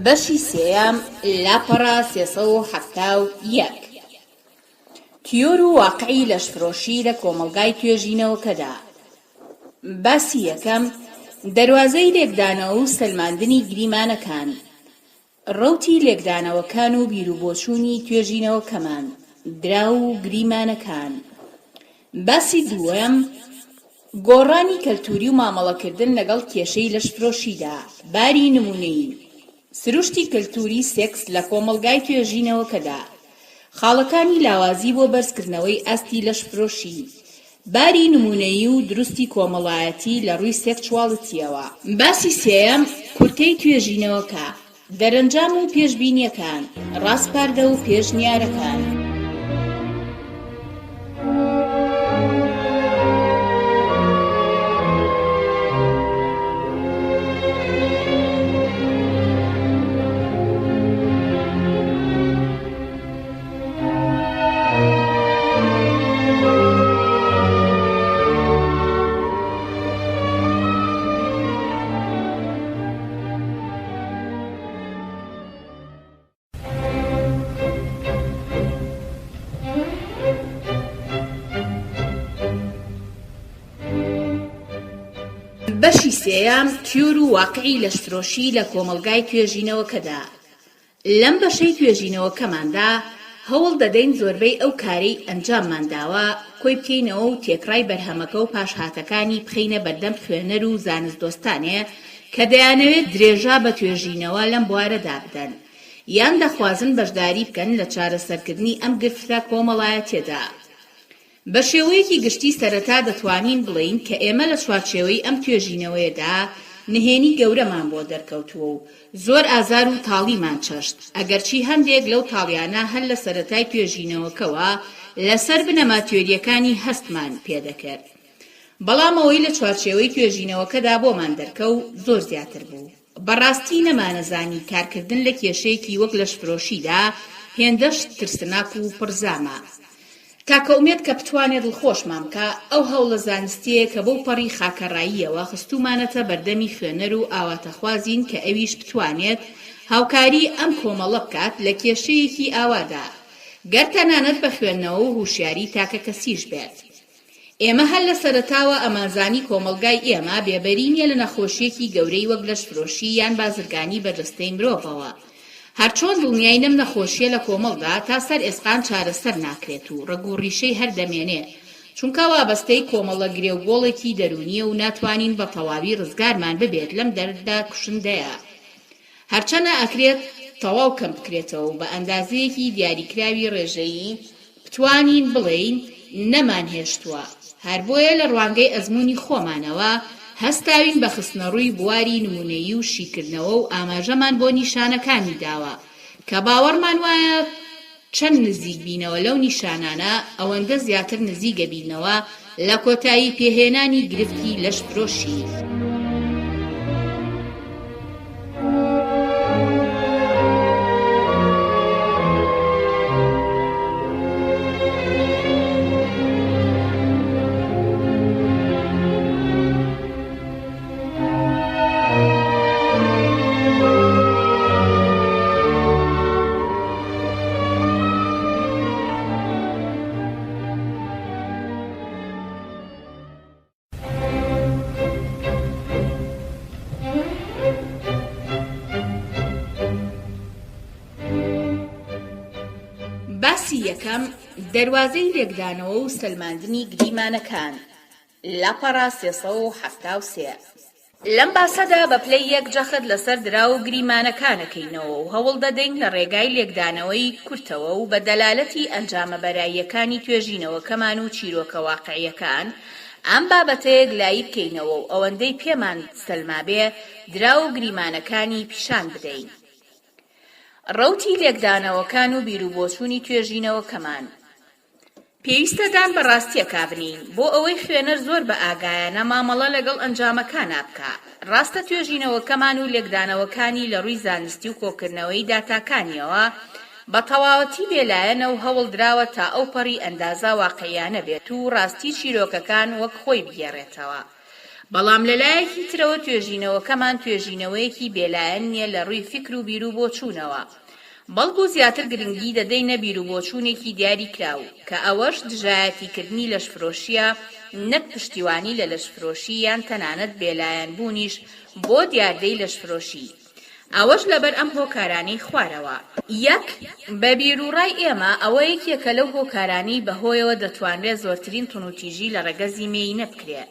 بەشی سێیەم، لاپەڕە 371. تیۆر و واقعی لەشفرۆشی لە کۆمەڵگای توێژینەوەکەدا. باسی یەکەم، دەروازەی لێکدانەوە و سەلماندنی گریمانەکان. ڕەوتی لێکدانەوەکان و بیروبۆچوونی توێژینەوەکەمان، دراو و گریمانەکان. باسی دووەم، گۆڕانی کەلتووری و مامەڵەکردن لەگەڵ کێشەی لەشفرۆشیدا، باری نموونەیی. سروشتی کەلتووری سێکس لە کۆمەڵگای توێژینەوەکەدا. خاڵەکانی لاوازی بۆ بەرزکردنەوەی ئاستی لەشفرۆشی. باری نموونەیی و دروستی کۆمەڵایەتی لە ڕووی سێکچواڵیتییەوە. باسی سێیەم، کورتەی توێژینەوەکە، دەرەنجام و پێشبینییەکان، ڕاسپاردە و پێشنیارەکان. سێیەم، تیۆر و واقعی لەشفرۆشی لە کۆمەڵگای توێژینەوەکەدا. لەم بەشەی توێژینەوەکەماندا هەوڵ دەدەین زۆربەی ئەو کارەی ئەنجاممان داوە کۆی بکەینەوە و تێکڕای بەرهەمەکە و پاشهاتەکانی بخەینە بەردەم خوێنەر و زانستدۆستانێ کە دەیانەوێت درێژە بە توێژینەوە لەم بوارەدا بدەن یان دەخوازن بەشداری بکەن لە چارەسەرکردنی ئەم گرفتە کۆمەڵایەتیەدا. بە شێوەیەکی گشتی سەرەتا دەتوانین بڵێین کە ئێمە لە چوارچێوەی ئەم توێژینەوەیەدا نهێنی گەورەمان بۆ دەرکەوتووە و زۆر ئازار و تاڵیمان چەشت، ئەگەرچی هەندێک لەو تاڵیانە هەر لە سەرەتای توێژینەوەکەوە لەسەر بنەما تیۆرییەکانی هەستمان پێدەکرد. بەڵام ئەوەی لە چوارچێوەی توێژینەوەکەدا بۆمان دەرکەو زۆر زیاتر بوو. بەڕاستی نەمانەزانی کارکردن لە کێشەیەکی وەک لەشفرۆشیدا هێندەش ترسناک و پڕ زامە. تاکە ئومێد کە بتوانێ دڵخۆشمان بکا، ئەو هەوڵە زانستییەیە کە بەو پەڕی خاکەڕاییەوە خستوومانەتە بەردەمی خوێنەر و ئاواتەخوازین کە ئەویش بتوانێت هاوکاریی ئەم کۆمەڵە بکات لە کێشەیەکی ئاوادا، گەر تەنانەت بە خوێندنەوە و هوشیاریی تاکەکەسیش بێت. ئێمە هەر لە سەرەتاوە ئەمانزانی کۆمەڵگای ئێمە بێبەری نیە لە نەخۆشیەکی گەورەی وەک لەشفرۆشی یان بازرگانی بە جەستەی مرۆڤەوە. هەرچۆن دڵنیاین ئەم نەخۆشیە لە کۆمەڵدا تا سەر ئێسقان چارەسەر ناکرێت و ڕەگ و ڕیشەی هەر دەمێنێ چونکە وابەستەی کۆمەڵە گرێ و گۆڵێکی دەروونیە و ناتوانین بە تەواوی ڕزگارمان ببێت لەم دەردە کوشندەیە. هەرچەنە ئەکرێت تەواو کەم بکرێتەوە و بە ئەندازەیەکی دیاریکراوی ڕێژەیی بتوانین بڵێین نەمانهێشتووە، هەر بۆیە لە ڕوانگەی ئەزموونی خۆمانەوە هەستاوین بە خستنەڕووی بواری نموونەیی و شیکردنەوە و ئاماژەمان بۆ نیشانەکانی داوە کە باوەڕمان وایە چەند نزیک بینەوە لەو نیشانانە ئەوەندە زیاتر نزیگەبینەوە لە کۆتایی پێهێنانی گرفتی لەشفرۆشی. باسی یەکەم، دەروازەی لێکدانەوە و سەلماندنی گریمانەکان. لاپەڕە 373. لەم باسەدا بە پلەی یەک جەخت لەسەر دراو و گریمانەکان ئەکەینەوە و هەوڵ دەدەین لە ڕێگای لێکدانەوەی کورتەوە و بە دەلالەتی ئەنجامە بەراییەکانی توێژینەوەکەمان و چیرۆکە واقعیەکان ئەم بابەتە یەکلایی بکەینەوە و ئەوەندەی پێمان سەلمابێ دراو و گریمانەکانی پیشان بدەین. ڕەوتی لێکدانەوەکان و بیروبۆچوونی توێژینەوەکەمان. پێویستە دان بە ڕاستییەکا بنێین، بۆ ئەوەی خوێنەر زۆر بە ئاگایانە مامەڵە لەگەڵ ئەنجامەکانا بکا. ڕاستە توێژینەوەکەمان و لێکدانەوەکانی لە ڕووی زانستی و کۆکردنەوەی داتاکانییەوە بە تەواوەتی بێلایەنە و هەوڵ دراوە تا ئەوپەڕی ئەندازە واقعییانە بێت و ڕاستی چیرۆکەکان وەک خۆی بگێڕێتەوە. بەڵام لە لایەکی ترەوە توێژینەوەکەمان توێژینەوەیەکی بێلایەن نیە لە ڕووی فیکر و بیروبۆچوونەوە، بەڵکو زیاتر گرنگی دەدەینە بیروبۆچوونێکی دیاریکراو، کە ئەوەش دژایەتیکردنی لەشفرۆشییە نەک پشتیوانی لە لەشفرۆشی یان تەنانەت بێلایەن بوونیش بۆ دیاردەی لەشفرۆشی. ئەوەش لەبەر ئەم هۆکارانەی خوارەوە. یەک، بە بیروڕای ئێمە ئەوە یەکێکە لەو هۆکارانەی بەهۆیەوە دەتوانرێ زۆرترین تونوتیژی لە ڕەگەزی مێینە بکرێ.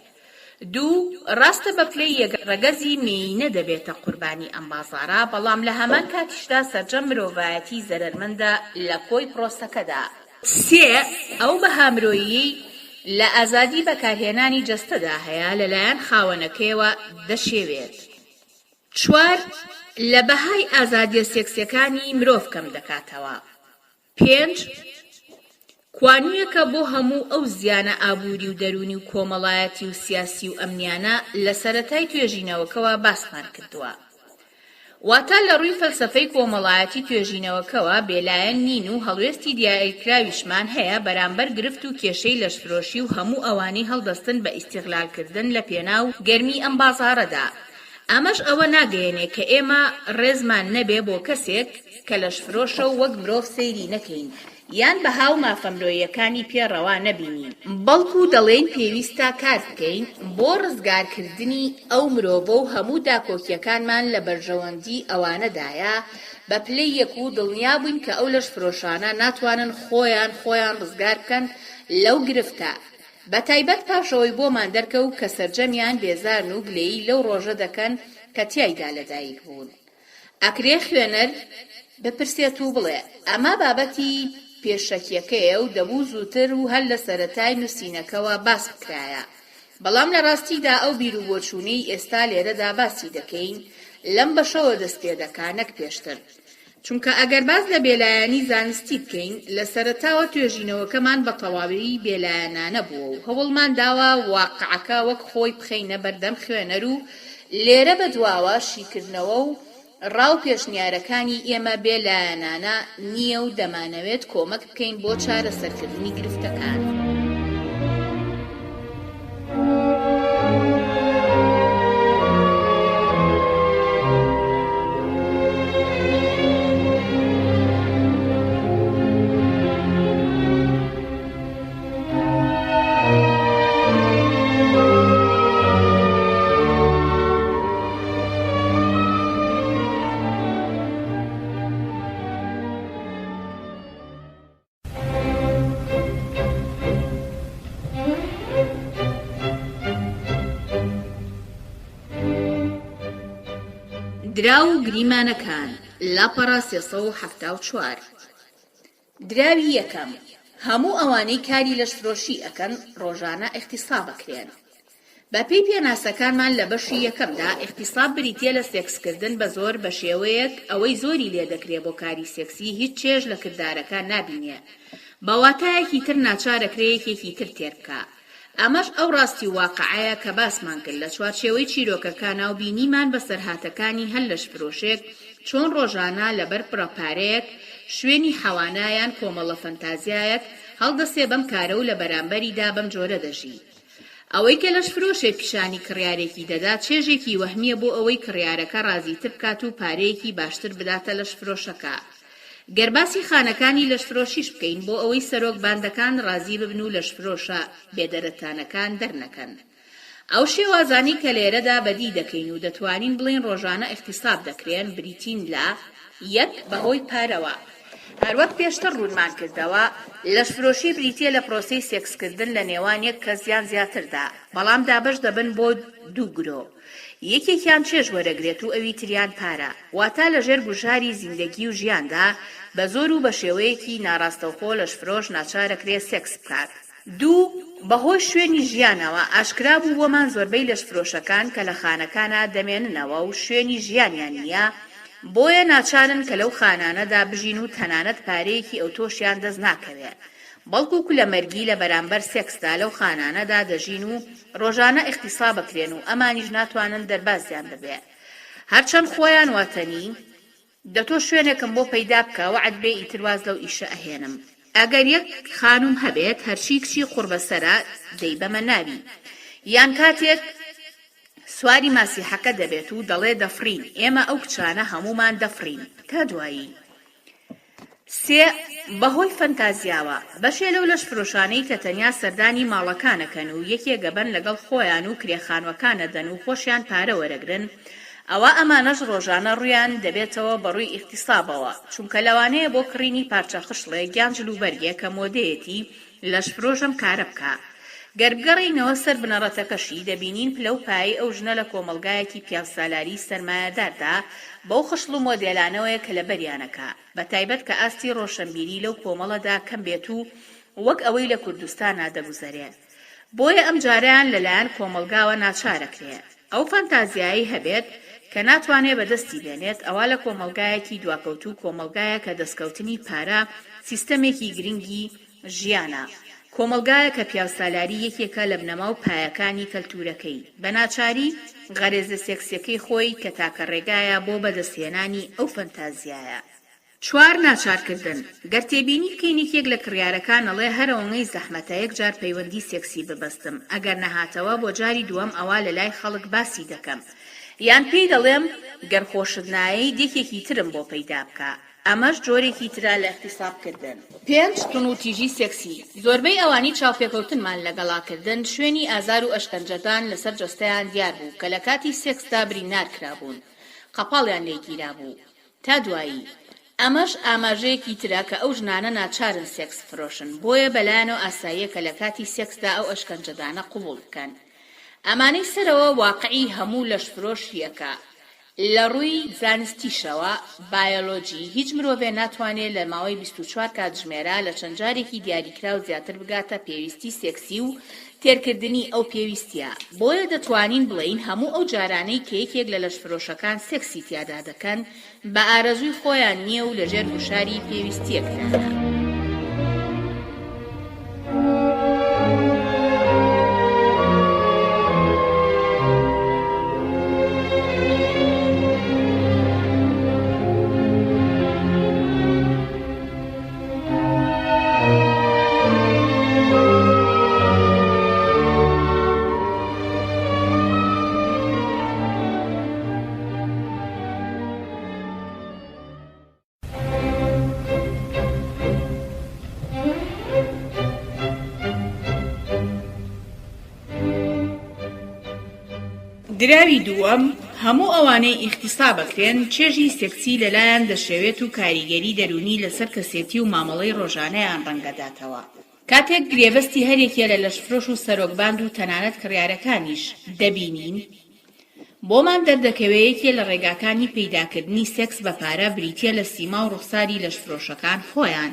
دوو، ڕاستە بە پلەی یەک ڕەگەزی مێینە دەبێتە قوربانی ئەم بازاڕە، بەڵام لە هەمان کاتیشدا سەرجەم مرۆڤایەتی زەرەرمەندە لە کۆی پرۆسەکەدا. سێ، ئەو بەها مرۆییەی لە ئازادی بەکارهێنانی جەستەدا هەیە لەلایەن خاوەنەکەیەوە دەشێوێت. چوار، لە بەهای ئازادیە سێکسیەکانی مرۆڤ کەم دەکاتەوە. پێنج، کوانویەکە بۆ هەموو ئەو زیانە ئابووری و دەروونی و کۆمەڵایەتی و سیاسی و ئەمنیانە لە سەرەتای توێژینەوەکەوە باسمان کردووە. واتە لە ڕووی فەلسەفەی کۆمەڵایەتی توێژینەوەکەوە بێلایەن نین و هەڵوێستی دیاریکراویشمان هەیە بەرامبەر گرفت و کێشەی لەشفرۆشی و هەموو ئەوانەی هەڵدەستن بە ئیستیغلالکردن لە پێناو گەرمی ئەم بازاڕەدا. ئەمەش ئەوە ناگەیەنێ کە ئێمە ڕێزمان نەبێ بۆ کەسێک کە لەشفرۆشە و وەک مرۆڤ سەیری نەکەین. یان بەها و مافە مرۆییەکانی پێ ڕەوا نەبینین، بەڵکو دەڵێین پێویستە کار بکەین بۆ ڕزگارکردنی ئەو مرۆڤە و هەموو داکۆکییەکانمان لە بەرژەوەندی ئەوانەدایە بە پلەی یەک و دڵنیا بووین کە ئەو لەشفرۆشانە ناتوانن خۆیان خۆیان ڕزگار بکەن لەو گرفتە بە تایبەت پاش ئەوەی بۆمان دەرکەوت کە سەرجەمیان بێزارن و گلەیی لەو ڕۆژە دەکەن کە تیایدا لەدایک بوون. ئەکرێ خوێنەر بپرسێت و بڵێ، ئەمە بابەتی پێشەکیەکەیە و دەبوو زووتر و هەر لە سەرەتای نووسینەکەوە باس بکرایە. بەڵام لە ڕاستیدا ئەو بیروبۆچوونەی ئێستا لێرەدا باسی دەکەین لەم بەشەوە دەست پێدەکا نەک پێشتر. چونکە ئەگەر باس لە بێلایەنی زانستی بکەین، لە سەرەتاوە توێژینەوەکەمان بە تەواوی بێلایەنانە بووە و هەوڵمان داوە واقعەکە وەک خۆی بخەینە بەردەم خوێنەر و لێرە بەدواوە شیکردنەوە و ڕا و پێشنیارەکانی ئێمە بێ لایەنانە نییە و دەمانەوێت کۆمەک بکەین بۆ چارەسەرکردنی گرفتەکان. دراو و گریمانەکان، لاپەڕە 374. دراوی یەکەم، هەموو ئەوانەی کاری لەشفرۆشی ئەکەن ڕۆژانە ئیغتیساب ئەکرێن. بە پێی پێناسەکانمان لە بەشی یەکەمدا ئیغتیساب بریتیە لە سێکسکردن بە زۆر بە شێوەیەک ئەوەی زۆری لێ دەکرێ بۆ کاری سێکسی هیچ چێژ لە کردارەکە نابینێ بە واتایەکی تر ناچارەکرێ یەکێکی تر تێر بکا. ئەمەش ئەو ڕاستی و واقعەیە کە باسمان کرد لە چوارچێوەی چیرۆکەکانا و بینیمان بەسەرهاتەکانی هەر لەشفرۆشێک چۆن ڕۆژانە لەبەر بڕە پارەیەک، شوێنی حەوانە یان کۆمەڵە فەنتازیایەک هەڵدەسێ بەم کارە و لە بەرامبەریدا بەم جۆرە دەژی. ئەوەی کە لەشفرۆشێک پیشانی کڕیارێکی دەدا چێژێکی وەهمییە بۆ ئەوەی کڕیارەکە ڕازیتر بکات و پارەیەکی باشتر بداتە لەشفرۆشەکە. گەر باسی خانەکانی لەشفرۆشیش بکەین بۆ ئەوەی سەرۆک باندەکان ڕازی ببن و لەشفرۆشە بێدەرەتانەکان دەرنەکەن. ئەو شێوازانەی کە لێرەدا بەدی دەکەین و دەتوانین بڵێین ڕۆژانە ئیغتیساب دەکرێن بریتین لە. یەک، بەهۆی پارەوە. هەروەک پێشتر ڕوونمان کردەوە، لەشفرۆشی بریتییە لە پرۆسەی سێکسکردن لە نێوان یەک کەس یان زیاتردا، بەڵام دابەش دەبن بۆ دوو گرۆ. یەکێکیان چێژ وەرەگرێت و ئەوی تریان پارە، واتە لەژێر گوشاری زیندەگی و ژیاندا بە زۆر و بە شێوەیەکی ناڕاستەوخۆ لەشفرۆش ناچارەکرێ سێکس بکات. دوو، بەهۆی شوێنی ژیانەوە، ئاشکرا بوو بۆمان زۆربەی لەشفرۆشەکان کە لە خانەکانا دەمێننەوە و شوێنی ژیانیان نییە، بۆیە ناچارن کە لەو خانانەدا بژین و تەنانەت پارەیەکی ئەوتۆشیان دەست ناکەوێ. بەڵکو کولەمەرگی لە بەرامبەر سێکسدا لەو خانانەدا دەژین و ڕۆژانە ئیغتیسابەکرێن و ئەمانیش ناتوانن دەربازیان ببێ هەرچەند خۆیان واتەنی دە تۆ شوێنێکم بۆ پەیدا بکە وەعد بێ ئیتر واز لەو ئیشە ئەهێنم. ئەگەر یەک خانوم هەبێت هەرچی کچی قوڕبەسەرە دەیبەمە ناوی یان کاتێک سواری ماسیحەکە دەبێت و دەڵێ دەفڕین ئێمە ئەو کچانە هەموومان دەفڕین. تا دوایی. سێ، بەهۆی فەنتازیاوە، بەشێ لەو لەشفرۆشانەی کە تەنیا سەردانی ماڵەکان ئەکەن و یەکێک ئەبەن لەگەڵ خۆیان و کرێ خانوەکان ئەدەن و خۆشیان پارە وەرەگرن، ئەوا ئەمانەش ڕۆژانە ڕویان دەبێتەوە بەڕوی ئیغتیسابەوە، چونکە لەوانەیە بۆ کڕینی پارچە خشڵێک یان جلوبەرگێک کە مۆدەیەتی لەشفرۆش ئەم کارە بکا. گەر بگەڕێینەوە سەر بنەڕەتەکەشی، دەبینین پلە و پایەی ئەو ژنە لە کۆمەڵگایەکی پیاوسالاریی سەرمایەداردا بەو خشڵ و مۆدێلانەوەیە کە لەبەریان ئەکا، بەتایبەت کە ئاستی ڕۆشەنبیری لەو کۆمەڵەدا کەم بێت و وەک ئەوەی لە کوردستانا دەگوزەرێ. بۆیە ئەمجارەیان لەلایەن کۆمەڵگاوە ناچارەکرێ ئەو فەنتازیایەی هەبێت کە ناتوانێ بەدەستی بێنێت، ئەوا لە کۆمەڵگایەکی دواکەوتوو، کۆمەڵگایەک کە دەستکەوتنی پارە سیستەمێکی گرنگی ژیانە، کۆمەڵگایە کە پیاوسالاری یەکێکە لە بنەما و پایەکانی کەلتورەکەی، بە ناچاری غەرێزە سێکسیەکەی خۆی کە تاکە ڕێگایە بۆ بەدەستهێنانی ئەو فەنتازیایە. چوار، ناچارکردن، گەر تێبینی بکەین یەکێک لە کڕیارەکان ئەڵێ هەر ئەوەنەی زەحمەتە یەک جار پەیوەندی سێکسی ببەستم، ئەگەر نەهاتەوە بۆ جاری دووەم ئەوا لەلای خەڵک باسی دەکەم، یان پێی دەڵێم گەر خۆشت نایەیت یەکێکی ترم بۆ پەیدا بکە. ئەمەش جۆرێکی ترە لە ئیغتیساب کردن. پێنج، توندوتیژی سێکسی، زۆربەی ئەوانەی چاوپێکەوتنمان لەگەڵا کردن شوێنی ئازار و ئەشکەنجەدان لەسەر جەستەیان دیار بوو کە لە کاتی سێکسدا بریندار کرابوون، قەپاڵیان لێ گیرابوو. تا دوایی. ئەمەش ئاماژەیەکی ترە کە ئەو ژنانە ناچارن سێکس بفرۆشن، بۆیە بەلایانەوە ئاساییە کە لە کاتی سێکسدا ئەو ئەشکەنجەدانە قبوڵ بکەن. ئەمانەی سەرەوە واقعی هەموو لەشفرۆشییەکە. لە ڕووی زانستیشەوە، بایۆلۆجی، هیچ مرۆڤێ ناتوانێ لە ماوەی 24 کاتژمێرا لە چەند جارێکی دیاریکراو زیاتر بگاتە پێویستی سێکسی و تێرکردنی ئەو پێویستیە، بۆیە دەتوانین بڵێین هەموو ئەو جارانەی کە یەکێک لە لەشفرۆشەکان سێکسی تیادا دەکەن بە ئارەزووی خۆیان نییە و لەژێر گوشاری پێویستییەکدایە. دراوی دووەم، هەموو ئەوانەی ئیغتیساب ئەکرێن چێژی سێکسی لەلایان دەشێوێت و کاریگەری دەروونی لەسەر کەسێتی و مامەڵەی ڕۆژانەیان ڕەنگەداتەوە. کاتێک گرێبەستی هەریەکێ لە لەشفرۆش و سەرۆک باند و تەنانەت کڕیارەکانیش دەبینین، بۆمان دەردەکەوێ یەکێ لە ڕێگاکانی پەیداکردنی سێکس بە پارە بریتیە لە سیما و ڕوخساری لەشفرۆشەکان خۆیان.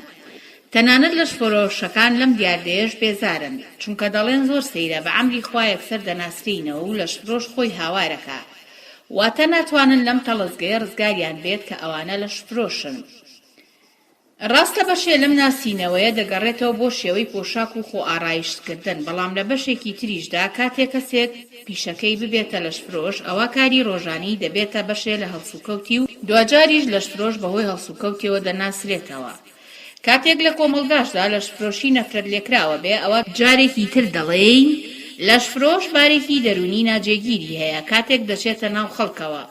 تەنانەت لەشفرۆشەکان لەم دیاردەیەش بێزارن، چونکە دەڵێن زۆر سەیرە بە عەمری خوا یەکسەر دەناسرێینەوە و لەشفرۆش خۆی هاوارەکا. واتە ناتوانن لەم تەڵەزگەیە ڕزگاریان بێت کە ئەوانە لەشفرۆشن. ڕاستە بەشێ لەم ناسینەوەیە دەگەڕێتەوە بۆ شێوەی پۆشاک و خۆ ئارایشتکردن، بەڵام لە بەشێکی تریشدا کاتێ کەسێک پیشەکەی ببێتە لەشفرۆش ئەوا کاری ڕۆژانەی دەبێتە بەشێ لە هەڵسوکەوتی و دواجاریش لەشفرۆش بەهۆی هەڵسوکەوتیەوە دەناسرێتەوە. کاتێک لە کۆمەڵگاشدا لەشفرۆشی نەفرەت لێکراوە بێ ئەوا جارێکی تر دەڵێین لەشفرۆش بارێکی دەروونی ناجێگیری هەیە کاتێک دەچێتە ناو خەڵکەوە،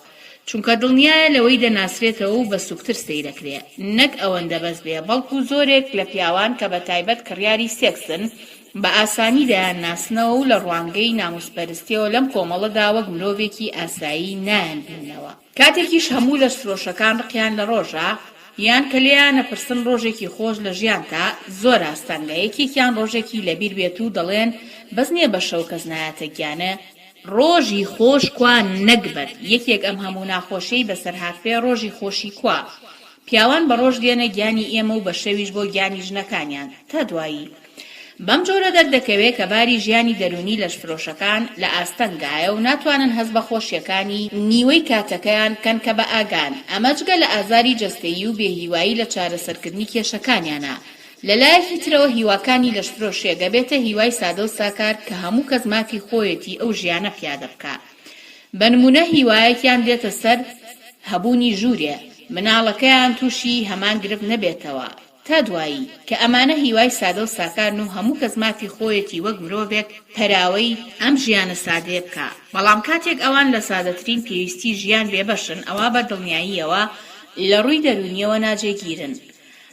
چونکە دڵنیایە لەوەی دەناسرێتەوە و بە سوکتر سەیرەکرێ، نەک ئەوەندە بەس بێ، بەڵکو زۆرێک لە پیاوان کە بە تایبەت کڕیاری سێکسن، بە ئاسانی دەیانناسنەوە و لە ڕوانگەی ناموسپەرستیەوە لەم کۆمەڵەدا وەک مرۆڤێکی ئاسایی نایانبیننەوە. کاتێکیش هەموو لەشفرۆشەکان ڕقیان لە ڕۆژە، یان کە لێیان ئەپرسن ڕۆژێکی خۆش لە ژیانتا، زۆر ئاستەنگە یەکێکیان ڕۆژێکی لەبیر بێت و دەڵێن بەس نیە بە شەو کەس نایەتە گیانێ، ڕۆژی خۆش کوا نەگبەت یەکێک ئەم هەموو ناخۆشیەی بەسەر هاتبێ ڕۆژی خۆشی کوا پیاوان بە ڕۆژ دێنە گیانی ئێمە و بە شەویش بۆ گیانی ژنەکانیان. تا دوایی. بەم جۆرە دەردەکەوێ کە باری ژیانی دەروونی لەشفرۆشەکان لە ئاستەنگایە و ناتوانن هەست بە خۆشیەکانی نیوەی کاتەکەیان بکەن کە بە ئاگان ئەمە جگە لە ئازاری جەستەیی و بێهیوایی لە چارەسەرکردنی کێشەکانیانە لە لایەکی ترەوە هیواکانی لەشفرۆشێک ئەبێتە هیوای سادە و ساکار کە هەموو کەس مافی خۆیەتی ئەو ژیانە پیادە بکا. بە نموونە هیوایەکیان دێتە سەر هەبوونی ژوورێ مناڵەکەیان تووشی هەمان گرفت نەبێتەوە. تا دوایی. کە ئەمانە هیوای سادە و ساکارن و هەموو کەس مافی خۆیەتی وەک مرۆڤێک پەراوەی ئەم ژیانە سادەیە بکا. بەڵام کاتێک ئەوان لە سادەترین پێویستی ژیان بێبەشن ئەوا بە دڵنیاییەوە لە ڕووی دەروونییەوە ناجێگیرن.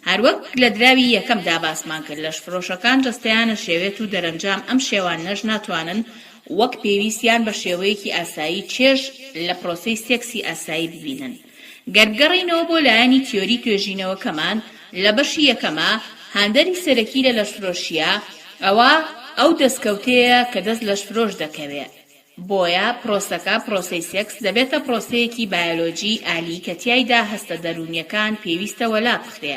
هەروەک لە دراوی یەکەمدا باسمان کرد لەشفرۆشەکان جەستەیان ئەشێوێت و دەرەنجام ئەم شێوانەش ناتوانن وەک پێویست یان بە شێوەیەکی ئاسایی چێژ لە پرۆسەی سێکسی ئاسایی ببینن. گەر بگەڕێینەوە بۆ لایەنی تیۆری توێژینەوەکەمان لە بەشی یەکەما هاندەری سەرەکی لە لەشفرۆشییە ئەوا ئەو دەستکەوتەیە کە دەست لەشفرۆش دەکەوێ بۆیە پرۆسەکە، پرۆسەی سێکس، دەبێتە پرۆسەیەکی بایۆلۆجیی ئالی کە تیایدا هەستە دەروونییەکان پێویستە وەلا بخرێ.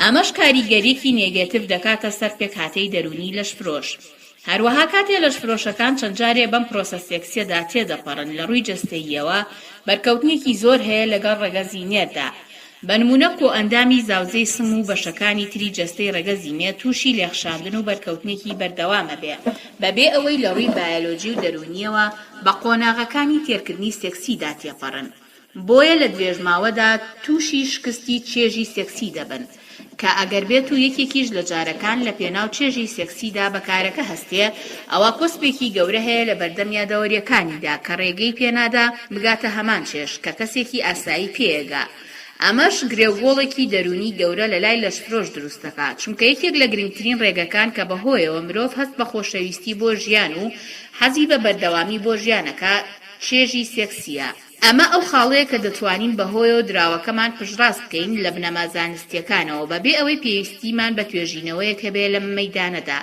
ئەمەش کاریگەرییەکی نێگەتیڤ دەکاتە سەر پێکهاتەی دەروونی لەشفرۆش. هەروەها کاتێ لەشفرۆشەکان چەند جارێ بەم پرۆسە سێکسییەدا تێدەپەڕن لە ڕووی جەستەییەوە بەرکەوتنێکی زۆر هەیە لەگەڵ ڕەگەزی نێردا، بە نموونە کۆئەندامی زاوزێی سنگ و بەشەکانی تری جەستەی ڕەگەزی مێ تووشی لێخشاندن و بەرکەوتنێکی بەردەوام ئەبێ بەبێ ئەوەی لە ڕووی بایەلۆجی و دەروونییەوە بە قۆناغەکانی تێرکردنی سێکسیدا تێپەڕن بۆیە لە درێژماوەدا تووشی شکستی چێژی سێکسی دەبن کە ئەگەر بێتو یەکێکیش لە جارەکان لە پێناو چێژی سێکسیدا بە کارەکە هەستێ ئەوا کۆسپێکی گەورە هەیە لە بەردەم یادەوەریەکانیدا کە ڕێگەی پێنادا بگاتە هەمان چێژ کە کەسێکی ئاسایی پێیەگا. ئەمەش گرێوگۆڵێکی دەروونی گەورە لەلای لەشفرۆش دروست دەکا، چونکە یەکێک لە گرنگترین ڕێگەکان کە بەهۆیەوە مرۆڤ هەست بە خۆشەویستی بۆ ژیان و حەزی بە بەردەوامی بۆ ژیان ئەکا، چێژی سێکسییە. ئەمە ئەو خاڵەیە کە دەتوانین بەهۆیەوە دراوەکەمان پشتڕاست بکەین لە بنەما زانستییەکانەوە بەبێ ئەوەی پێویستیمان بە توێژینەوەیەک هەبێ لەم مەیدانەدا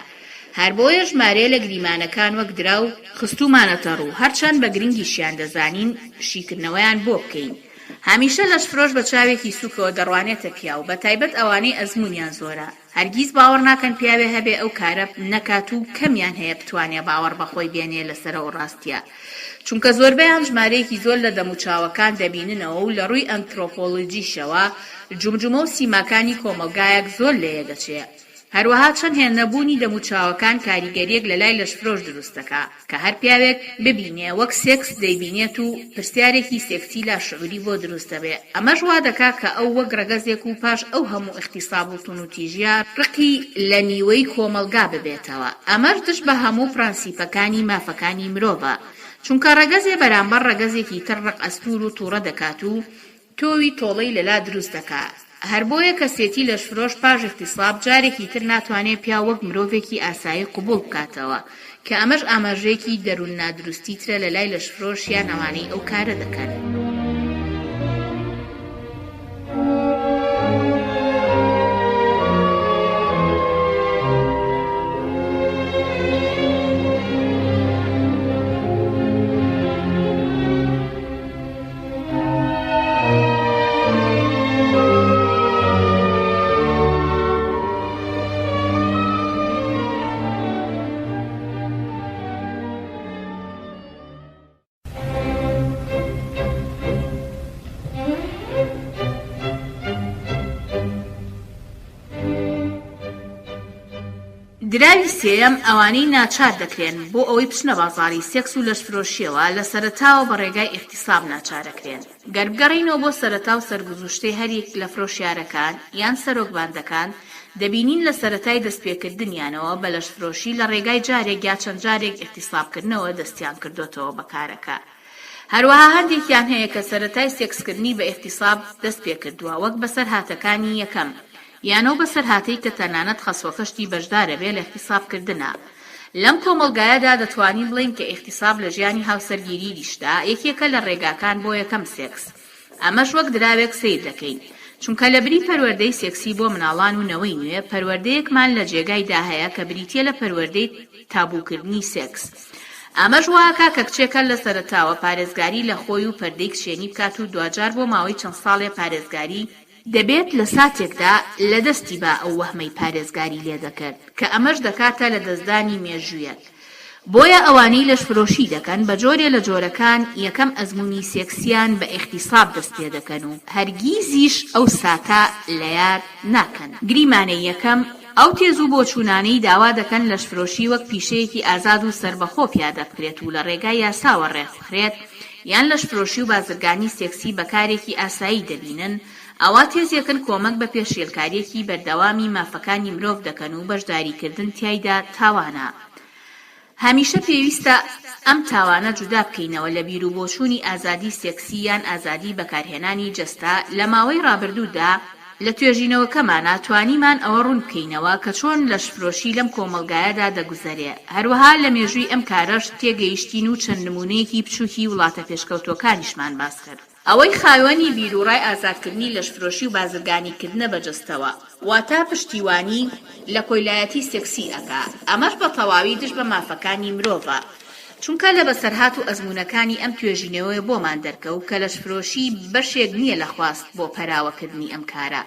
هەر بۆیە ژمارەیە لە گریمانەکان وەک دراو خستوومانەتە ڕوو هەرچەند بە گرنگیشیان دەزانین شیکردنەوەیان بۆ بکەین. هەمیشە لەشفرۆش بە چاوێکی سووکەوە دەڕوانێتە پیاو، بەتایبەت ئەوانەی ئەزموونیان زۆرە، هەرگیز باوەڕ ناکەن پیاوێ هەبێ ئەو کارە نەکات و کەمیان هەیە بتوانێ باوەڕ بە خۆی بێنێ لەسەر ئەو ڕاستیە چونکە زۆربەیان ژمارەیەکی زۆر لە دەموچاوەکان دەبیننەوە و لە ڕووی ئەنترۆپۆلۆجیشەوە جومجومە و سیماکانی کۆمەڵگایەک زۆر لەیەک دەچێ. هەروەها چەند هێندە بوونی دەموچاوەکان کاریگەریەک لەلای لەشفرۆش دروست دەکا کە هەر پیاوێک ببینێ وەک سێکس دەیبینێت و پرسیارێکی سێکسی لاشعوری بۆ دروست دەبێ ئەمەش وا دەکا کە ئەو وەک رەگەزێک و پاش ئەو هەموو ئیغتیساب و توندوتیژیە رقی لە نیوەی کۆمەڵگا ببێتەوە ئەمەش دژ بە هەموو پرەنسیپەکانی مافەکانی مرۆڤە چونکە رەگەزێ بەرامبەر رەگەزێکی تر رق ئەستور و توڕە دەکات و تۆوی تۆڵەی لەلا دروست دەکا. هەر بۆیە کەسێتی لەشفرۆش پاش ئیغتیساب جارێکی تر ناتوانێ پیاو وەک مرۆڤێکی ئاسایی قبوڵ بکاتەوە، کە ئەمەش ئاماژەیەکی دەروون نادروستی ترە لەلای لەشفرۆش یان ئەوانەی ئەو کارە دەکەن. دراوی سێیەم، ئەوانەی ناچار دەکرێن بۆ ئەوەی بچنە بازاڕی سێکس و لەشفرۆشییەوە، لە سەرەتاوە بە ڕێگای ئیغتیساب ناچارەکرێن. گەر بگەڕێینەوە بۆ سەرەتا و سەرگوزوشتەی هەر یەک لە فرۆشیارەکان یان سەرۆک باندەکان، دەبینین لە سەرەتای دەستپێکردنیانەوە بە لەشفرۆشی لە ڕێگای جارێک یا چەند جارێک ئیغتیسابکردنەوە دەستیان کردۆتەوە بە کارەکە. هەروەها هەندێکیان هەیە کە سەرەتای سێکسکردنی بە ئیغتیساب دەست پێکردووە وەک بەسەرهاتەکانی یەکەم یان ئەو بەسەرهاتەی کە تەنانەت خەسوەکەشتی بەشدارەبێ لە ئیغتیسابکردنا. لەم کۆمەڵگایەدا دەتوانین بڵێین کە ئیغتیساب لە ژیانی هاوسەرگیریشدا یەکێکە لە ڕێگاکان بۆ یەکەم سێکس. ئەمەش وەک دراوێک سەیر دەکەین. چونکە لەبری پەروەردەی سێکسی بۆ مناڵان و نەوەی نوێ، پەروەردەیەکمان لە جێگایدا هەیە کە بریتیە لە پەروەردەی تابووکردنی سێکس. ئەمەش واکا کە کچێک هەر لە سەرەتاوە پارێزگاری لە خۆی و پەردەی کچێنی بکات و دواجار بۆ ماوەی چەند ساڵێ پارێزگاری دەبێت لە ساتێکدا لە دەستی با ئەو وەهمەی پارێزگاری لێ دەکرد کە ئەمەش دەکاتە لە دەستدانی مێژوویەک بۆیە ئەوانەی لەشفرۆشی دەکەن بە جۆرێ لە جۆرەکان یەکەم ئەزموونی سێکسیان بە ئیغتیساب دەست پێ دەکەن و هەرگیزیش ئەو ساتە لە یاد ناکەن. گریمانەی یەکەم، ئەو تێز و بۆچوونانەی داوا دەکەن لەشفرۆشی وەک پیشەیەکی ئازاد و سەربەخۆ پیادە بکرێت و لە ڕێگای یاساوە ڕێکبخرێت، یان لەشفرۆشی و بازرگانی سێکسی بە کارێکی ئاسایی دەبینن، ئەوا تێزێکن کۆمەک بە پێشێلکارییەکی بەردەوامی مافەکانی مرۆڤ دەکەن و بەشداریکردن تیایدا تاوانە. هەمیشە پێویستە ئەم تاوانە جودا بکەینەوە لە بیروبۆچوونی ئازادی سێکسی یان ئازادی بەکارهێنانی جەستە، لە ماوەی ڕابردوودا لە توێژینەوەکەمانا توانیمان ئەوە ڕوون بکەینەوە کە چۆن لەشفرۆشی لەم کۆمەڵگایەدا دەگوزەرێ، هەروەها لە مێژووی ئەم کارەش تێگەیشتین و چەند نموونەیەکی بچووکی وڵاتە پێشکەوتووەکانیشمان باس کرد. ئەوەی خاوەنی بیروڕای ئازادکردنی لەشفرۆشی و بازرگانیکردنە بە جەستەوە، واتە پشتیوانی لە کۆیلایەتی سێکسی ئەکا، ئەمەش بە تەواوی دژ بە مافەکانی مرۆڤە، چونکە لە بەسەرهات و ئەزموونەکانی ئەم توێژینەوەیە بۆمان دەرکەوت کە لەشفرۆشی بەشێک نییە لە خواست بۆ پەراوەکردنی ئەم کارە،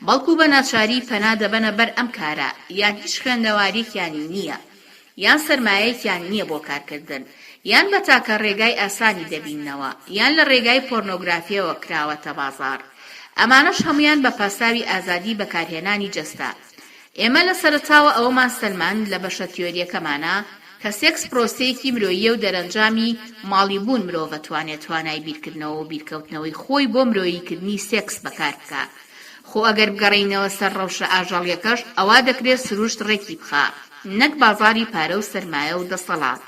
بەڵکو بە ناچاری پەنا دەبەنە بەر ئەم کارە، یان هیچ خوێندەواریەکیانی نییە، یان سەرمایەیەکیان نییە بۆ کارکردن، یان بە تاکە ڕێگای ئاسانی دەبیننەوە، یان لە ڕێگای پۆرنۆگرافییەوە کراوەتە بازاڕ. ئەمانەش هەموویان بە پاساوی ئازادی بەکارهێنانی جەستە. ئێمە لە سەرەتاوە ئەوەمان سەلماند لە بەشە تیۆرییەکەمانا کە سێکس پرۆسەیەکی مرۆییە و دەرەنجامی ماڵی بوون مرۆڤ ئەتوانێ توانای بیرکردنەوە و بیرکەوتنەوەی خۆی بۆ مرۆییکردنی سێکس بەکار بکا. خۆ ئەگەر بگەڕێینەوە سەر ڕەوشە ئاژەڵیەکەش ئەوا دەکرێ سروشت ڕێکی بخا نەک بازاڕی پارە و سەرمایە و دەسەڵات.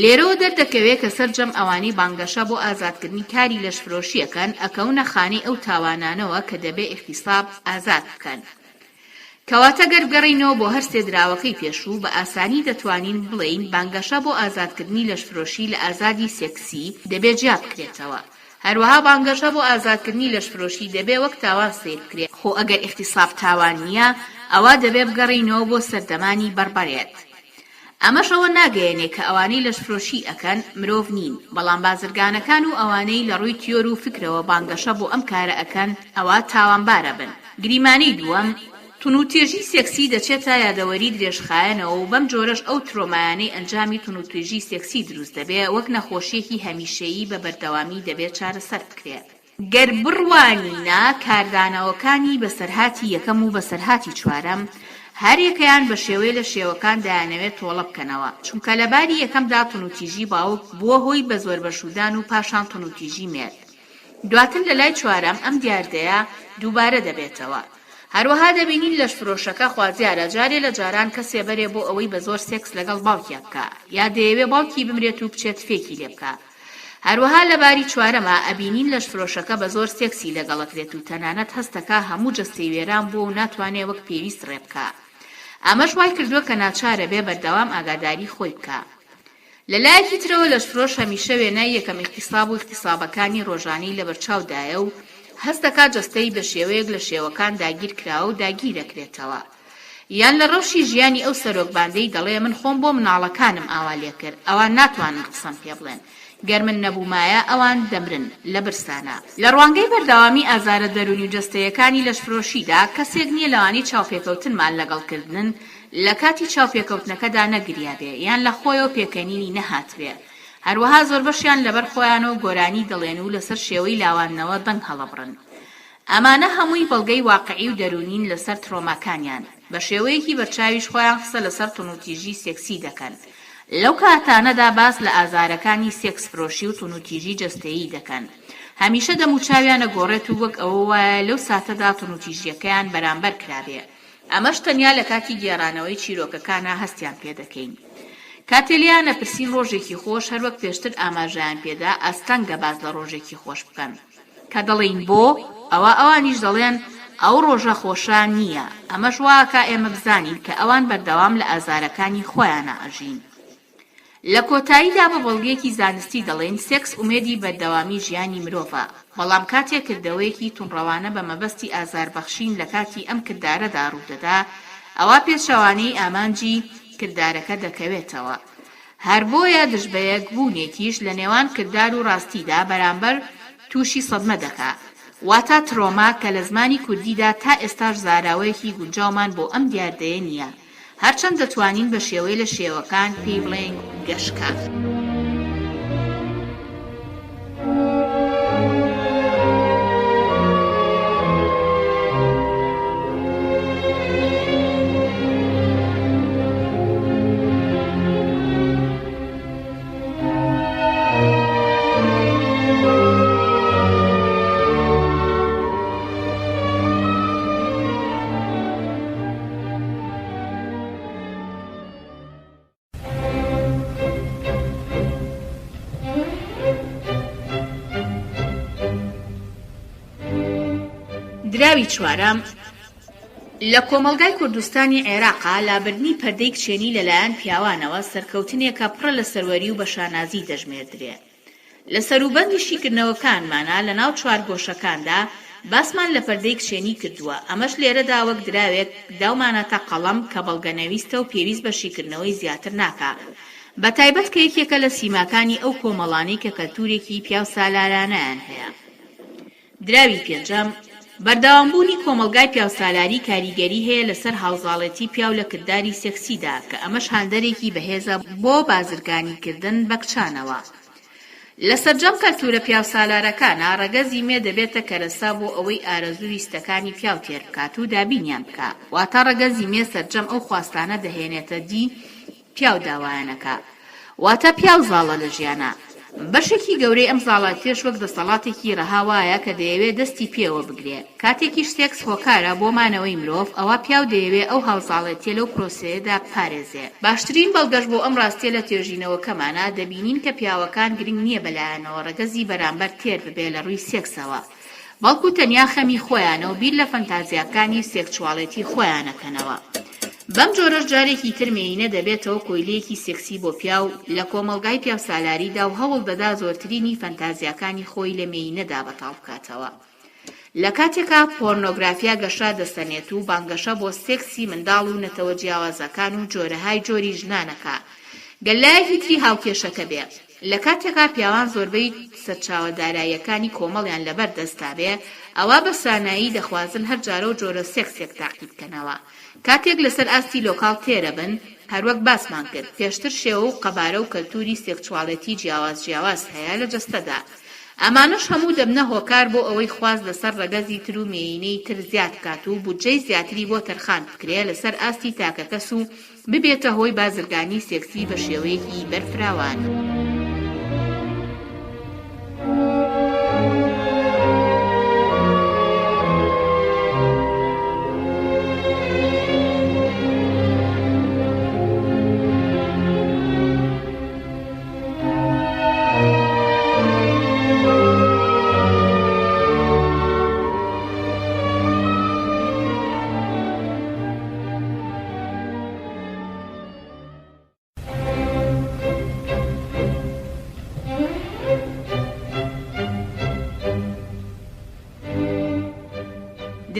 لێرەوە دەردەکەوێ کە سەرجەم ئەوانەی بانگەشە بۆ ئازادکردنی کاری لەشفرۆشی ئەکەن ئەکەونە خانەی ئەو تاوانانەوە کە دەبێ ئیغتیساب ئازاد بکەن. کەواتە گەر بگەڕێینەوە بۆ هەر سێ دراوەکەی پێشوو بە ئاسانی دەتوانین بڵێین بانگەشە بۆ ئازادکردنی لەشفرۆشی لە ئازادی سێکسی دەبێ جیا بکرێتەوە. هەروەها بانگەشە بۆ ئازادکردنی لەشفرۆشی دەبێ وەک تاوان سەیر بکرێ، خۆ ئەگەر ئیغتیساب تاوان نییە ئەوا دەبێ بگەڕێینەوە بۆ سەردەمانی بەڕبەرێت. ئەمەش ئەوە ناگەیەنێ کە ئەوانەی لەشفرۆشی ئەکەن مرۆڤ نین، بەڵام بازرگانەکان و ئەوانەی لە ڕووی تیۆر و فکرەوە بانگەشە بۆ ئەم کارە ئەکەن ئەوا تاوانبار ئەبن. گریمانەی دووەم، تونوتێژی سێکسی دەچێتە یادەوەری درێژخایەنەوە و بەم جۆرەش ئەو ترۆمایانەی ئەنجامی تونوتیژی سێکسی دروست دەبێ وەک نەخۆشیەکی هەمیشەیی بە بەردەوامی دەبێ چارەسەر بکرێ. گەر بڕوانینە کاردانەوەکانی بەسەرهاتی یەکەم و بەسەرهاتی چوارەم، هەریەکەیان بە شێوەیە لە شێوەکان دەیانەوێ تۆڵە بکەنەوە، چونکە لە باری یەکەمدا تونوتیژی باوک بووە هۆی بەزۆربەشوودان و پاشان تونوتیژی مێرد. دواتر لە لای چوارەم ئەم دیاردەیە دووبارە دەبێتەوە. هەروەها دەبینین لەشفرۆشەکە خوازیارە جارێ لە جاران کەسێ بەرێ بۆ ئەوەی بە زۆر سێکس لەگەڵ باوکیا بکا، یا دەیەوێ باوکی بمرێت و بچێت فێکی لێ بکا. هەروەها لە باری چوارەما ئەبینین لەشفرۆشەکە بە زۆر سێکسی لەگەڵ ئەکرێت و تەنانەت هەستەکا هەموو جەستەی وێران بووە و ناتوانێ وەک پێویست ڕێ بکا. ئەمەش وای کردووە کە ناچارەبێ بەردەوام ئاگاداری خۆی بکا. لە لایەکی ترەوە لەشفرۆش هەمیشە وێنای یەکەم ئیغتیساب و ئیغتیسابەکانی ڕۆژانەی لەبەرچاودایە و هەست دەکات جەستەی بە شێوەیەک لە شێوەکان داگیرکراوە و داگیرەکرێتەوە. یان لە ڕەوشی ژیانی ئەو سەرۆک باندەی دەڵێ من خۆم بۆ مناڵەکانم ئاوا لێکرد ئەوان ناتوانن قسەم پێ بڵێن گەر من نەبوومایە ئەوان دەمرن لە برسانا. لە ڕوانگەی بەردەوامی ئازارە دەروونی و جەستەیەکانی لەشفرۆشیدا کەسێک نییە لەوانەی چاوپێکەوتنمان لەگەڵ کردنن لە کاتی چاوپێکەوتنەکەدا نەگریابێ یان لە خۆیەوە پێکەنینی نەهاتبێ هەروەها زۆربەشیان لەبەر خۆیانەوە گۆرانی دەڵێن و لەسەر شێوەی لاواندنەوە دەنگ هەڵەبڕن ئەمانە هەمووی بەڵگەی واقعی و دەروونین لەسەر ترۆماکانیان، بە شێوەیەکی بەرچاویش خۆیان قسە لەسەر تونوتیژی سێکسی دەکەن. لەو کاتانەدا باس لە ئازارەکانی سێکس فرۆشی و تونوتیژی جەستەیی دەکەن. هەمیشە دەموچاویان ئەگۆڕێت و وەک ئەوە وایە لەو ساتەدا تونوتیژیەکەیان بەرامبەر کرابێ. ئەمەش تەنیا لە کاتی گێڕانەوەی چیرۆکەکانا هەستیان پێدەکەین. کاتێ لێیان ئەپرسین ڕۆژێکی خۆش، هەروەک پێشتر ئاماژەیان پێدا، ئاستەنگە باس لە ڕۆژێکی خۆش بکەن. کە دەڵێین بۆ؟ ئەوا ئەوانیش دەڵێن ئەو ڕۆژە خۆشە نییە، ئەمەش واکا ئێمە بزانین کە ئەوان بەردەوام لە ئازارەکانی خۆیانا ئەژین. لە کۆتاییدا بە بەڵگەیەکی زانستی دەڵێین سێکس ئومێدی بەردەوامی ژیانی مرۆڤە، بەڵام کاتێ کردەوەیەکی توندڕەوانە بە مەبەستی ئازاربەخشین لە کاتی ئەم کردارەدا ڕوودەدا، ئەوا پێچەوانەی ئامانجی کردارەکە دەکەوێتەوە. هەر بۆیە دژبەیەک بوونێکیش لە نێوان کردار و ڕاستیدا بەرامبەر تووشی سەدمە دەکا. واتا ترۆما کە لە زمانی کوردیدا تا ئێستاش زاراوەیەکی گونجاومان بۆ ئەم دیاردەیە نییە. هەرچەند دەتوانین بە شێوەی لە شێوەکان پێی بڵێین گەشکە. دراوی چوارەم، لە کۆمەڵگای کوردستانی عێراقا لابردنی پەردەی کچێنی لەلایەن پیاوانەوە سەرکەوتنێکە پڕە لە سەروەری و بە شانازی دەژمێردرێ. لە سەروبەندی شیکردنەوەکانمانا لە ناو چوارگۆشەکاندا باسمان لە پەردەی کچێنی کردووە، ئەمەش لێرەدا وەک دراوێک داومانەتە قەڵەم کە بەڵگەنەویستە و پێویست بە شیکردنەوەی زیاتر ناکا بەتایبەت کە یەکێکە لە سیماکانی ئەو کۆمەڵانەی کە کەلتورێکی پیاوسالارانەیان هەیە. دراوی پێنجەم، بەردەوامبوونی کۆمەڵگای پیاوسالاری کاریگەری هەیە لەسەر هاوزاڵێتی پیاو لە کرداری سێکسیدا کە ئەمەش هاندەرێکی بەهێزە بۆ بازرگانیکردن بە کچانەوە. لە سەرجەم کەلتورە پیاوسالارەکانا ڕەگەزی مێ دەبێتە کەرەسە بۆ ئەوەی ئارەزوو ویستەکانی پیاو تێر بکات و دابینیان بکا واتە ڕەگەزی مێ سەرجەم ئەو خواستانە دەهێنێتە دی پیاو داوایان ئەکا واتە پیاو زاڵە لە ژیانا. بەشێکی گەورەی ئەم زاڵاتیەش وەک دەسەڵاتێکی رەها وایە کە دەیەوێ دەستی پێوە بگرێ. کاتێکیش سێکس هۆکارە بۆ مانەوەی مرۆڤ، ئەوا پیاو دەیەوێ ئەو هاوزاڵێتیە لەو پرۆسەیەدا بپارێزێ. باشترین بەڵگەش بۆ ئەم راستیە لە توێژینەوەکەمانا دەبینین کە پیاوەکان گرنگ نیە بەلایانەوە رەگەزی بەرامبەر تێر ببێ لە رووی سێکسەوە. بەڵکو تەنیا خەمی خۆیانە و بیر لە فەنتازیاکانی و سێکچواڵێتی خۆیان ئەکەنەوە. بەم جۆرەش جارێکی تر مێینە دەبێتەوە کۆیلەیەکی سێکسی بۆ پیاو لە کۆمەڵگای پیاوسالاریدا و هەوڵ دەدا زۆرترینی فەنتازیاکانی خۆی لە مێینەدا بەتاڵ بکاتەوە. لە کاتێکا پۆرنۆگرافیا گەشە دەسەنێت و بانگەشە بۆ سێکسی منداڵ و نەتەوە جیاوازەکان و جۆرەهای جۆری ژنان ئەکا گەر لایەکی تری هاوکێشەکە بێ. لە کاتێکا پیاوان زۆربەی سەرچاوە داراییەکانی کۆمەڵیان لەبەر دەستا بێ، ئەوا بە سانایی دەخوازن هەر جارەو جۆرە سێکسێک تاقی بکەنەوە. کاتێک لەسەر ئاستی لۆکاڵ تێرەبن، هەروەک باسمان کرد پێشتر شێوە و قەبارە و کەلتوری سێکچواڵێتی جیاواز جیاواز هەیە لە جەستەدا. ئەمانەش هەموو دەبنە هۆکار بۆ ئەوەی خواست لەسەر ڕەگەزی تر و مێیینەی تر زیاد بکات و بودجەی زیاتری بۆ تەرخان بکرێ لەسەر ئاستی تاکەکەس و ببێتە هۆی بازرگانی سێکسی بە شێوەیەکی بەرفراوان.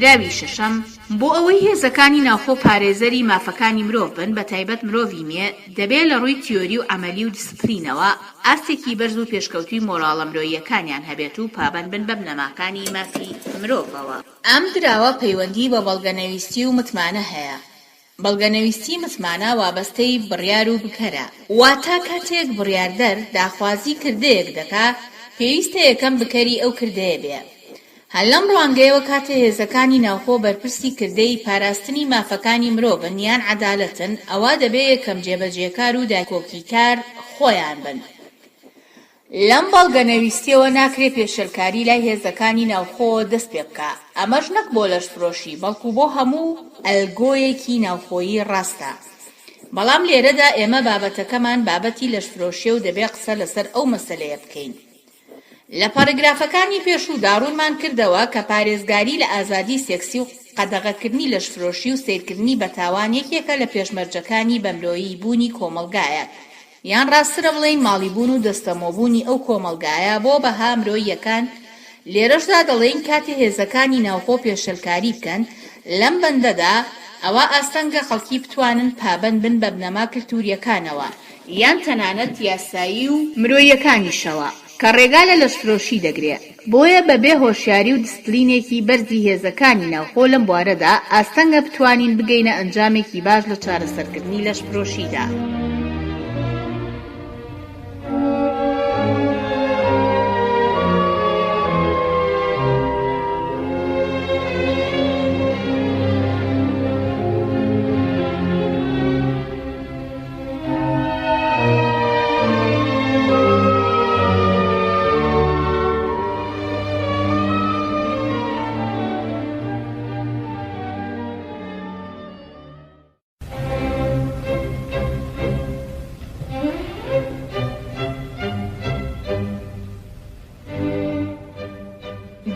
دراوی شەشەم، بۆ ئەوەی هێزەکانی ناوخۆ پارێزەری مافەکانی مرۆڤ بن بە تایبەت مرۆڤی مێ، دەبێ لە ڕووی تیۆری و عەمەلی و دیسپلینەوە ئاستێکی بەرز و پێشکەوتووی مۆراڵە مرۆییەکانیان هەبێت و پابەند بن بە بنەماکانی مافی مرۆڤەوە. ئەم دراوە پەیوەندی بە بەڵگەنەویستی و متمانە هەیە. بەڵگەنەویستی متمانە وابەستەی بڕیار و بکەرە. واتە کاتێک بڕیاردەر داخوازی کردەیەک دەکا، پێویستە یەکەم بکەری ئەو کردەیە بێ. هەر لەم ڕوانگەیەوە کاتێ هێزەکانی ناوخۆ بەرپرسی کردەی پاراستنی مافەکانی مرۆڤن یان عەدالەتن، ئەوا دەبێ یەکەم جێبەجێکار و داکۆکیکار خۆیان بن. لەم بەڵگەنەویستیەوە ناکرێ پێشێلکاری لای هێزەکانی ناوخۆوە دەست پێ بکا، ئەمەش نەک بۆ لەشفرۆشی بەڵکو بۆ هەموو ئەلگۆیەکی ناوخۆیی ڕاستە. بەڵام لێرەدا ئێمە بابەتەکەمان بابەتی لەشفرۆشیە و دەبێ قسە لەسەر ئەو مەسەلەیە بکەین. لە پەڕگرافەکانی پێشوودا ڕوونمان کردەوە کە پارێزگاری لە ئازادی سێکسی و قەدەغەکردنی لەشفرۆشی و سەیرکردنی بە تاوان یەکێکە لە پێشمەرجەکانی بەمرۆیی بوونی کۆمەڵگایەک. یان ڕاستترە بڵێین ماڵیبوون و دەستەمۆبوونی ئەو کۆمەڵگایە بۆ بەها مرۆییەکان، لێرەشدا دەڵێین کاتێ هێزەکانی ناوخۆ پێشێلکاری بکەن لەم بەندەدا، ئەوا ئاستەنگە خەڵکی بتوانن پابەند بن بە بنەما کلتورییەکانەوە، یان تەنانەت یاسایی و مرۆییەکانیشەوە، کە ڕێگا لە لەشفرۆشی دەگرێ. بۆیە بە بێ هۆشیاری و دیسپلینێکی بەرزی هێزەکانی ناوخۆ لەم بوارەدا، ئاستەنگە بتوانین بگەینە ئەنجامێکی باش لە چارەسەرکردنی لەشفرۆشیدا.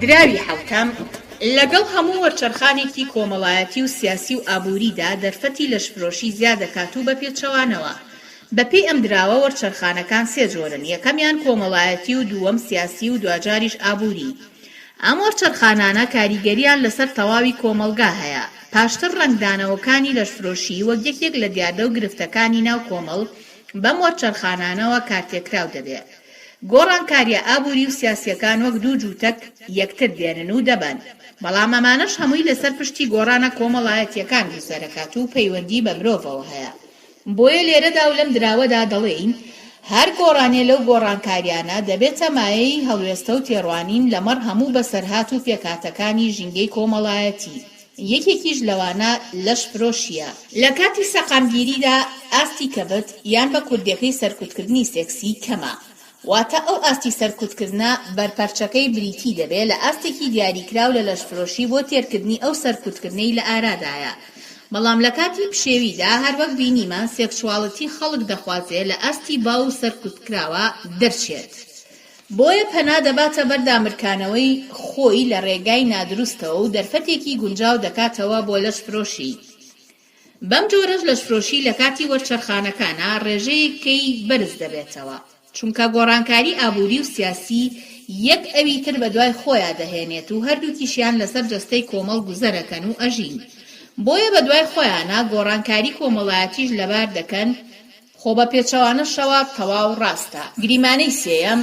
دراوی حەوتەم، لەگەڵ هەموو وەرچەرخانێکی کۆمەڵایەتی و سیاسی و ئابووریدا دەرفەتی لەشفرۆشی زیاد دەکات و بە پێچەوانەوە. بەپێی ئەم دراوە وەرچەرخانەکان سێ جۆرن، یەکەمیان کۆمەڵایەتی و دووەم سیاسی و دواجاریش ئابووری. ئەم وەرچەرخانانە کاریگەرییان لەسەر تەواوی کۆمەڵگا هەیە. پاشتر ڕەنگدانەوەکانی لەشفرۆشی وەک یەکێک لە دیاردە و گرفتەکانی ناو کۆمەڵ بەم وەرچەرخانانەوە کارتێکراو دەبێ. گۆڕانکارییە ئابووری و سیاسییەکان وەک دوو جووتەک یەکتر دێنن و دەبەن، بەڵام ئەمانەش هەمووی لەسەر پشتی گۆڕانە کۆمەڵایەتییەکان گوزەرەکات و پەیوەندی بە مرۆڤەوە هەیە. بۆیە لێرەدا و لەم دراوەدا دەڵێین، هەر گۆڕانێ لەو گۆڕانکارییانە دەبێتە مایەی هەڵوێستە و تێڕوانین لەمەڕ هەموو بەسەرهات و پێکهاتەکانی ژینگەی کۆمەڵایەتی، یەکێکیش لەوانە لەشفرۆشییە. لە کاتی سەقامگیریدا ئاستی کەبت یان بە کوردیەکەی سەرکوتکردنی سێکسی کەمە. واتە ئەو ئاستی سەرکوتکردنە بەرپەرچەکەی بریتی دەبێ لە ئاستێکی دیاریکراو لە لەشفرۆشی بۆ تێرکردنی ئەو سەرکوتکردنەی لە ئارادایە. بەڵام لە کاتی پشێویدا هەروەک بینیمان سێکسواڵیتی خەڵک دەخوازێ لە ئاستی باو و سەرکوتکراوا دەرچێت. بۆیە پەنا دەباتە بەر دامرکانەوەی خۆی لە ڕێگای نادروستەوە و دەرفەتێکی گونجاو دەکاتەوە بۆ لەشفرۆشی. بەم جۆرەش لەشفرۆشی لە کاتی وەرچەرخانەکانا ڕێژەیەکەی بەرز دەبێتەوە. چونکە گۆڕانکاری ئابووری و سیاسی یەک ئەوی تر بەدوای خۆیا دەهێنێت و هەردووکیشیان لەسەر جەستەی کۆمەڵ گوزەرەکەن و ئەژین. بۆیە بەدوای خۆیانا گۆڕانکاری کۆمەڵایەتیش لەبار دەکەن، خۆ بە پێچەوانەشەوە تەواو ڕاستە. گریمانەی سێیەم،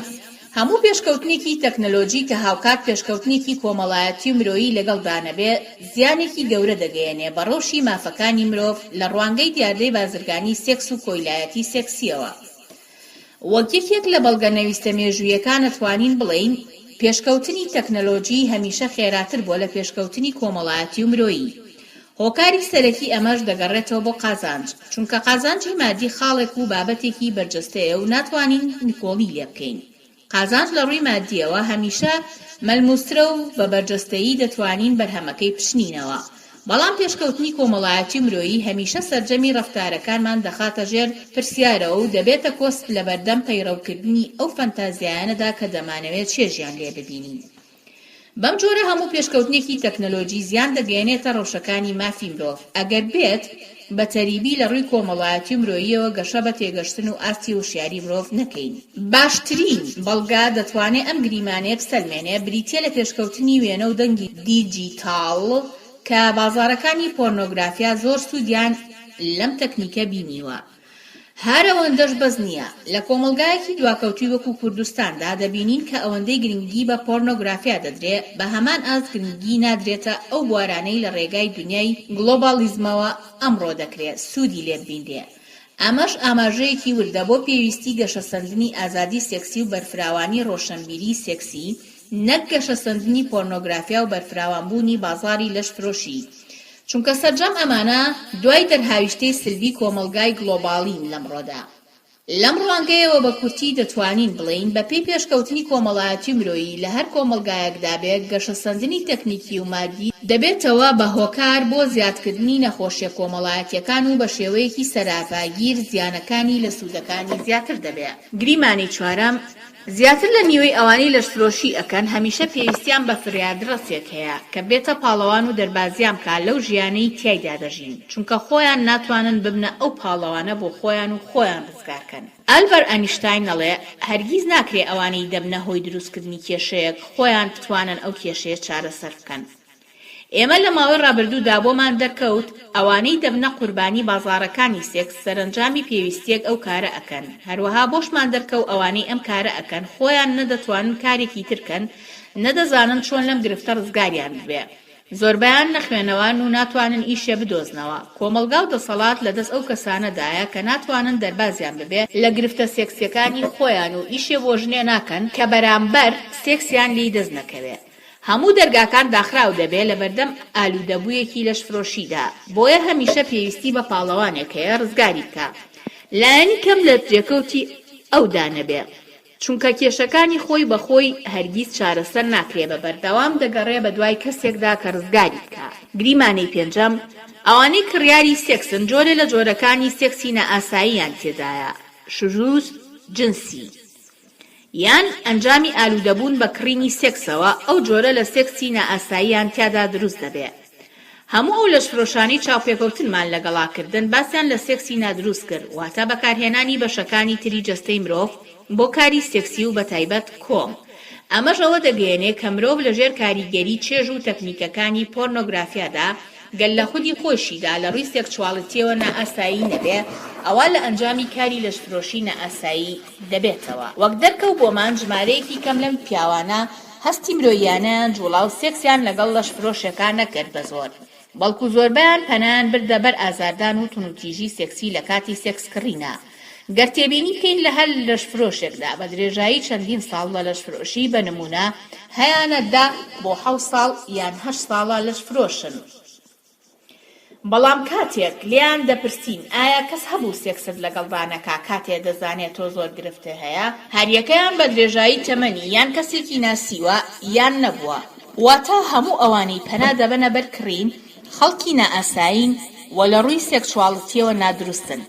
هەموو پێشکەوتنێکی تەکنەلۆجی کە هاوکات پێشکەوتنێکی کۆمەڵایەتی و مرۆیی لەگەڵدا نەبێ، زیانێکی گەورە دەگەیەنێ بە ڕەوشی مافەکانی مرۆڤ لە ڕوانگەی دیاردەی بازرگانی سێکس و کۆیلایەتی سێکسییەوە. وەک یەکێک لە بەڵگەنەویستە مێژوویەکان ئەتوانین بڵێین، پێشکەوتنی تەکنەلۆجی هەمیشە خێراتر بووە لە پێشکەوتنی کۆمەڵایەتی و مرۆیی. هۆکاری سەرەکی ئەمەش دەگەڕێتەوە بۆ قازانج، چونکە قازانجی مادی خاڵێک و بابەتێکی بەرجەستەیە و ناتوانین نکۆڵی لێبکەین. قازانج لە ڕووی مادییەوە هەمیشە مەلموسترە و بە بەرجەستەیی دەتوانین بەرهەمەکەی بچنینەوە، بەڵام پێشکەوتنی کۆمەڵایەتی و مرۆیی هەمیشە سەرجەمی ڕەفتارەکانمان دەخاتە ژێر پرسیارەوە و دەبێتە کۆسپ لەبەردەم پەیڕەوکردنی ئەو فەنتازیایانەدا کە دەمانەوێت چێژیان لێ ببینین. بەم جۆرە هەموو پێشکەوتنێکی تەکنەلۆجی زیان دەگەیەنێتە ڕەوشەکانی مافی مرۆڤ، ئەگەر بێت بە تەریبی لە ڕووی کۆمەڵایەتی و مرۆییەوە گەشە بە تێگەشتن و ئاستی هۆشیاری مرۆڤ نەکەین. باشترین بەڵگە دەتوانێ ئەم گریمانەیە بسەلمێنێ بریتیە لە پێشکەوتنی وێنە و دەنگی دیجیتاڵ کە بازاڕەکانی پۆرنۆگرافیا زۆر سوودیان لەم تەکنیکە بینیوە. هەر ئەوەندەش بەس نییە. لە کۆمەڵگایەکی دواکەوتووی وەکو کوردستاندا دەبینین کە ئەوەندەی گرنگی بە پۆرنۆگرافیا دەدرێ بە هەمان ئاست گرنگی نادرێتە ئەو بوارانەی لە ڕێگای دونیای گڵۆباڵیزمەوە ئەمڕۆ دەکرێ سوودی لێ ببینرێ. ئەمەش ئاماژەیەکی وردە بۆ پێویستی گەشەسەندنی ئازادی سێکسی و بەرفراوانی ڕۆشەنبیری سێکسی نەک گەشەسەندنی پۆرنۆگرافیا و بەرفراوانبوونی بازاڕی لەشفرۆشی. چونکە سەرجەم ئەمانە دوای دەرهاویشتەی سلبی کۆمەڵگای گڵۆباڵین لەمڕۆدا. لەم ڕوانگەیەوە بە کورتی دەتوانین بڵێین بە پێی پێشکەوتنی کۆمەڵایەتی و مرۆیی لە هەر کۆمەڵگایەکدا بێ گەشەسەندنی تەکنیکی و مادی دەبێتەوە بە هۆکار بۆ زیادکردنی نەخۆشیە کۆمەڵایەتیەکان و بە شێوەیەکی سەراپاگیر زیانەکانی لە سوودەکانی زیاتر دەبێ. گریمانەی چوارەم، زیاتر لە نیوەی ئەوانەی لەشفرۆشی ئەکەن هەمیشە پێویستیان بە فریادڕەسێک هەیە کە بێتە پاڵەوان و دەربازیان بکا لەو ژیانەی تیایدا دەژین چونکە خۆیان ناتوانن ببنە ئەو پاڵەوانە بۆ خۆیان و خۆیان ڕزگار کەن. ئەلبەر ئەنیشتاین ئەڵێ هەرگیز ناکرێ ئەوانەی دەبنە هۆی دروستکردنی کێشەیەک خۆیان بتوانن ئەو کێشەیە چارەسەر بکەن. ئێمە لە ماوەی ڕابردوودا بۆمان دەرکەوت ئەوانەی دەبنە قوربانی بازاڕەکانی سێکس سەرەنجامی پێویستیەک ئەو کارە ئەکەن، هەروەها بۆشمان دەرکەو ئەوانەی ئەم کارە ئەکەن خۆیان نە دەتوانن کارێکی تر کەن نە دەزانن چۆن لەم گرفتە ڕزگاریان ببێ. زۆربەیان نەخوێنەوارن و ناتوانن ئیشێ بدۆزنەوە. کۆمەڵگا و دەسەڵات لە دەست ئەو کەسانەدایە کە ناتوانن دەربازیان ببێ لە گرفتە سێکسیەکانی خۆیان و ئیشێ بۆ ژنێ ناکەن کە بەرامبەر سێکسیان لێی دەست نەکەوێ. هەموو دەرگاکان داخراو دەبێ لەبەردەم ئالوودەبوویەکی لەشفرۆشیدا، بۆیە هەمیشە پێویستی بە پاڵەوانێک هەیە ڕزگاری بکا، لایەنی کەم لە جێکەوتی ئەودا نەبێ، چونکە کێشەکانی خۆی بە خۆی هەرگیز چارەسەر ناکرێ بە بەردەوام دەگەڕێ بەدوای کەسێکدا کە ڕزگاری بکا. گریمانەی پێنجەم، ئەوانەی کڕیاری سێکسن جۆرێ لە جۆرەکانی سێکسی نائاساییان تێدایە، شذوذ جنسی، یان ئەنجامی ئالوودەبوون بە کڕینی سێکسەوە ئەو جۆرە لە سێکسی نائاساییان تیادا دروست دەبێ. هەموو ئەو لەشفرۆشانەی چاوپێکەوتنمان لەگەڵا کردن باسیان لە سێکسی نادروست کرد واتە بەکارهێنانی بەشەکانی تری جەستەی مرۆڤ بۆ کاری سێکسی و بەتایبەت کۆم ئەمەش ئەوە دەگەیەنێ کە مرۆڤ لەژێر کاریگەری چێژ و تەکنیکەکانی پۆرنۆگرافیادا گەر لە خودی خۆیشیدا لە ڕووی سێکچواڵیتیەوە نائاسایی نەبێ ئەوا لە ئەنجامی کاری لەشفرۆشی نائاسایی دەبێتەوە. وەک دەرکەوت بۆمان ژمارەیەکی کەم لەم پیاوانە هەستی مرۆییانەیان جوڵا و سێکسیان لەگەڵ لەشفرۆشێکا نەکرد بە زۆر، بەڵکو زۆربەیان پەنایان بردە بەر ئازاردان و تونوتیژی سێکسی لە کاتی سێکس کڕینا. گەر تێبینی بکەین لە هەر لەشفرۆشێکدا بە درێژایی چەندین ساڵ لە لەشفرۆشی بە نموونە هەیانە دە بۆ حەوت ساڵ یان هەشت ساڵە لەشفرۆشن. بەڵام کاتێک لێیان دەپرسین ئایا کەس هەبوو سێکست لەگەڵدا نەکا کاتێ دەزانێ تۆ زۆر گرفتت هەیە؟ هەریەکەیان بە درێژایی تەمەنی یان کەسێکی ناسیوە یان نەبووە. واتە هەموو ئەوانەی پەنا دەبەنە بەر کڕین خەڵکی نائاسایین و لە ڕووی سێکسواڵتییەوە نادروستن.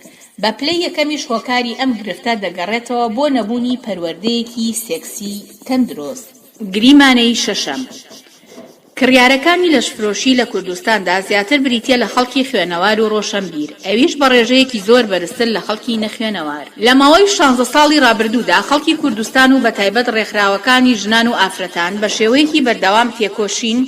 بە پلەی یەکەمیش هۆکاری ئەم گرفتە دەگەڕێتەوە بۆ نەبوونی پەروەردەیەکی سێکسی تەندروست. گریمانەی شەشەم، کڕیارەکانی لەشفرۆشی لە کوردستاندا زیاتر بریتیە لە خەڵکی خوێنەوار و ڕۆشەنبیر، ئەویش بە ڕێژەیەکی زۆر بەرزتر لە خەڵکی نەخوێنەوار. لە ماوەی شانزە ساڵی ڕابردوودا خەڵکی کوردستان و بەتایبەت ڕێکخراوەکانی ژنان و ئافرەتان بە شێوەیەکی بەردەوام تێکۆشین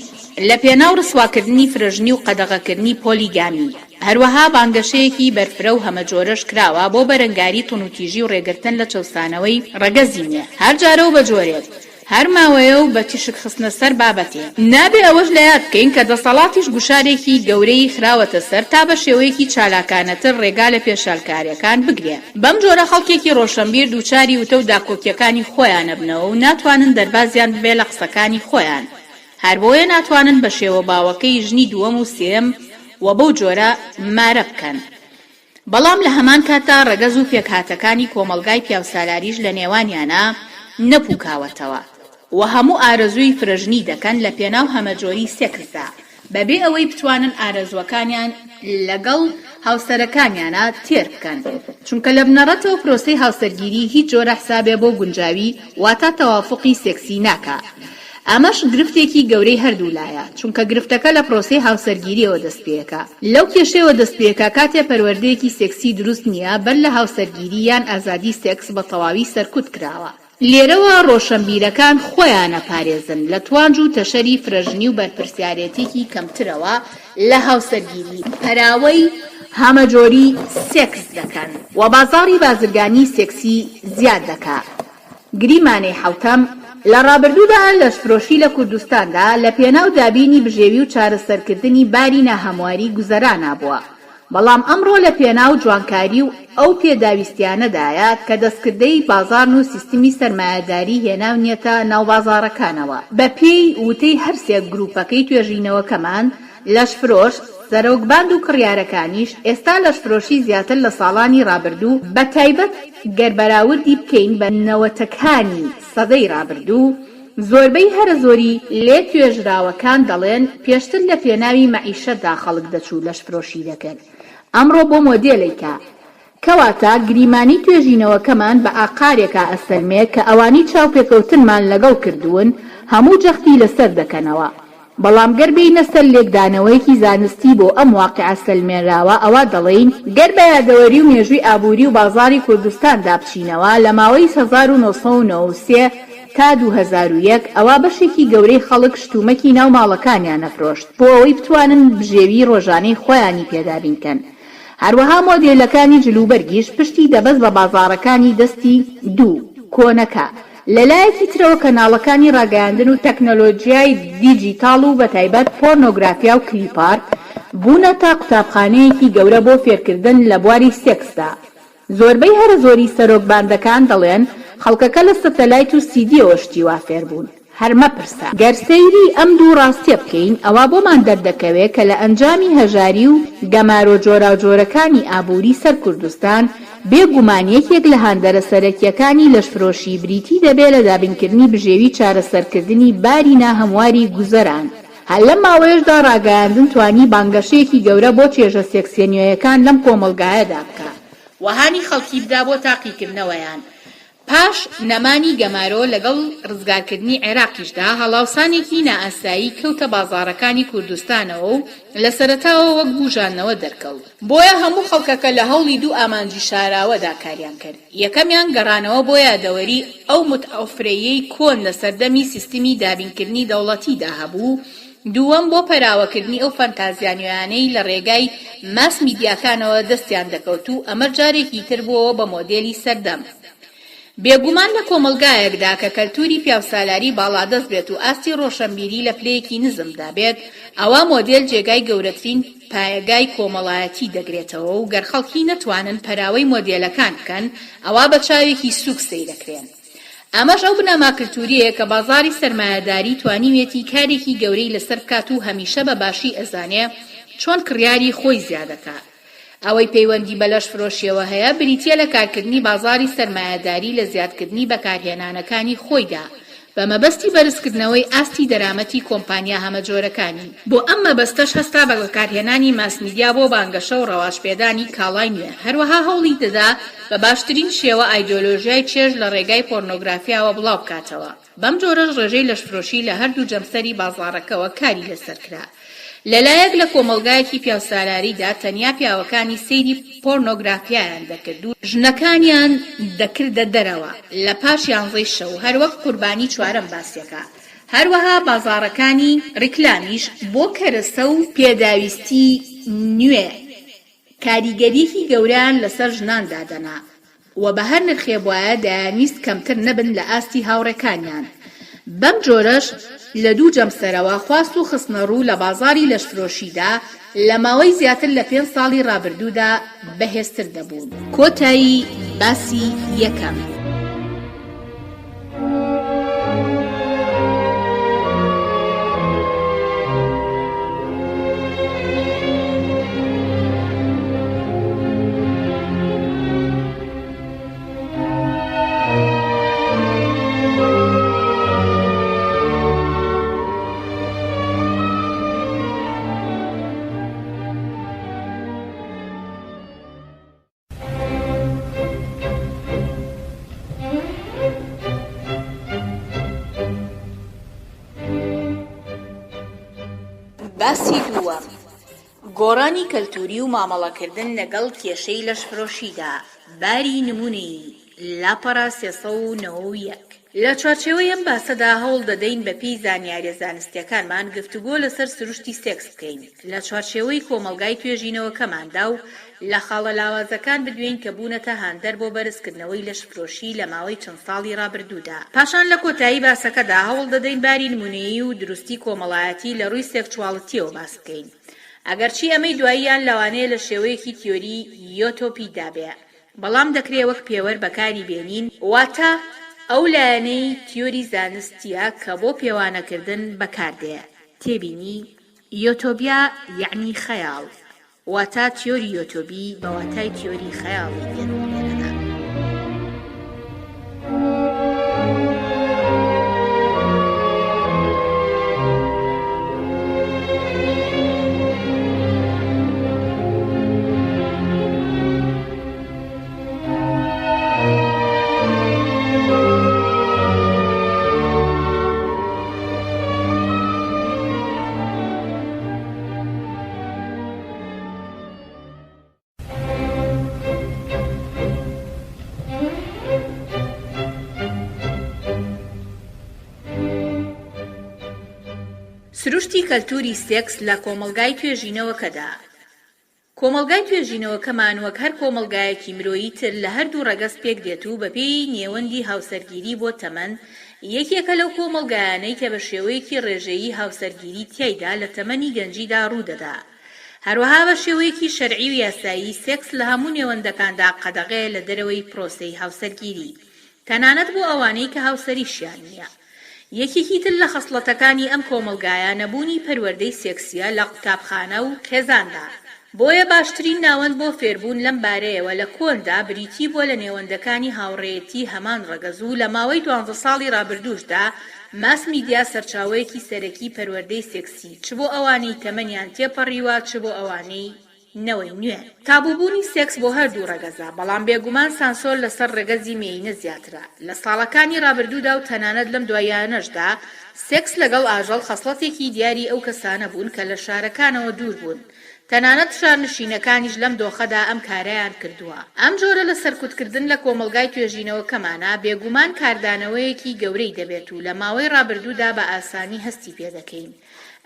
لە پێناو ڕسواکردنی فرەژنی و قەدەغەکردنی پۆلیگامی، هەروەها بانگەشەیەکی بەرفرە و هەمەجۆرەش کراوە بۆ بەرەنگاری توندوتیژی و ڕێگرتن لە چەوسانەوەی ڕەگەزی مێ، هەر جارە و بە جۆرێک، هەر ماوەیە و بە تیشک خستنە سەر بابەتێ. نابێ ئەوەش لە یاد بکەین کە دەسەڵاتیش گوشارێکی گەورەی خراوەتە سەر تا بە شێوەیەکی چالاکانەتر ڕێگا لە پێشالکارێکان بگرێ. بەم جۆرە خەڵکێکی ڕۆشەنبیر دووچاری وتە و داکۆکیەکانی خۆیان ئەبنەوە و ناتوانن دەربازیان ببێ لە قسەکانی خۆیان. هەر بۆیە ناتوانن بە شێوە باوەکەی ژنی دووەم و سێیەم و بەو جۆرە مارە بکەن. بەڵام لە هەمان کاتدا ڕەگەز و پێکهاتەکانی کۆمەڵگای پیاوسالاریش لە نێوانیانا نەپوکاوەتەوە و هەموو ئارەزووی فرەژنی دەکەن لە پێناو هەمەجۆری سێکسدا بەبێ ئەوەی بتوانن ئارەزووەکانیان لەگەڵ هاوسەرەکانیانا تێر بکەن چونکە لە بنەڕەتەوە پرۆسەی هاوسەرگیری هیچ جۆرە حسابێ بۆ گونجاوی واتا تەوافوقی سێکسی ناکا ئەمەش گرفتێکی گەورەی هەردوولایە، چونکە گرفتەکە لە پرۆسەی هاوسەرگیریەوە دەستپێکا. لەو کێشەیەوە دەستپێکا کاتێ پەروەردەیەکی سێکسی دروست نیە بەر لە هاوسەرگیری یان ئازادی سێکس بە تەواوی سەرکوت کراوە. لێرەوە ڕۆشەنبیرەکان خۆیان ئەپارێزن لە توانج و تەشەری فرەژنی و بەرپرسیارێتیەکی کەمترەوە لە هاوسەرگیری پەراوەی هەمەجۆری سێکس دەکەن و بازاڕی بازرگانی سێکسی زیاد دەکا. گریمانەی حەوتەم، لە ڕابردوودا لەشفرۆشی لە کوردستاندا لە پێناو دابینی بژێوی و چارەسەرکردنی باری ناهەمواری گوزەرانا بووە، بەڵام ئەمڕۆ لە پێناو جوانکاری و ئەو پێداویستیانەدایە کە دەستکردەی بازاڕن و سیستمی سەرمایەداری هێناونیەتە ناو بازاڕەکانەوە. بەپێی وتەی هەرسێ گروپەکەی توێژینەوەکەمان، لەشفرۆش، سەرۆک باند و کڕیارەکانیش، ئێستا لەشفرۆشی زیاتر لە ساڵانی ڕابردوو، بەتایبەت گەر بەراوردی بکەین بە نەوەتەکانی سەدەی ڕابردوو، زۆربەی هەرە زۆری لێتوێژراوەکان دەڵێن پێشتر لە پێناوی مەعیشەتدا خەڵک دەچوو لەشفرۆشی دەکرد، ئەمڕۆ بۆ مۆدێلێکە کەواتە گریمانەی توێژینەوەکەمان بە ئاقارێکا ئەسەلمێ کە ئەوانەی چاوپێکەوتنمان لەگەڵ کردوون هەموو جەختی لەسەر دەکەنەوە. بەڵام گەر بێینە سەر لێکدانەوەیەکی زانستی بۆ ئەم واقیعە سەلمێنراوە ئەوا دەڵێین، گەر بە یادەوەری و مێژووی ئابووری و بازاڕی کوردستاندا بچینەوە لە ماوەی 1993 تا 2001 ئەوا بەشێکی گەورەی خەڵک شتومەکی ناو ماڵەکانیان ئەفرۆشت بۆ ئەوەی بتوانن بژێوی ڕۆژانەی خۆیانی پێ دابین کەن. هەروەها مۆدێلەکانی جلوبەرگیش پشتی دەبەست بە بازاڕەکانی دەستی دوو، کۆنەکە. لەلایەکی ترەوە کەناڵەکانی ڕاگەیاندن و تەکنەلۆجیای دیجیتاڵ و بەتایبەت پۆرنۆگرافیا و کلیپارت بوونەتە قوتابخانەیەکی گەورە بۆ فێرکردن لە بواری سێکسدا. زۆربەی هەرە زۆری سەرۆک باندەکان دەڵێن خەڵکەکە لە سەتەلایت و سیدیەوە شتی وا فێربوون. هەر مەپرسە. گەر سەیری ئەم دوو ڕاستیە بکەین ئەوا بۆمان دەردەکەوێ کە لە ئەنجامی هەژاری و گەمارۆ جۆراوجۆرەکانی ئابووری سەر کوردستان بێ گومان یەکێک لە هاندەرە سەرەکیەکانی لەشفرۆشی بریتی دەبێ لە دابینکردنی بژێوی چارەسەرکردنی باری ناهەمواری گوزەران. هەر لەم ماوەیەشدا ڕاگەیاندن توانی بانگەشەیەکی گەورە بۆ چێژە سێکسیە نوێیەکان لەم کۆمەڵگایەدا بکا و هانی خەڵکی بدا بۆ تاقیکردنەوەیان. پاش نەمانی گەمارۆ لەگەڵ ڕزگارکردنی عێراقیشدا هەڵاوسانێکی نائاسایی کەوتە بازاڕەکانی کوردستانەوە و لە سەرەتاوە وەک بوژاندنەوە دەرکەوت. بۆیە هەموو خەڵکەکە لە هەوڵی دوو ئامانجی شاراوەدا کاریان کرد، یەکەمیان گەڕانەوە بۆ یادەوەری ئەو متعە فرەییەی کۆن لە سەردەمی سیستمی دابینکردنی دەوڵەتیدا هەبوو، دووەم بۆ پەراوەکردنی ئەو فەنتازیا نوێیانەی لە ڕێگای ماس میدیاکانەوە دەستیان دەکەوت و ئەمەش جارێکی تر بووەوە بە مۆدێلی سەردەم. بێگومان لە کۆمەڵگایەکدا کە کەلتوری پیاوسالاری باڵادەست بێت و ئاستی ڕۆشەنبیری لە پلەیەکی نزمدا بێت، ئەوا مۆدێل جێگای گەورەترین پایەگای کۆمەڵایەتی دەگرێتەوە و گەر خەڵکی نەتوانن پەراوەی مۆدێلەکان بکەن، ئەوا بە چاوێکی سوک سەیرەکرێن. ئەمەش ئەو بنەما کلتوریەیە کە بازاڕی سەرمایەداری توانیویەتی کارێکی گەورەی لەسەر بکات و هەمیشە بە باشی ئەزانێ. چۆن کڕیاری خۆی زیادەکا. ئەوەی پەیوەندی بە لەشفرۆشیەوە هەیە بریتیە لە کارکردنی بازاڕی سەرمایەداری لە زیادکردنی بەکارهێنانەکانی خۆیدا بە مەبەستی بەرزکردنەوەی ئاستی دەرامەتی کۆمپانیا هەمەجۆرەکانی. بۆ ئەم مەبەستەش هەستا بە بەکارهێنانی ماس میدیا بۆ بانگەشە و ڕەواجپێدانی کاڵای نوێ، هەروەها هەوڵی دەدا بە باشترین شێوە ئایدۆلۆژیای چێژ لە ڕێگای پۆرنۆگرافیاوە بڵاوبکاتەوە. بەم جۆرەش ڕێژەی لەشفرۆشی لە هەردوو جەمسەری بازاڕەکەوە کاری لەسەر کرا. لەلایەک لە کۆمەڵگایەکی پیاوسالاریدا تەنیا پیاوەکانی سەیری پۆرنۆگرافیایان دەکرد و ژنەکانیان دەکردە دەرەوە لە پاش یانزەی شەو هەروەک قوربانی چوارەم باسیەکە هەروەها بازاڕەکانی ڕیکلامیش بۆ کەرەسە و پێداویستی نوێ کاریگەریەکی گەورەیان لەسەر ژنان دادەنا و بە هەر نرخێ بوایە دەیانویست کەمتر نەبن لە ئاستی هاوڕێکانیان. بەم جۆرەش لە دوو جەمسەرەوە خواست و خستنەڕوو لە بازاڕی لەشفرۆشیدا لە ماوەی زیاتر لە پێنج ساڵی ڕابردوودا بەهێزتر دەبوون. کۆتایی باسی یەکەم. باسی دووەم، گۆڕانی کەلتووری و مامەڵەکردن لەگەڵ کێشەی لەشفرۆشیدا، باری نموونەیی، لاپەڕە 391. لە چوارچێوەی ئەم باسەدا هەوڵ دەدەین بە پێی زانیاریە زانستیەکانمان گفتوگۆ لەسەر سروشتی سێکس بکەین لە چوارچێوەی کۆمەڵگای توێژینەوەکەماندا و لە خاڵە لاوازەکان بدوێین کە بوونەتە هاندەر بۆ بەرزکردنەوەی لەشفرۆشی لە ماوەی چەند ساڵی ڕابردوودا. پاشان لە کۆتایی باسەکەدا هەوڵ دەدەین باری نموونەیی و دروستی کۆمەڵایەتی لە ڕووی سێکچواڵتیەوە باس بکەین. ئەگەرچی ئەمەی دواییان لەوانەیە لە شێوەیەکی تیۆری یۆتۆپیدا بێ بەڵام دەکرێ وەک پێوەر بەکاری بێنین، واتە ئەو لایەنەی تیۆری زانستییە کە بۆ پێوانەکردن بەکار دێ. تێبینی، یۆتۆبیا یەعنی خەیاڵ، واتە تیۆری یۆتۆبی بە واتای تیۆری خەیاڵی دێت لێرەدا. سروشتی کەلتوری سێکس لە کۆمەڵگای توێژینەوەکەدا. کۆمەڵگای توێژینەوەکەمان وەک هەر کۆمەڵگایەکی مرۆیی تر لە هەردوو ڕەگەز پێکدێت و بەپێی نێوەندی هاوسەرگیری بۆ تەمەن یەکێکە لەو کۆمەڵگایانەی کە بە شێوەیەکی ڕێژەیی هاوسەرگیری تیایدا لە تەمەنی گەنجیدا ڕوودەدا هەروەها بە شێوەیەکی شەرعی و یاسایی سێکس لە هەموو نێوەندەکاندا قەدەغەیە لە دەرەوەی پرۆسەی هاوسەرگیری تەنانەت بۆ ئەوانەی کە هاوسەریشیان نییە. یەکێکی تر لە خەسڵەتەکانی ئەم کۆمەڵگایە نەبوونی پەروەردەی سێکسییە لە قوتابخانە و خێزاندا. بۆیە باشترین ناوەند بۆ فێربوون لەم بارەیەوە لە کۆندا بریتی بووە لە نێوەندەکانی هاوڕێیەتی هەمان ڕەگەز و لە ماوەی دوانزە ساڵی ڕابردووشدا ماس میدیا سەرچاوەیەکی سەرەکی پەروەردەی سێکسی چ بۆ ئەوانەی تەمەنیان تێپەڕیوە چ بۆ ئەوانەی نەوەی نوێ. تابووبوونی سێکس بۆ هەردوو ڕەگەزە، بەڵام بێگومان سانسۆر لەسەر ڕەگەزی مێینە زیاترە. لە ساڵەکانی ڕابردوودا و تەنانەت لەم دواییانەشدا، سێکس لەگەڵ ئاژەڵ خەسڵەتێکی دیاری ئەو کەسانە بوون کە لە شارەکانەوە دوور بوون. تەنانەت شارنشینەکانیش لەم دۆخەدا ئەم کارەیان کردووە. ئەم جۆرە لە سەرکوتکردن لە کۆمەڵگای توێژینەوەکەمانا بێگومان کاردانەوەیەکی گەورەی دەبێت و لە ماوەی ڕابردوودا بە ئاسانی هەستی پێدەکەین.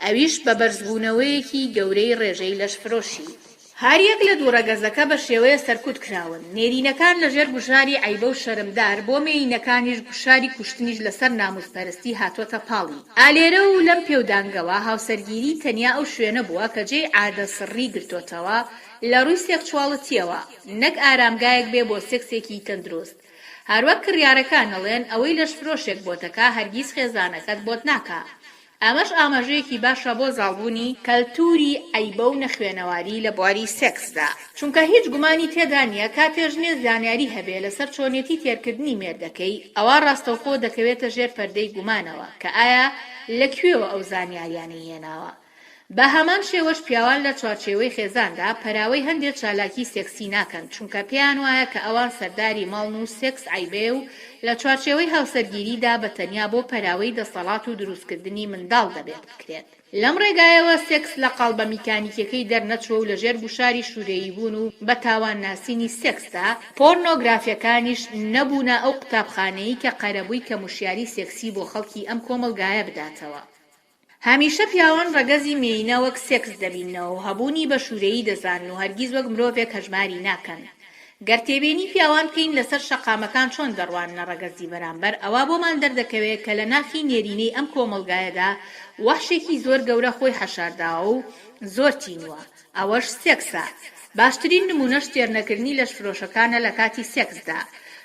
ئەویش بە بەرزبوونەوەیەکی گەورەی ڕێژەی لەشفرۆشی. هەریەک لە دوو ڕەگەزەکە بە شێوەیە سەرکوت کراون، نێرینەکان لەژێر گوشاری عەیبە و شەرمدار، بۆ مێیینەکانیش گوشاری کوشتنیش لەسەر ناموسپەرستی هاتۆتە پاڵی. ئا لێرە و لەم پێودانگەوە هاوسەرگیری تەنیا ئەو شوێنە بووە کە جێی عادە سڕی گرتۆتەوە لە ڕووی سێکچواڵتییەوە، نەک ئارامگایەک بێ بۆ سێکسێکی تەندروست. هەروەک کڕیارەکان ئەڵێن ئەوەی لەشفرۆشێک بۆتەکا هەرگیز خێزانەکەت بۆت ناکا. ئەمەش ئاماژەیەکی باشە بۆ زاڵبوونی کەلتووری عەیبە و نەخوێنەواری لە بواری سێکسدا. چونکە هیچ گومانی تێدا نییە کاتێ ژنێ زانیاری هەبێ لەسەر چۆنێتی تێرکردنی مێردەکەی ئەوا ڕاستەوخۆ دەکەوێتە ژێر پەردەی گومانەوە کە ئایا لە کوێوە ئەو زانیاریانەی هێناوە. بە هەمان شێوەش پیاوان لە چوارچێوەی خێزاندا پەراوەی هەندێ چالاکی سێکسی ناکەن چونکە پێیان وایە کە ئەوان سەرداری ماڵن و سێکس عەیبەیە و لە چوارچێوەی هاوسەرگیریدا بە تەنیا بۆ پەراوەی دەسەڵات و دروستکردنی منداڵ دەبێت بکرێت. لەم ڕێگایەوە سێکس لە قاڵبە میکانیکیەکەی دەرنەچووە و لە ژێر گوشاری شورەییبوون و بە تاوان ناسینی سێکسدا، پۆرنۆگرافیەکانیش نەبوونە ئەو قوتابخانەیی کە قەرەبووی کەموشیاری سێکسی بۆ خەڵکی ئەم کۆمەڵگایە بداتەوە. هەمیشە پیاوان ڕەگەزی مێینە وەک سێکس دەبیننەوە و هەبوونی بە شوورەیی دەزانن و هەرگیز وەک مرۆڤێک هەژماری ناکەن. گەر تێبینی پیاوان بکەین لەسەر شەقامەکان چۆن دەڕواننە ڕەگەزی بەرامبەر ئەوا بۆمان دەردەکەوێ کە لە ناخی نێرینەی ئەم کۆمەڵگایەدا وەحشێکی زۆر گەورە خۆی حەشارداوە و زۆر تینووە ئەوەش سێکسە. باشترین نموونەش تێرنەکردنی لەشفرۆشەکانە لە کاتی سێکسدا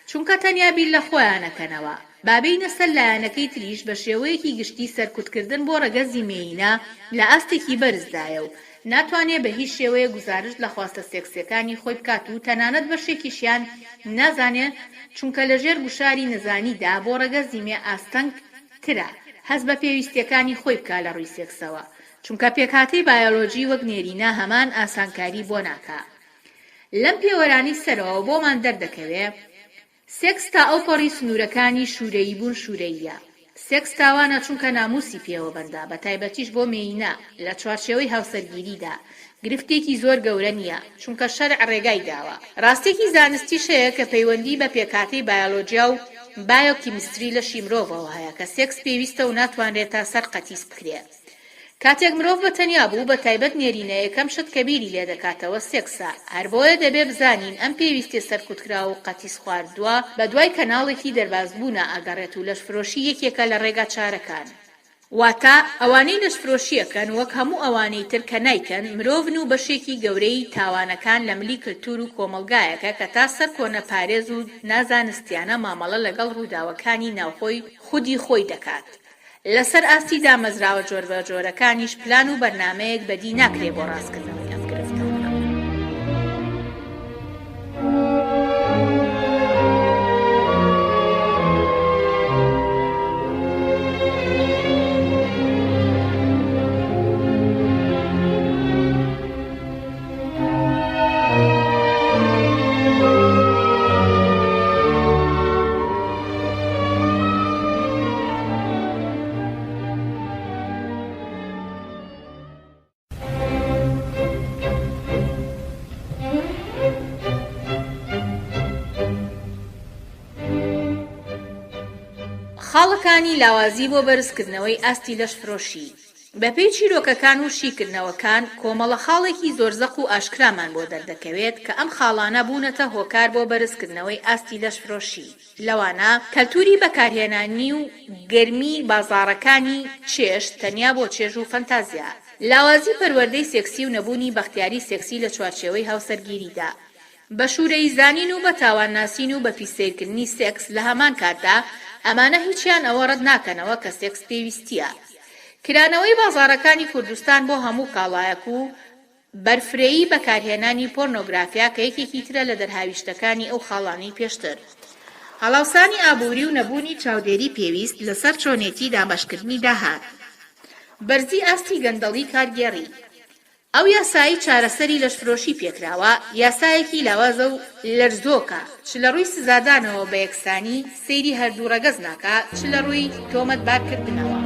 چونکە تەنیا بیر لە خۆیان ئەکەنەوە. با بێینە سەر لایەنەکەی تریش بە شێوەیەکی گشتی سەرکوتکردن بۆ ڕەگەزی مێینە لە ئاستێکی بەرزدایە و ناتوانێ بە هیچ شێوەیەک گوزارشت لە خواستە سێکسیەکانی خۆی بکات و تەنانەت بەشێکیشیان نازانێ چونکە لە ژێر گوشاری نەزانیدا بۆ ڕەگەزی مێ ئاستەنگ ترە هەست بە پێویستیەکانی خۆی بکا لە ڕووی سێکسەوە چونکە پێکهاتەی بایۆلۆجی وەک نێرینە هەمان ئاسانکاری بۆ ناکا. لەم پێوەرانەی سەرەوە بۆمان دەردەکەوێ سێکس تا ئەوپەڕی سنوورەکانی شوورەیی بوون شوورەییە. سێکس تاوانە چونکە نامووسی پێوە بەندە، بە تایبەتیش بۆ مێینە لە چوارچێوەی هاوسەرگیریدا، گرفتێکی زۆر گەورە نییە، چونکە شەرع ڕێگای داوە. ڕاستیەکی زانستیش هەیە کە پەیوەندی بە پێکهاتەی بایۆلۆجیا و بایۆکیمستری لەشی مرۆڤەوە هەیە کە سێکس پێویستە و ناتوانرێت تا سەر قەتیس بکرێ. کاتێک مرۆڤ بە تەنیا بوو، بە تایبەت نێرینە، یەکەم شت کە بیری لێ دەکاتەوە سێکسە. هەر بۆیە دەبێ بزانین ئەم پێویستیە سەرکوتکراو و قەتیس خواردووە بە دوای کەناڵێکی دەربازبوونا ئەگەڕێت و لەشفرۆشی یەکێکە لە ڕێگا چارەکان. واتە ئەوانەی لەشفرۆشی ئەکەن وەک هەموو ئەوانەی تر کە نایکەن مرۆڤن و بەشێکی گەورەی تاوانەکان لە ملی کلتور و کۆمەڵگایەکە کە تا سەر کۆنەپارێز و نازانستیانە مامەڵە لەگەڵ ڕووداوەکانی ناوخۆی خودی خۆی دەکات. لەسەر ئاستی دامەزراوە جۆربەجۆرەکانیش پلان و بەرنامەیەک بەدی ناکرێ بۆ ڕاستکردنەوەی ئەم گرفتانە. خاڵەکانی لاوازی بۆ بەرزکردنەوەی ئاستی لەشفرۆشی. بەپێی چیرۆکەکان و شیکردنەوەکان، کۆمەڵە خاڵێکی زۆر زەق و ئاشکرامان بۆ دەردەکەوێت کە ئەم خاڵانە بوونەتە هۆکار بۆ بەرزکردنەوەی ئاستی لەشفرۆشی، لەوانە، کەلتوری بەکارهێنانی و گەرمی بازاڕەکانی چێشت تەنیا بۆ چێژ و فەنتازیا، لاوازی پەروەردەی سێکسی و نەبوونی بەختیاری سێکسی لە چوارچێوەی هاوسەرگیریدا، بە شوورەیی زانین و بە تاوان ناسین و بە پیس سەیرکردنی سێکس لە هەمان کاتدا، ئەمانە هیچیان ئەوە ڕەت ناکەنەوە کە سێکس پێویستییە. کرانەوەی بازاڕەکانی کوردستان بۆ هەموو کاڵایەک و بەرفرەیی بەکارهێنانی پۆرنۆگرافیا کە یەکێکی ترە لە دەرهاویشتەکانی ئەو خاڵانەی پێشتر. هەڵاوسانی ئابووری و نەبوونی چاودێری پێویست لەسەر چۆنێتی دابەشکردنی داهات. بەرزی ئاستی گەندەڵی کارگێڕی. ئەو یاسایەی چارەسەری لەشفرۆشی پێکراوە، یاسایەکی لاوازە و لەرزۆکە، چ لە ڕووی سزادانەوە بە یەکسانی سەیری هەردوو ڕەگەز ناکا، چ لە ڕووی تۆمەتبارکردنەوە.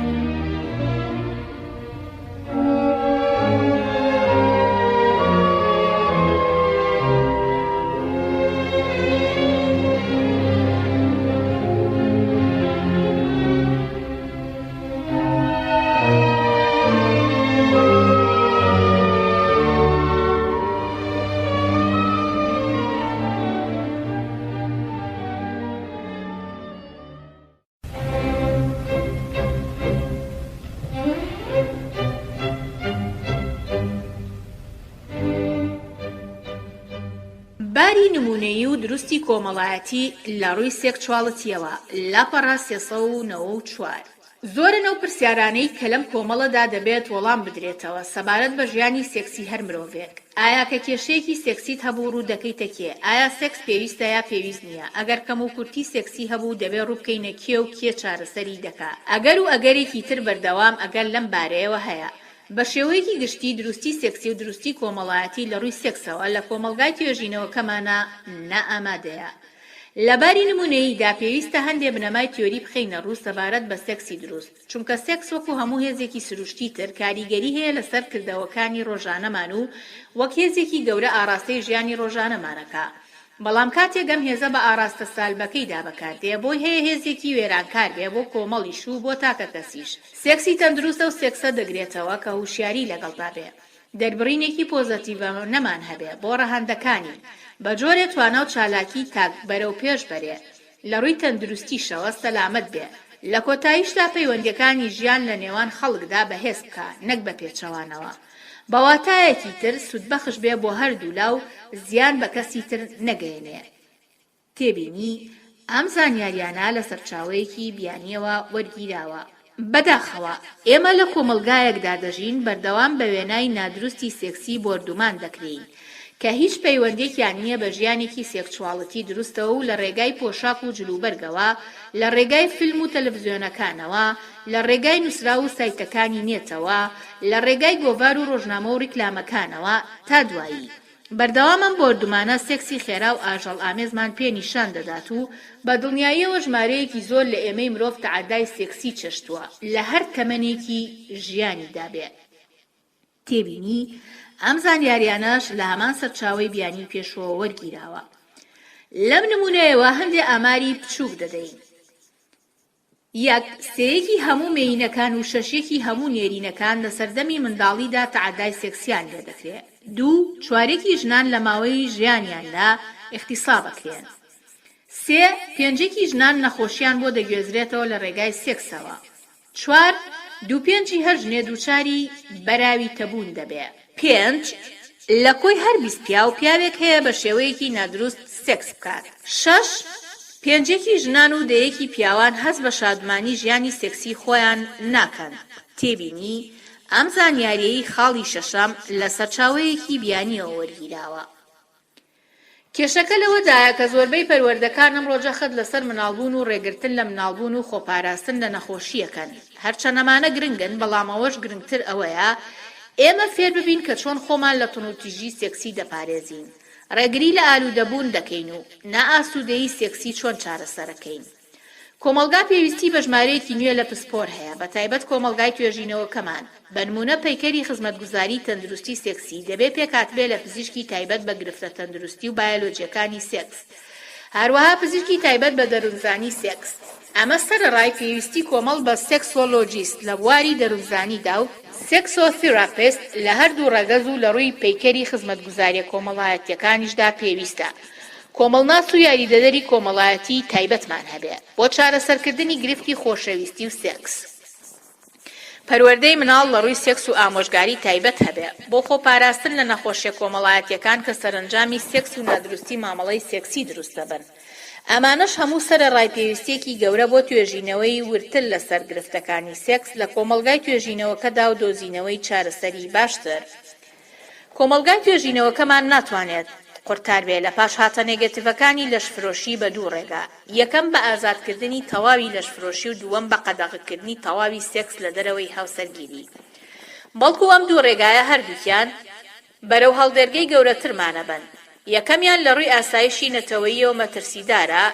باری نموونەیی و دروستی کۆمەڵایەتی لە ڕووی سێکچواڵتییەوە، لاپەڕە 394. زۆرن ئەو پرسیارانەی کە لەم کۆمەڵەدا دەبێت وەڵام بدرێتەوە سەبارەت بە ژیانی سێکسی هەر مرۆڤێک. ئایا کە کێشەیەکی سێکسیت هەبوو ڕوو دەکەیتە کێ؟ ئایا سێکس پێویستە یا پێویست نییە؟ ئەگەر کەموکورتی سێکسی هەبوو دەبێ ڕوو بکەینە کێ و کێ چارەسەری دەکا؟ ئەگەر و ئەگەرێکی تر بەردەوام ئەگەر لەم بارەیەوە هەیە. بە شێوەیەکی گشتی دروستی سێکسی و دروستی کۆمەڵایەتی لە ڕووی سێکسەوە لە کۆمەڵگای توێژینەوەکەمانا نائامادەیە. لە باری نموونەییدا پێویستە هەندێ بنەمای تیۆری بخەینە ڕوو سەبارەت بە سێکسی دروست، چونکە سێکس وەکو هەموو هێزێکی سروشتی تر کاریگەری هەیە لەسەر کردەوەکانی ڕۆژانەمان و وەک هێزێکی گەورە ئاڕاستەی ژیانی ڕۆژانەمانەکا. بەڵام کاتێک ئەم هێزە بە ئاڕاستە سالبەکەیدا بەکاردێ بۆی هەیە هێزێکی وێرانکار بێ بۆ کۆمەڵیش و بۆ تاکەکەسیش. سێکسی تەندروست ئەو سێکسە دەگرێتەوە کە هوشیاری لەگەڵدا بێ. دەربڕینێکی پۆزەتیڤانەمان هەبێ بۆ ڕەهەندەکانی، بە جۆرێ توانا و چالاکی تاک بەرەو پێش بەرێ، لە ڕووی تەندروستیشەوە سەلامەت بێ، لە کۆتاییشدا پەیوەندیەکانی ژیان لە نێوان خەڵکدا بەهێز بکا نەک بە پێچەوانەوە. بە واتایەکی تر سوودبەخش بێ بۆ هەردوولا و زیان بە کەسی تر نەگەیەنێ. تێبینی، ئەم زانیاریانە لە سەرچاوەیەکی بیانیەوە وەرگیراوە. بەداخەوە، ئێمە لە کۆمەڵگایەکدا دەژین بەردەوام بە وێنای نادروستی سێکسی بۆردومان دەکرێین، کە هیچ پەیوەندێکیان نییە بە ژیانێکی سێکچواڵتی دروستەوە و لە ڕێگای پۆشاک و جلوبەرگەوە، لە ڕێگای فیلم و تەلەفزیۆنەکانەوە، لە ڕێگای نوسراو و سایتەکانی نێتەوە، لە ڕێگای گۆڤار و ڕۆژنامە و ڕیکلامەکانەوە، تا دوایی. بەردەوام ئەم بۆردومانە سێکسی خێرا و ئاژەڵ ئامێزمان پێ نیشان دەدات و بە دڵنیاییەوە ژمارەیەکی زۆر لە ئێمەی مرۆڤ تەعەدای سێکسی چەشتووە لە هەر تەمەنێکی ژیانیدا بێ. تێبینی، ئەم زانیاریانەش لە هەمان سەرچاوەی بیانی پێشووەوە وەرگیراوە. لەم نموونەیەوە هەندێ ئاماری بچووک دەدەین. یەک، سێیەکی هەموو مێیینەکان و شەشیەکی هەموو نێرینەکان لە سەردەمی منداڵیدا تەعەدای سێکسیان لێدەکرێ. دوو، چوارێکی ژنان لە ماوەی ژیانیاندا ئیغتیساب ئەکرێن. سێ، پێنجێکی ژنان نەخۆشیان بۆ دەگوێزرێتەوە لە ڕێگای سێکسەوە. چوار، دوو پێنجی هەر ژنێ دووچاری بەراویتەبوون دەبێ. پێنج، لە کۆی هەر 20 پیاو، پیاوێک هەیە بە شێوەیەکی نادروست سێکس بکات. شەش، پێنجێکی ژنان و دەیەکی پیاوان هەست بە شادمانی ژیانی سێکسی خۆیان ناکەن. تێبینی، ئەم زانیارییەی خاڵی شەشەم لە سەرچاوەیەکی بیانییەوە وەرگیراوە. کێشەکە لەوەدایە کە زۆربەی پەروەردەکان ئەمڕۆ جەخت لەسەر مناڵبوون و ڕێگرتن لە مناڵبوون و خۆپاراستن لە نەخۆشییەکەن. هەرچەند ئەمانە گرنگن، بەڵام ئەوەش گرنگتر ئەوەیە ئێمە فێر ببین کە چۆن خۆمان لە توندوتیژی سێکسی دەپارێزین، ڕێگری لە ئالوودەبوون دەکەین و نائاسوودەیی سێکسی چۆن چارەسەرەکەین. کۆمەڵگا پێویستی بە ژمارەیەکی نوێ لە پسپۆر هەیە، بەتایبەت کۆمەڵگای توێژینەوەکەمان. بەنموونە پەیکەری خزمەتگوزاری تەندروستی سێکسی دەبێ پێکهاتبێ لە پزیشکی تایبەت بە گرفتە تەندروستی و بایەلۆجیەکانی سێکس، هەروەها پزیشکی تایبەت بە دەروونزانی سێکس. ئەمە سەرەڕای پێویستی کۆمەڵ بە سێکسۆلۆجیست لە بواری دەروونزانیدا و سێکسۆثیراپست لە هەردوو ڕەگەز و لە ڕووی پەیکەری خزمەتگوزاریە کۆمەڵایەتیەکانیشدا پێویستە کۆمەڵناس و یاریدەدەری کۆمەڵایەتیی تایبەتمان هەبێ بۆ چارەسەرکردنی گرفتی خۆشەویستی و سێکس. پەروەردەی مناڵ لە ڕووی سێکس و ئامۆژگاری تایبەت هەبێ بۆ خۆپاراستن لە نەخۆشیە کۆمەڵایەتیەکان کە سەرەنجامی سێکس و نادروستی مامەڵەی سێکسی دروست دەبن. ئەمانەش هەموو سەرەڕای پێویستیەکی گەورە بۆ توێژینەوەی وردتر لەسەر گرفتەکانی سێکس لە کۆمەڵگای توێژینەوەکەدا و دۆزینەوەی چارەسەری باشتر. کۆمەڵگای توێژینەوەکەمان ناتوانێت قورتار بێ لە پاشهاتە نێگەتیڤەکانی لەشفرۆشی بە دوو ڕێگا، یەکەم بە ئازادکردنی تەواوی لەشفرۆشی و دووەم بە قەدەغەکردنی تەواوی سێکس لە دەرەوەی هاوسەرگیری. بەڵکو ئەم دوو ڕێگایە هەردووکیان بەرەو هەڵدێرگەی گەورەترمانەبەن. یەکەمیان لە ڕووی ئاسایشی نەتەوەییەوە مەترسیدارە،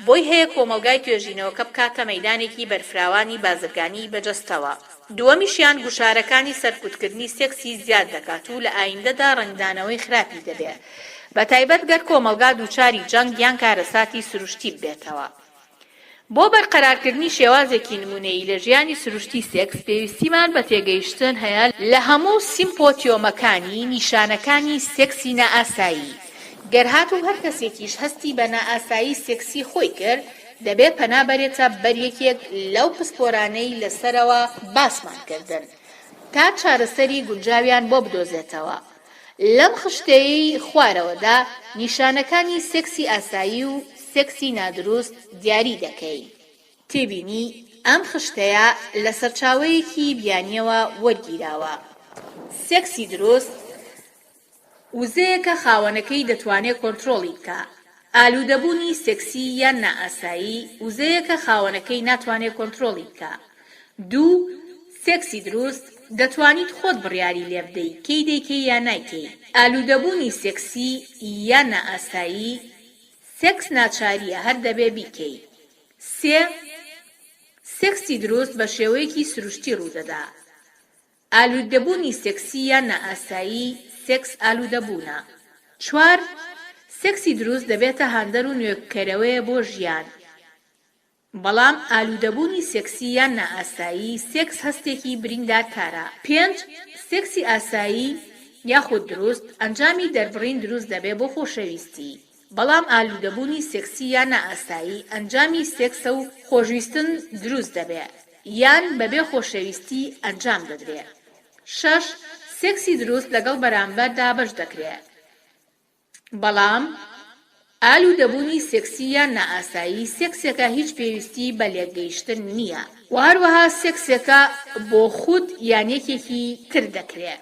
بۆی هەیە کۆمەڵگای توێژینەوەکە بکاتە مەیدانێکی بەرفراوانی بازرگانیی بە جەستەوە. دووەمیشیان گوشارەکانی سەرکوتکردنی سێکسی زیاد دەکات و لە ئایندەدا ڕەنگدانەوەی خراپی دەبێ، بەتایبەت گەر کۆمەڵگا دووچاری جەنگ یان کارەساتی سروشتی ببێتەوە. بۆ بەرقەرارکردنی شێوازێکی نموونەیی لە ژیانی سروشتی سێکس، پێویستیمان بە تێگەیشتن هەیە لە هەموو سیمپۆتیۆمەکانی نیشانەکانی سێکسی نائاسایی. گەر هاتوو هەر کەسێکیش هەستی بە نائاسایی سێکسی خۆی کرد، دەبێ پەنا بەرێتە بەر یەکێک لەو پسپۆرانەی لە سەرەوە باسمان کردن تا چارەسەری گونجاویان بۆ بدۆزێتەوە. لەم خشتەیەی خوارەوەدا نیشانەکانی سێکسی ئاسایی و سێکسی نادروست دیاری دەکەین. تێبینی، ئەم خشتەیە لە سەرچاوەیەکی بیانییەوە وەرگیراوە. سێکسی دروست وزەیەکە خاوەنەکەی دەتوانێ کۆنترۆڵی بکا. ئالوودەبوونی سێکسی یان نائاسایی وزەیەکە خاوەنەکەی ناتوانێ کۆنترۆڵی بکا. دوو، سێکسی دروست، دەتوانیت خۆت بڕیاری لێبدەی کەی دەیکەی یا نایکەی. ئالوودەبوونی سێکسی یان نائاسایی، سێکس ناچارییە هەر دەبێ بیکەی. سێ، سێکسی دروست بە شێوەیەکی سروشتی ڕوودەدا. ئالوودەبوونی سێکسی یان نائاسایی، سێکس ئالوودەبوونە. چوار، سێکسی دروست دەبێتە هاندەر و نوێکەرەوەیە بۆ ژیان. بەڵام ئالوودەبوونی سێکسی یان نائاسایی، سێکس هەستێکی بریندارکارە. پێنج، سێکسی ئاسایی یاخود دروست، ئەنجامی دەربڕین دروست دەبێ بۆ خۆشەویستی. بەڵام ئالوودەبوونی سێکسی یان نائاسایی ئەنجامی سێکسە و خۆشویستن دروست دەبێ یان بەبێ خۆشەویستی ئەنجام دەدرێ. شەش، سێکسی دروست لەگەڵ بەرامبەر دابەش دەکرێ. بەڵام ئالوودەبوونی سێکسی یان نائاسایی سێکسێکە هیچ پێویستی بە لێکگەیشتن نییە. وە هەروەها سێکسێکە بۆ خود یان یەکێکی تر دەکرێ.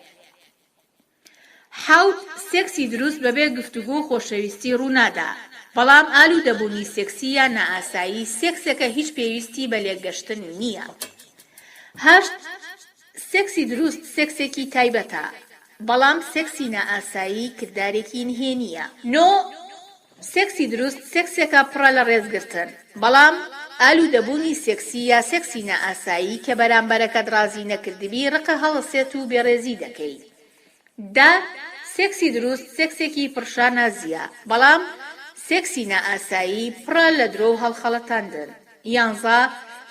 حەوت، سێکسی دروست بەبێ گفتوگۆ و خۆشەویستی ڕوونادا، بەڵام ئالوودەبوونی سێکسی یان نائاسایی سێکسێکە هیچ پێویستی بە لێکگەشتن نییە. هەشت، سێکسی دروست سێکسێکی تایبەتە، بەڵام سێکسی نائاسایی کردارێکی نهێنییە. نۆ، سێکسی دروست سێکسێکە پڕە لە ڕێزگرتن، بەڵام ئالوودەبوونی سێکسی یا سێکسی نائاسایی کە بەرامبەرەکەت ڕازی نەکردبی ڕقت هەڵەسێت و بێڕێزی دەکەی. دە، سێکسی دروست سێکسێکی پڕ شانازییە، بەڵام سێکسی نائاسایی پڕە لە درۆ و هەڵخەڵەتاندن. یانزە،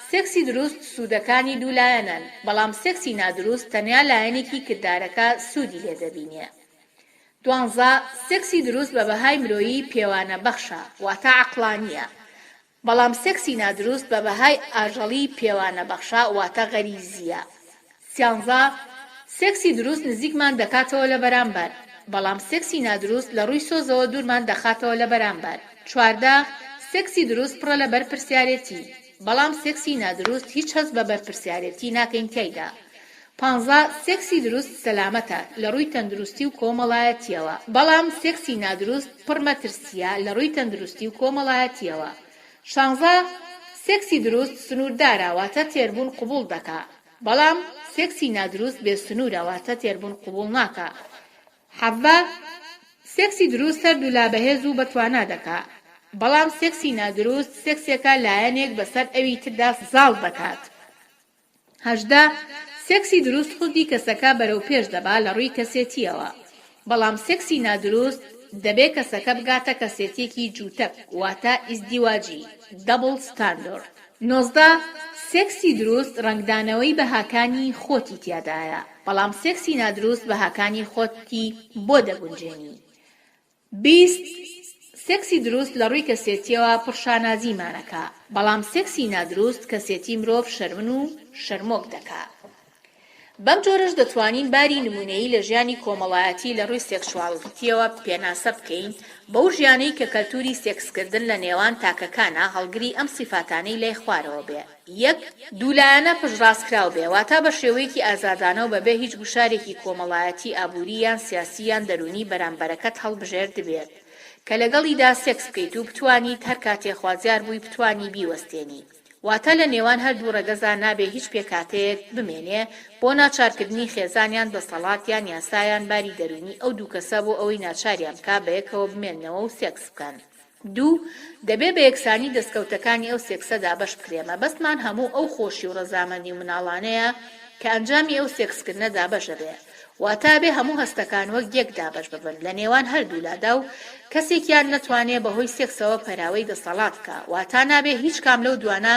سێکسی دروست سوودەکانی دوولایەنەن، بەڵام سێکسی نادروست تەنیا لایەنێکی کردارەکە سوودی لێ دەبینێ. دوانزە، سێکسی دروست بە بەهای مرۆیی پێوانە بەخشە، واتە عەقڵانییە. بەڵام سێکسی نادروست بە بەهای ئاژەڵی پێوانە بەخشە، واتە غەریزییە. سیانزە، سێکسی دروست نزیکمان دەکاتەوە لە بەرامبەر، بەڵام سێکسی نادروست لە ڕووی سۆزەوە دوورمان دەخاتەوە لە بەرامبەر. 14، سێکسی دروست پڕە لە بەرپرسیارێتی، بەڵام سێکسی نادروست هیچ هەست بە بەرپرسیارێتی ناکەین تیایدا. پانزە، سێکسی دروست سەلامەتە لە ڕووی تەندروستی و کۆمەڵایەتییەوە، بەڵام سێکسی نادروست پڕ مەترسییە لە ڕووی تەندروستی و کۆمەڵایەتییەوە. شانزە، سێکسی دروست سنووردارە واتە تێربوون قبوڵ دەکا، بەڵام سێکسی نادروست بێ سنوورە واتە تێربوون قبوڵ ناکا. حەڤدە، سێکسی دروست هەردوولا بەهێز و بەتوانا دەکا، بەڵام سێکسی نادروست سێکسێکە لایەنێک بەسەر ئەوی تردا زاڵ دەکات. 18، سێکسی دروست خودی کەسەکە بەرەو پێش دەبا لە ڕووی کەسێتییەوە، بەڵام سێکسی نادروست دەبێ کەسەکە بگاتە کەسێتییەکی جووتەک واتە ئیزدیواجی، Double Standard. 19، سێکسی دروست ڕەنگدانەوەی بەهاکانی خۆتی تیادایە، بەڵام سێکسی نادروست بەهاکانی خۆتی بۆ دەگونجێنی. 20، سێکسی دروست لە ڕووی کەسێتیەوە پڕ شانازیمانەکا، بەڵام سێکسی نادروست کەسێتی مرۆڤ شەرمن و شەرمۆک دەکا. بەم جۆرەش دەتوانین باری نموونەیی لە ژیانی کۆمەڵایەتی لە ڕووی سێکسواڵیتیەوە پێناسە بکەین بەو ژیانەی کە کەلتوری سێکسکردن لە نێوان تاکەکانا هەڵگری ئەم سیفاتانەی لای خوارەوە بێ. یەک، دوولایەنە پشتڕاستکراو بێ، واتە بە شێوەیەکی ئازادانە و بەبێ هیچ گوشارێکی کۆمەڵایەتی، ئابووری یان سیاسی یان دەروونی بەرامبەرەکەت هەڵبژێردبێت کە لەگەڵیدا سێکس بکەیت و بتوانیت هەر کاتێ خوازیار بووی بتوانی بیوەستێنی. واتە لە نێوان هەردوو ڕەگەزا نابێ هیچ پێکهاتەیەک بمێنێ بۆ ناچارکردنی خێزان یان دەسەڵات یان یاسا یان باری دەروونی ئەو دوو کەسە بۆ ئەوەی ناچاریان بکا بەیەکەوە بمێننەوە و سێکس بکەن. دوو، دەبێ بە یەکسانی دەستکەوتەکانی ئەو سێکسە دابەش بکرێ، مەبەستمان هەموو ئەو خۆشی و ڕەزامەندی و مناڵانەیە کە ئەنجامی ئەو سێکسکردنە دابەش ئەبێ. واتە ئەبێ هەموو هەستەکان وەک یەک دابەش ببن لە نێوان هەردوولادا و کەسێکیان نەتوانێ بە هۆی سێکسەوە پەراوەی دەسەڵات بکا. واتە نابێ هیچ کام لەو دوانە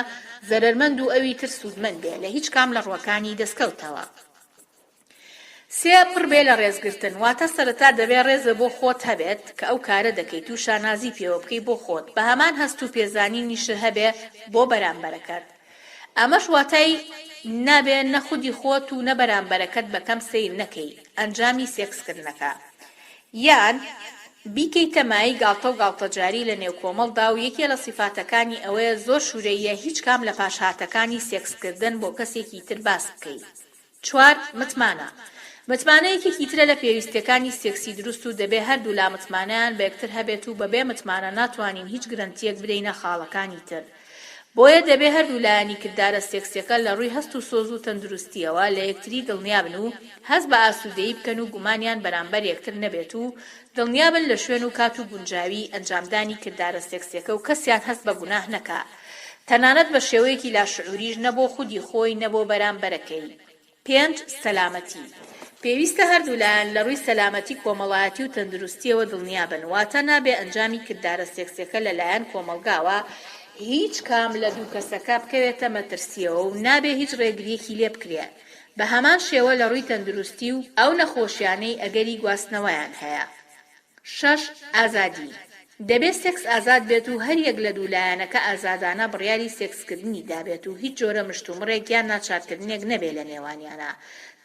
زەرەرمەند و ئەوی تر سوودمەند بێ لە هیچ کام لە ڕووەکانی دەستکەوتەوە. سێ، پڕ بێ لە ڕێزگرتن، واتە سەرەتا دەبێ ڕێزە بۆ خۆت هەبێت کە ئەو کارە دەکەیت و شانازی پێوە بکەی بۆ خۆت، بە هەمان هەست و پێزانینیشت هەبێ بۆ بەرامبەرەکەت. ئەمەش واتای نابێ نە خودی خۆت و نە بەرامبەرەکەت بە کەم سەیر نەکەی ئەنجامی سێکسکردنەکە. یان. بیکەیتە مایەی گاڵتە و گاڵتەجاری لە نێو کۆمەڵدا و یەکێ لە سیفاتەکانی ئەوەیە زۆر شورەییە هیچ کام لە پاشهاتەکانی سێکسکردن بۆ کەسێکی تر باس بکەی. چوار، متمانە. متمانە یەکێکی ترە لە پێویستیەکانی سێکسی دروست و دەبێ هەردوولا متمانەیان بە یەکتر هەبێت و بەبێ متمانە ناتوانین هیچ گرەنتیەک بدەینە خاڵەکانی تر. بۆیە دەبێ هەردوو لایەنی کردارە سێکسیەکە لە ڕووی هەست و سۆز و تەندروستیەوە لە یەکتری دڵنیابن و هەست بە ئاسوودەیی بکەن و گومانیان بەرامبەر یەکتر نەبێت و دڵنیابن لە شوێن و کات و گونجاویی ئەنجامدانی کردارە سێکسیەکە و کەسیان هەست بە گوناه نەکا تەنانەت بە شێوەیەکی لاشعوریش نە بۆ خودی خۆی نە بۆ بەرامبەرەکەی. پێنج، سەلامەتی، پێویستە هەردوولایەن لە ڕووی سەلامەتی کۆمەڵایەتی و تەندروستییەوە دڵنیابن، واتە نابێ ئەنجامی کردارە سێکسیەکە لە لایەن کۆمەڵگاوە هیچ کام لە دوو کەسەکە بکەوێتە مەترسییەوە و نابێ هیچ ڕێگرییەکی لێ بکرێ بە هەمان شێوە لە ڕووی تەندروستی و ئەو نەخۆشیانەی ئەگەری گواستنەوەیان هەیە. شەش، ئازادی، دەبێ سێکس ئازاد بێت و هەریەک لە دوو لایەنەکە ئازادانە بڕیاری سێکسکردنی دابێت و هیچ جۆرە مشتومڕێک یان ناچارکردنێک نەبێ لە نێوانیانا،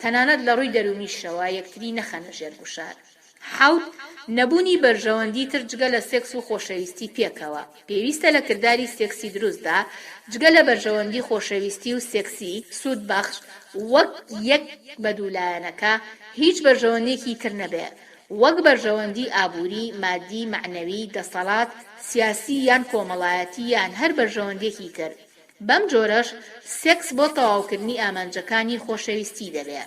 تەنانەت لە ڕووی دەروونیشەوە یەکتری نەخەنە ژێر گوشار. حەوت، نەبوونی بەرژەوەندی تر جگە لە سێکس و خۆشەویستی پێکەوە، پێویستە لە کرداری سێکسی دروستدا جگە لە بەرژەوەندی خۆشەویستی و سێکسی سوودبەخش وەک یەک بە دوو لایەنەکە هیچ بەرژەوەندیەکی تر نەبێ وەک بەرژەوەندی ئابووری، مادی، مەعنەوی، دەسەڵات، سیاسی یان کۆمەڵایەتی یان هەر بەرژەوەندیەکی تر. بەم جۆرەش سێکس بۆ تەواوکردنی ئامانجەکانی خۆشەویستی دەبێ.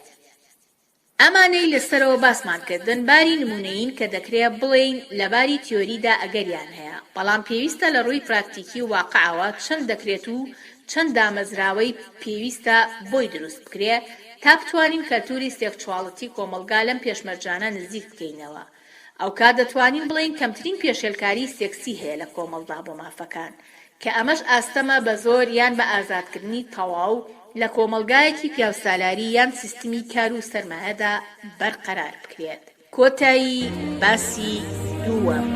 ئەمانەی لە سەرەوە باسمان کردن باری نموونەیین کە دەکرێ بڵێین لە باری تیۆریدا ئەگەریان هەیە، بەڵام پێویستە لە ڕووی پراکتیکی و واقعەوە چەند دەکرێت و چەند دامەزراوەی پێویستە بۆی دروست بکرێ تا بتوانین کەلتوری سێکچواڵتی کۆمەڵگا لەم پێشمەرجانە نزیک بکەینەوە ئەوکات دەتوانین بڵێین کەمترین پێشێلکاری سێکسی هەیە لە کۆمەڵدا بۆ مافەکان کە ئەمەش ئاستەمە بە زۆر یان بە ئازادکردنی تەواو لە کۆمەڵگایەکی پیاوسالاری یان سیستمی کار و سەرمایەدا بەرقەرار بکرێت. کۆتایی باسی دووەم.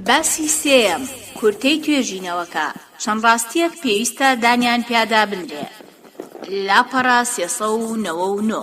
باسی سێیەم، کورتەی توێژینەوەکە، چەند ڕاستییەک پێویستە دانیان پیادا بنرێ. لاپەڕە 399.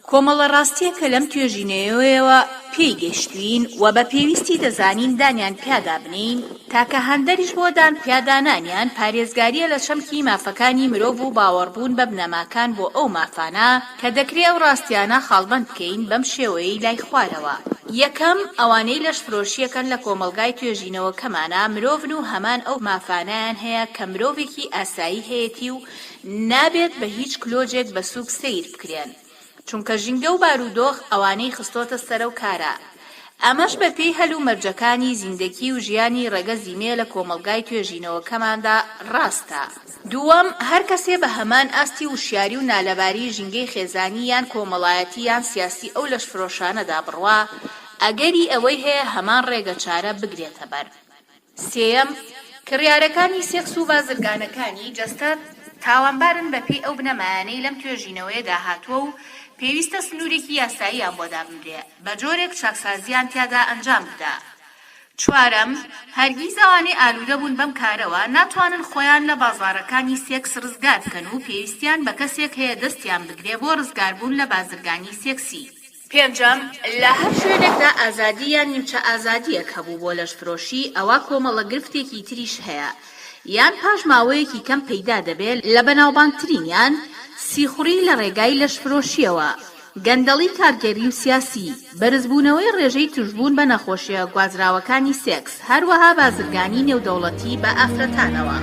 کۆمەڵە ڕاستییەک کە لەم توێژینەوەیەوە پێی گەیشتووین و بە پێویستی دەزانین دانیان پیادا بنێین، تاکە هاندەریش بۆ دان پیادانانیان پارێزگارییە لە چەمکی مافەکانی مرۆڤ و باوەڕبوون بە بنەماکان بۆ ئەو مافانە، کە دەکرێ ئەو ڕاستییانە خاڵبەند بکەین بەم شێوەیەی لای خوارەوە. یەکەم، ئەوانەی لەشفرۆشییەکەن لە کۆمەڵگای توێژینەوەکەمانا مرۆڤن و هەمان ئەو مافانەیان هەیە کە مرۆڤێکی ئاسایی هەیەتی و نابێت بە هیچ کلۆجێک بە سووک سەیر بکرێن، چونکە ژینگە و بارودۆخ ئەوانەی خستۆتە سەرەو کارە. ئەمەش بە پێی هەل و مەرجەکانی زیندەکی و ژیانی ڕەگەزی مێ لە کۆمەڵگای توێژینەوەکەماندا ڕاستە. دووەم، هەر کەسێ بە هەمان ئاستی وشیاری و نالەباری ژینگەی خێزانی یان کۆمەڵایەتی یان سیاسی ئەو لەشفرۆشانەدا بڕوا، ئەگەری ئەوەی هەیە هەمان ڕێگەچارە بگرێتە بەر. سێیەم، کڕیارەکانی سێکس و بازرگانەکانی جەستە تاوانبارن بەپێی ئەو بنەمایانەی لەم توێژینەوەیەدا هاتووە و پێویستە سنوورێکی یاساییان بۆ دابنرێ بەجۆرێک چاکسازییان تیادا ئەنجام بدا. چوارەم، هەرگیز ئەوانەی ئالوودە بوون بەم کارەوە ناتوانن خۆیان لە بازاڕەکانی سێکس ڕزگار بکەن و پێویستیان بە کەسێک هەیە دەستیان بگرێ بۆ ڕزگاربوون لە بازرگانی سێکسی. پێنجەم، لە هەر شوێنێکدا ئازادی یان نیمچە ئازادییەک هەبوو بۆ لەشفرۆشی ئەوا کۆمەڵە گرفتێکی تریش هەیە یان پاش ماوەیەکی کەم پەیدا دەبێ لە بەناوبانگترینیان سیخوڕی لە ڕێگای لەشفرۆشییەوە، گەندەڵی کارگێڕی و سیاسی، بەرزبوونەوەی ڕێژەی توشبوون بە نەخۆشییە گوازراوەکانی سێکس، هەروەها بازرگانی نێودەوڵەتی بە ئافرەتانەوە.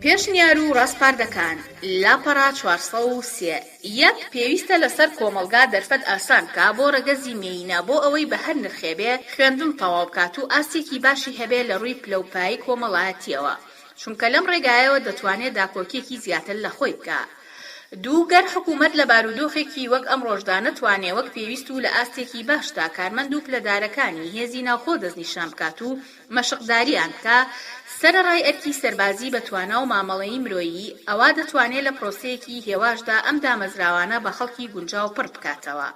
پێشنیار و ڕاسپاردەکان، لاپەڕە 403. یەک، پێویستە لەسەر کۆمەڵگا دەرفەت ئاسان بکا بۆ ڕەگەزی مێینە بۆ ئەوەی بە هەر نرخێ بێ خوێندن تەواو بکات و ئاستێکی باشی هەبێ لە ڕووی پلە و پایەی کۆمەڵایەتییەوە چونکە لەم ڕێگایەوە دەتوانێ داکۆکییەکی زیاتر لە خۆی بکا. دوو، گەر حکوومەت لە بارودۆخێکی وەک ئەمڕۆشدا نەتوانێ وەک پێویست و لە ئاستێکی باشدا کارمەند و پلەدارەکانی هێزی ناوخۆ دەستنیشان بکات و مەشقداریان بکا، سەرەڕای ئەرکی سەربازی بە توانا و مامەڵەی مرۆیی، ئەوا دەتوانێ لە پرۆسەیەکی هێواشدا ئەم دامەزراوانە بە خەڵکی گونجاو پڕ بکاتەوە.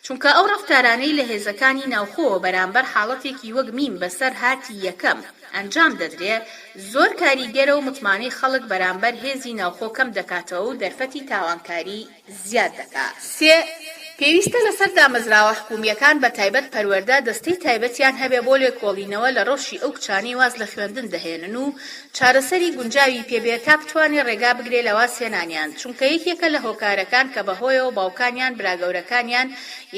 چونکە ئەو ڕەفتارانەی لە هێزەکانی ناوخۆوە بەرامبەر حاڵەتێکی وەک میم بەسەر هاتی یەکەم ئەنجام دەدرێ، زۆر کاریگەرە و متمانەی خەڵک بەرامبەر هێزی ناوخۆ کەم دەکاتەوە و دەرفەتی تاوانکاری زیاد دەکا. سێ، پێویستە لەسەر دامەزراوە حکوومییەکان بە تایبەت پەروەردە دەستەی تایبەتیان هەبێ بۆ لێکۆڵینەوە لە ڕەوشی ئەو کچانەی واز لە خوێندن دەهێنن و چارەسەری گونجاوی پێ بێ تا بتوانێ ڕێگا بگرێ لە وازهێنانیان چونکە یەکێکە لە هۆکارەکان کە بەهۆیەوە باوکانیان براگەورەکانیان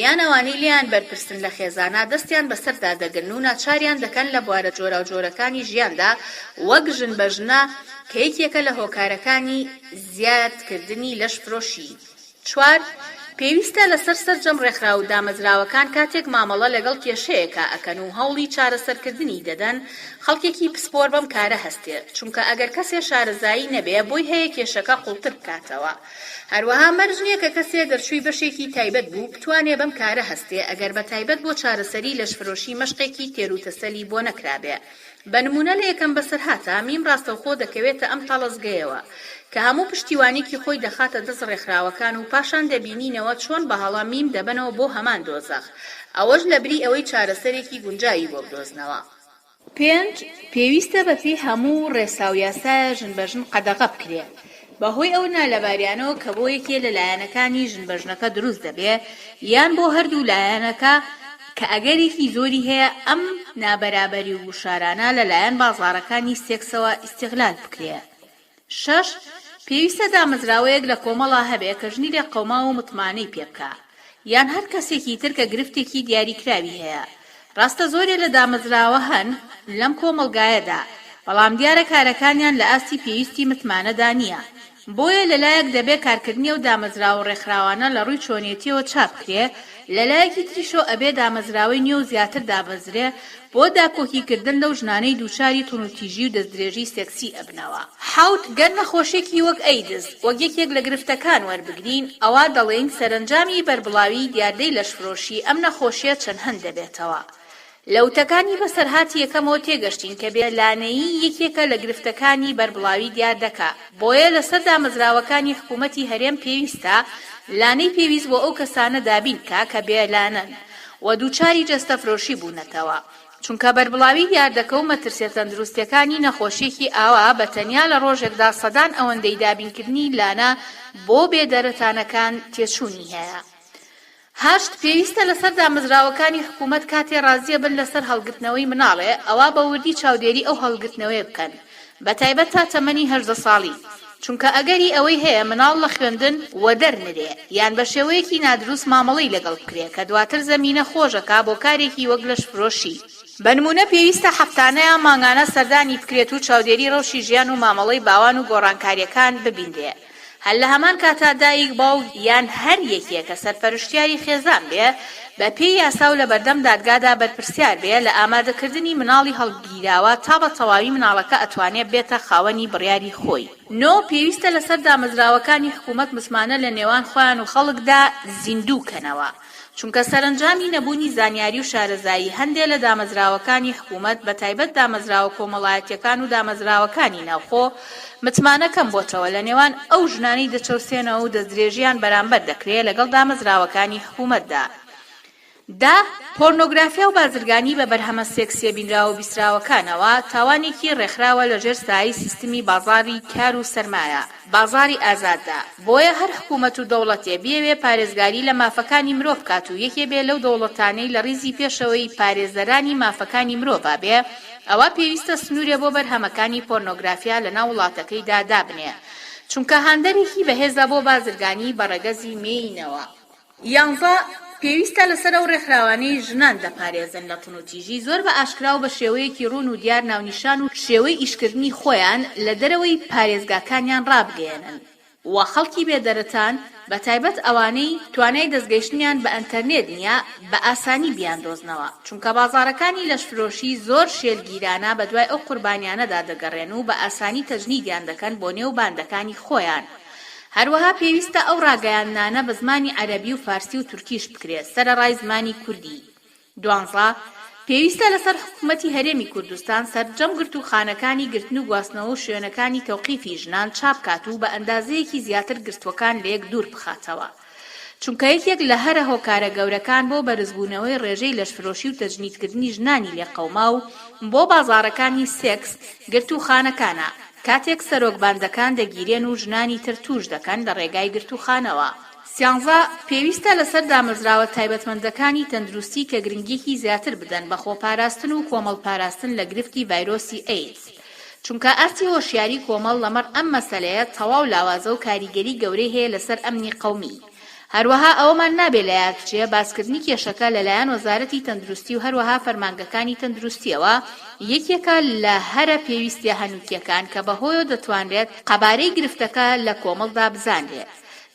یان ئەوانەی لێیان بەرپرسن لە خێزانا دەستیان بەسەردا دەگرن و ناچاریان دەکەن لە بوارە جۆراوجۆرەکانی ژیاندا وەک ژن بە ژنە کە یەکێکە لە هۆکارەکانی زیاد کردنی لەش فرۆشی. چوار، پێویستە لەسەر سەرجەم ڕێکخراو و دامەزراوەکان کاتێک مامەڵە لەگەڵ کێشەیەکا ئەکەن و هەوڵی چارەسەرکردنی دەدەن خەڵکێکی پسپۆر بەم کارە هەستێ چونکە ئەگەر کەسێ شارەزایی نەبێ بۆی هەیە کێشەکە قوڵتر بکاتەوە هەروەها مەرج نیە کە کەسێ دەرچووی بەشێکی تایبەت بوو بتوانێ بەم کارە هەستێ ئەگەر بەتایبەت بۆ چارەسەری لەشفرۆشی مەشقێکی تێروتەسەلی بۆ نەکرابێ بە نموونە لە یەکەم بەسەرهاتا، میم ڕاستەوخۆ دەکەوێتە ئەم تاڵەزگەیەوە، کە هەموو پشتیوانیەکی خۆی دەخاتە دەست ڕێکخراوەکان و پاشان دەبینینەوە چۆن بە هەڵە میم دەبەنەوە بۆ هەمان دۆزەخ، ئەوەش لە بری ئەوەی چارەسەرێکی گونجاوی بۆ بدۆزنەوە. پێنج، پێویستە بە پێی هەموو ڕێسا و یاسایە ژن بە ژن قەدەغە بکرێ، بە هۆی ئەو نالەباریانەوە کە بۆ یەکێ لە لایەنەکانی ژن بە ژنەکە دروست دەبێ یان بۆ هەردوو لایەنەکە کە ئەگەرێکی زۆری هەیە ئەم نابەرابەری و گوشارانە لە لایەن بازاڕەکانی سێکسەوە ئیستیغلال بکرێ. شەش، پێویستە دامەزراوەیەک لە کۆمەڵا هەبێ کە ژنی لێقەوماو و متمانەی پێ بکا یان هەر کەسێکی تر کە گرفتێکی دیاریکراوی هەیە. ڕاستە زۆرێ لە دامەزراوە هەن لەم کۆمەڵگایەدا، بەڵام دیارە کارەکانیان لە ئاستی پێویستی متمانەدا نییە. بۆیە لەلایەک دەبێ کارکردنی ئەو دامەزراوە و ڕێکخراوانە لە ڕووی چۆنێتیەوە چاک بکرێ، لەلایەکی تریشەوە ئەبێ دامەزراوەی نوێ و زیاتر دابەزرێ بۆ داکۆکی کردن لەو ژنانەی دووچاری توندوتیژی و دەستدرێژی سێکسی ئەبنەوە. حەوت، گەر نەخۆشیەکی وەک ئەیدز وەک یەکێک لە گرفتەکان وەربگرین، ئەوا دەڵێین سەرەنجامی بەربڵاویی دیاردەی لەشفرۆشی ئەم نەخۆشیە چەند هەند دەبێتەوە. لە وتەکانی بەسەرهاتی یەکەمەوە تێگەشتین کە بێ لانەیی یەکێکە لە گرفتەکانی بەربڵاوی دیاردەکە، بۆیە لەسەر دامەزراوەکانی حکوومەتی هەرێم پێویستە لانەی پێویست بۆ ئەو کەسانە دابین بکا کە بێ لانەن و دووچاری جەستەفرۆشی بوونەتەوە، چونکە بەربڵاوی دیاردەکە و مەترسیە تەندروستیەکانی نەخۆشیەکی ئاوا بە تەنیا لە ڕۆژێکدا سەدان ئەوەندەی دابینکردنی لانە بۆ بێ دەرەتانەکان تێچوونی هەیە. هەشت، پێویستە لەسەر دامەزراوەکانی حکوومەت کاتێ ڕازیە بن لەسەر هەڵگرتنەوەی مناڵێ ئەوا بە وردی چاودێری ئەو هەڵگرتنەوەیە بکەن بە تایبەت تا تەمەنی 18 ساڵی چونکە ئەگەری ئەوەی هەیە مناڵ لە خوێندن وەدەر نرێ یان بە شێوەیەکی نادروست مامەڵەی لەگەڵ بکرێ کە دواتر زەمینە خۆش ئەکا بۆ کارێکی وەک لەشفرۆشی. بە نموونە پێویستە هەفتانە یان مانگانە سەردانی بکرێت و چاودێری ڕەوشی ژیان و مامەڵەی باوان و گۆڕانکاریەکان ببینرێ. هەر لە هەمان کاتا دایک، باوک یان هەر یەکێ کە سەرپەرشتیاری خێزان بێ، بە پێی یاسا و لە بەردەم دادگادا بەرپرسیار بێ لە ئامادەکردنی مناڵی هەڵگیراوە تا بە تەواوی مناڵەکە ئەتوانێ بێتە خاوەنی بڕیاری خۆی. نۆ، پێویستە لەسەر دامەزراوەکانی حکوومەت متمانە لە نێوان خۆیان و خەڵکدا زیندوو کەنەوە. چونکە سەرەنجامی نەبوونی زانیاری و شارەزایی هەندێ لە دامەزراوەکانی حکوومەت بە تایبەت دامەزراوە کۆمەڵایەتیەکان و دامەزراوەکانی ناوخۆ متمانە کەم بۆتەوە لە نێوان ئەو ژنانەی دەچەوسێنەوە و دەستدرێژیان بەرامبەر دەکرێ لەگەڵ دامەزراوەکانی حکوومەتدا. دە، پۆرنۆگرافیا و بازرگانی بە بەرهەمە سێکسیە بینراو و بیستراوەکانەوە، تاوانێکی ڕێکخراوە لە ژێر سایەی سیستمی بازاڕی کار و سەرمایە، بازاڕی ئازاددا، بۆیە هەر حکوومەت و دەوڵەتێ بیەوێ پارێزگاری لە مافەکانی مرۆڤ بکات و یەکێ بێ لەو دەوڵەتانەی لە ڕیزی پێشەوەی پارێزەرانی مافەکانی مرۆڤا بێ، ئەوا پێویستە سنوورێ بۆ بەرهەمەکانی پۆرنۆگرافیا لە ناو وڵاتەکەیدا دابنێ، چونکە هاندەرێکی بەهێزە بۆ بازرگانی بە ڕەگەزی مێینەوە. یانزە. پێویستە لەسەر ئەو ڕێکخراوانەی ژنان دەپارێزن لە توندوتیژی زۆر بە ئاشکرا و بە شێوەیەکی ڕوون و دیار ناونیشان و شێوەی ئیشکردنی خۆیان لە دەرەوەی پارێزگاکانیان ڕابگەیەنن و خەڵکی بێدەرەتان بە تایبەت ئەوانەی توانای دەستگەیشتنیان بە ئەنتەرنێت نییە بە ئاسانی بیاندۆزنەوە چونکە بازاڕەکانی لەشفرۆشی زۆر شێلگیرانە بەدوای ئەو قوربانیانەدا دەگەڕێن و بە ئاسانی تەجنیدیان دەکەن بۆ نێو باندەکانی خۆیان. هەروەها پێویستە ئەو ڕاگەیاندنانە بە زمانی عەرەبی و فارسی و تورکیش بکرێت سەرەڕای زمانی کوردی. دوانزە، پێویستە لەسەر حکومەتی هەرێمی کوردستان سەرجەم گرتووخانەکانی گرتن و گواستنەوە و شوێنەکانی تەوقیفی ژنان چاپ کات و بە ئەندازەیەکی زیاتر گرتووەکان لەیەک دوور بخاتەوە. چونکە یەکێک لە هەرە هۆکارە گەورەکان بۆ بەرزبوونەوەی ڕێژەی لەشفرۆشی و تەجنیدکردنی ژنانی لێقەوماو بۆ بازاڕەکانی سێکس گرتووخانەکانە، کاتێک سەرۆک باندەکان دەگیرێن و ژنانی تر تووش دەکەن لە ڕێگای گرتووخانەوە. سیانزە، پێویستە لەسەر دامەزراوە تایبەتمەندەکانی تەندروستی کە گرنگیەکی زیاتر بدەن بە خۆپاراستن و کۆمەڵ پاراستن لە گرفتی ڤایرۆسی ئەیدز چونکە ئاستی هۆشیاری کۆمەڵ لەمەڕ ئەم مەسەلەیە تەواو لاوازە و کاریگەری گەورەی هەیە لەسەر ئەمنی قەومی. هەروەها ئەوەمان نابێ لە یاد بچێ باسکردنی کێشەکە لە لایەن وەزارەتی تەندروستی و هەروەها فەرمانگەکانی تەندروستیەوە یەکێکە لە هەرە پێویستیە هەنووکیەکان کە بەهۆیەوە دەتوانرێت قەبارەی گرفتەکە لە کۆمەڵدا بزانرێ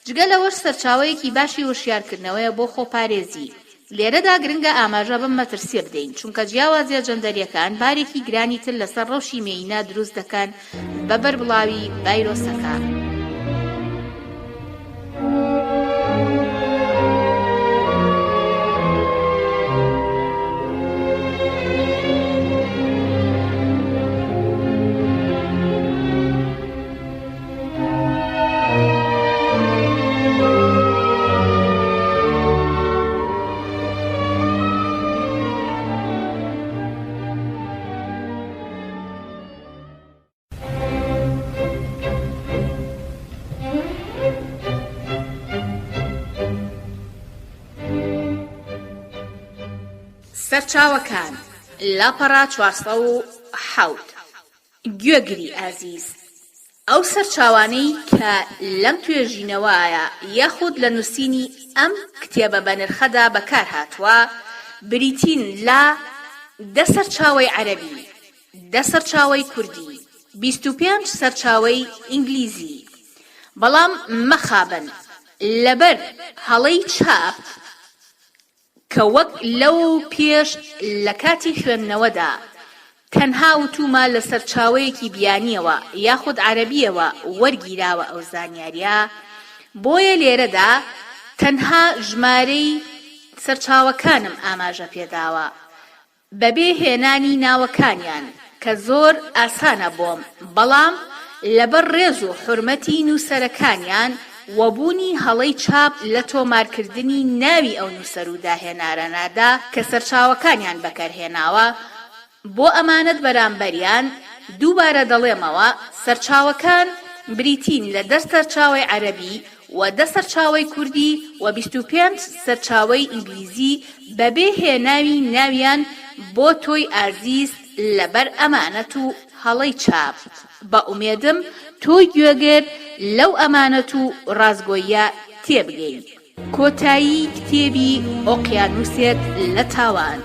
جگە لەوەش سەرچاوەیەکی باشی هۆشیارکردنەوەیە بۆ خۆپارێزی لێرەدا گرنگە ئاماژە بەم مەترسیە بدەین، چونکە جیاوازیە جەندەریەکان بارێکی گرانی تر لەسەر ڕەوشی مێینە دروست دەکەن بە بەربڵاوی ڤایرۆسەکە. سەرچاوەکان، لاپەڕە 407. گوێگری ئازیز، ئەو سەرچاوانەی کە لەم توێژینەوەیە یاخود لە نووسینی ئەم کتێبە بەنرخەدا بەکار هاتووە بریتین لە، دە سەرچاوەی عەرەبی، دە سەرچاوەی کوردی، 25 سەرچاوەی ئینگلیزی. بەڵام مەخابن لەبەر هەڵەی چاپ، کە وەک لەوەو پێش لە کاتی خوێندنەوەدا تەنها وتومە لە سەرچاوەیەکی بیانیەوە یاخود عەرەبیەوە وەرگیراوە ئەو زانیاریە بۆیە لێرەدا تەنها ژمارەی سەرچاوەکانم ئاماژە پێداوە بەبێ هێنانی ناوەکانیان کە زۆر ئاسانە بۆم بەڵام لەبەر ڕێز و حورمەتی نووسەرەکانیان و بوونی هەڵەی چاپ لە تۆمارکردنی ناوی ئەو نووسەر و داهێنارانەدا کە سەرچاوەکانیان بەکەرهێناوە بۆ ئەمانەت بەرامبەریان دووبارە دەڵێمەوە سەرچاوەکان بریتین لە دە سەرچاوەی عەرەبی و دە سەرچاوەی کوردی و 25 سەرچاوەی ئینگلیزی بەبێ هێناوی ناویان بۆ تۆی ئازیز لەبەر ئەمانەت و هەڵەی چاپ بە ئومێدم تۆی گوێگر لەو ئەمانەت و ڕاستگۆییە تێبگەی. کۆتایی کتێبی ئۆقیانوسێک لە تاوان.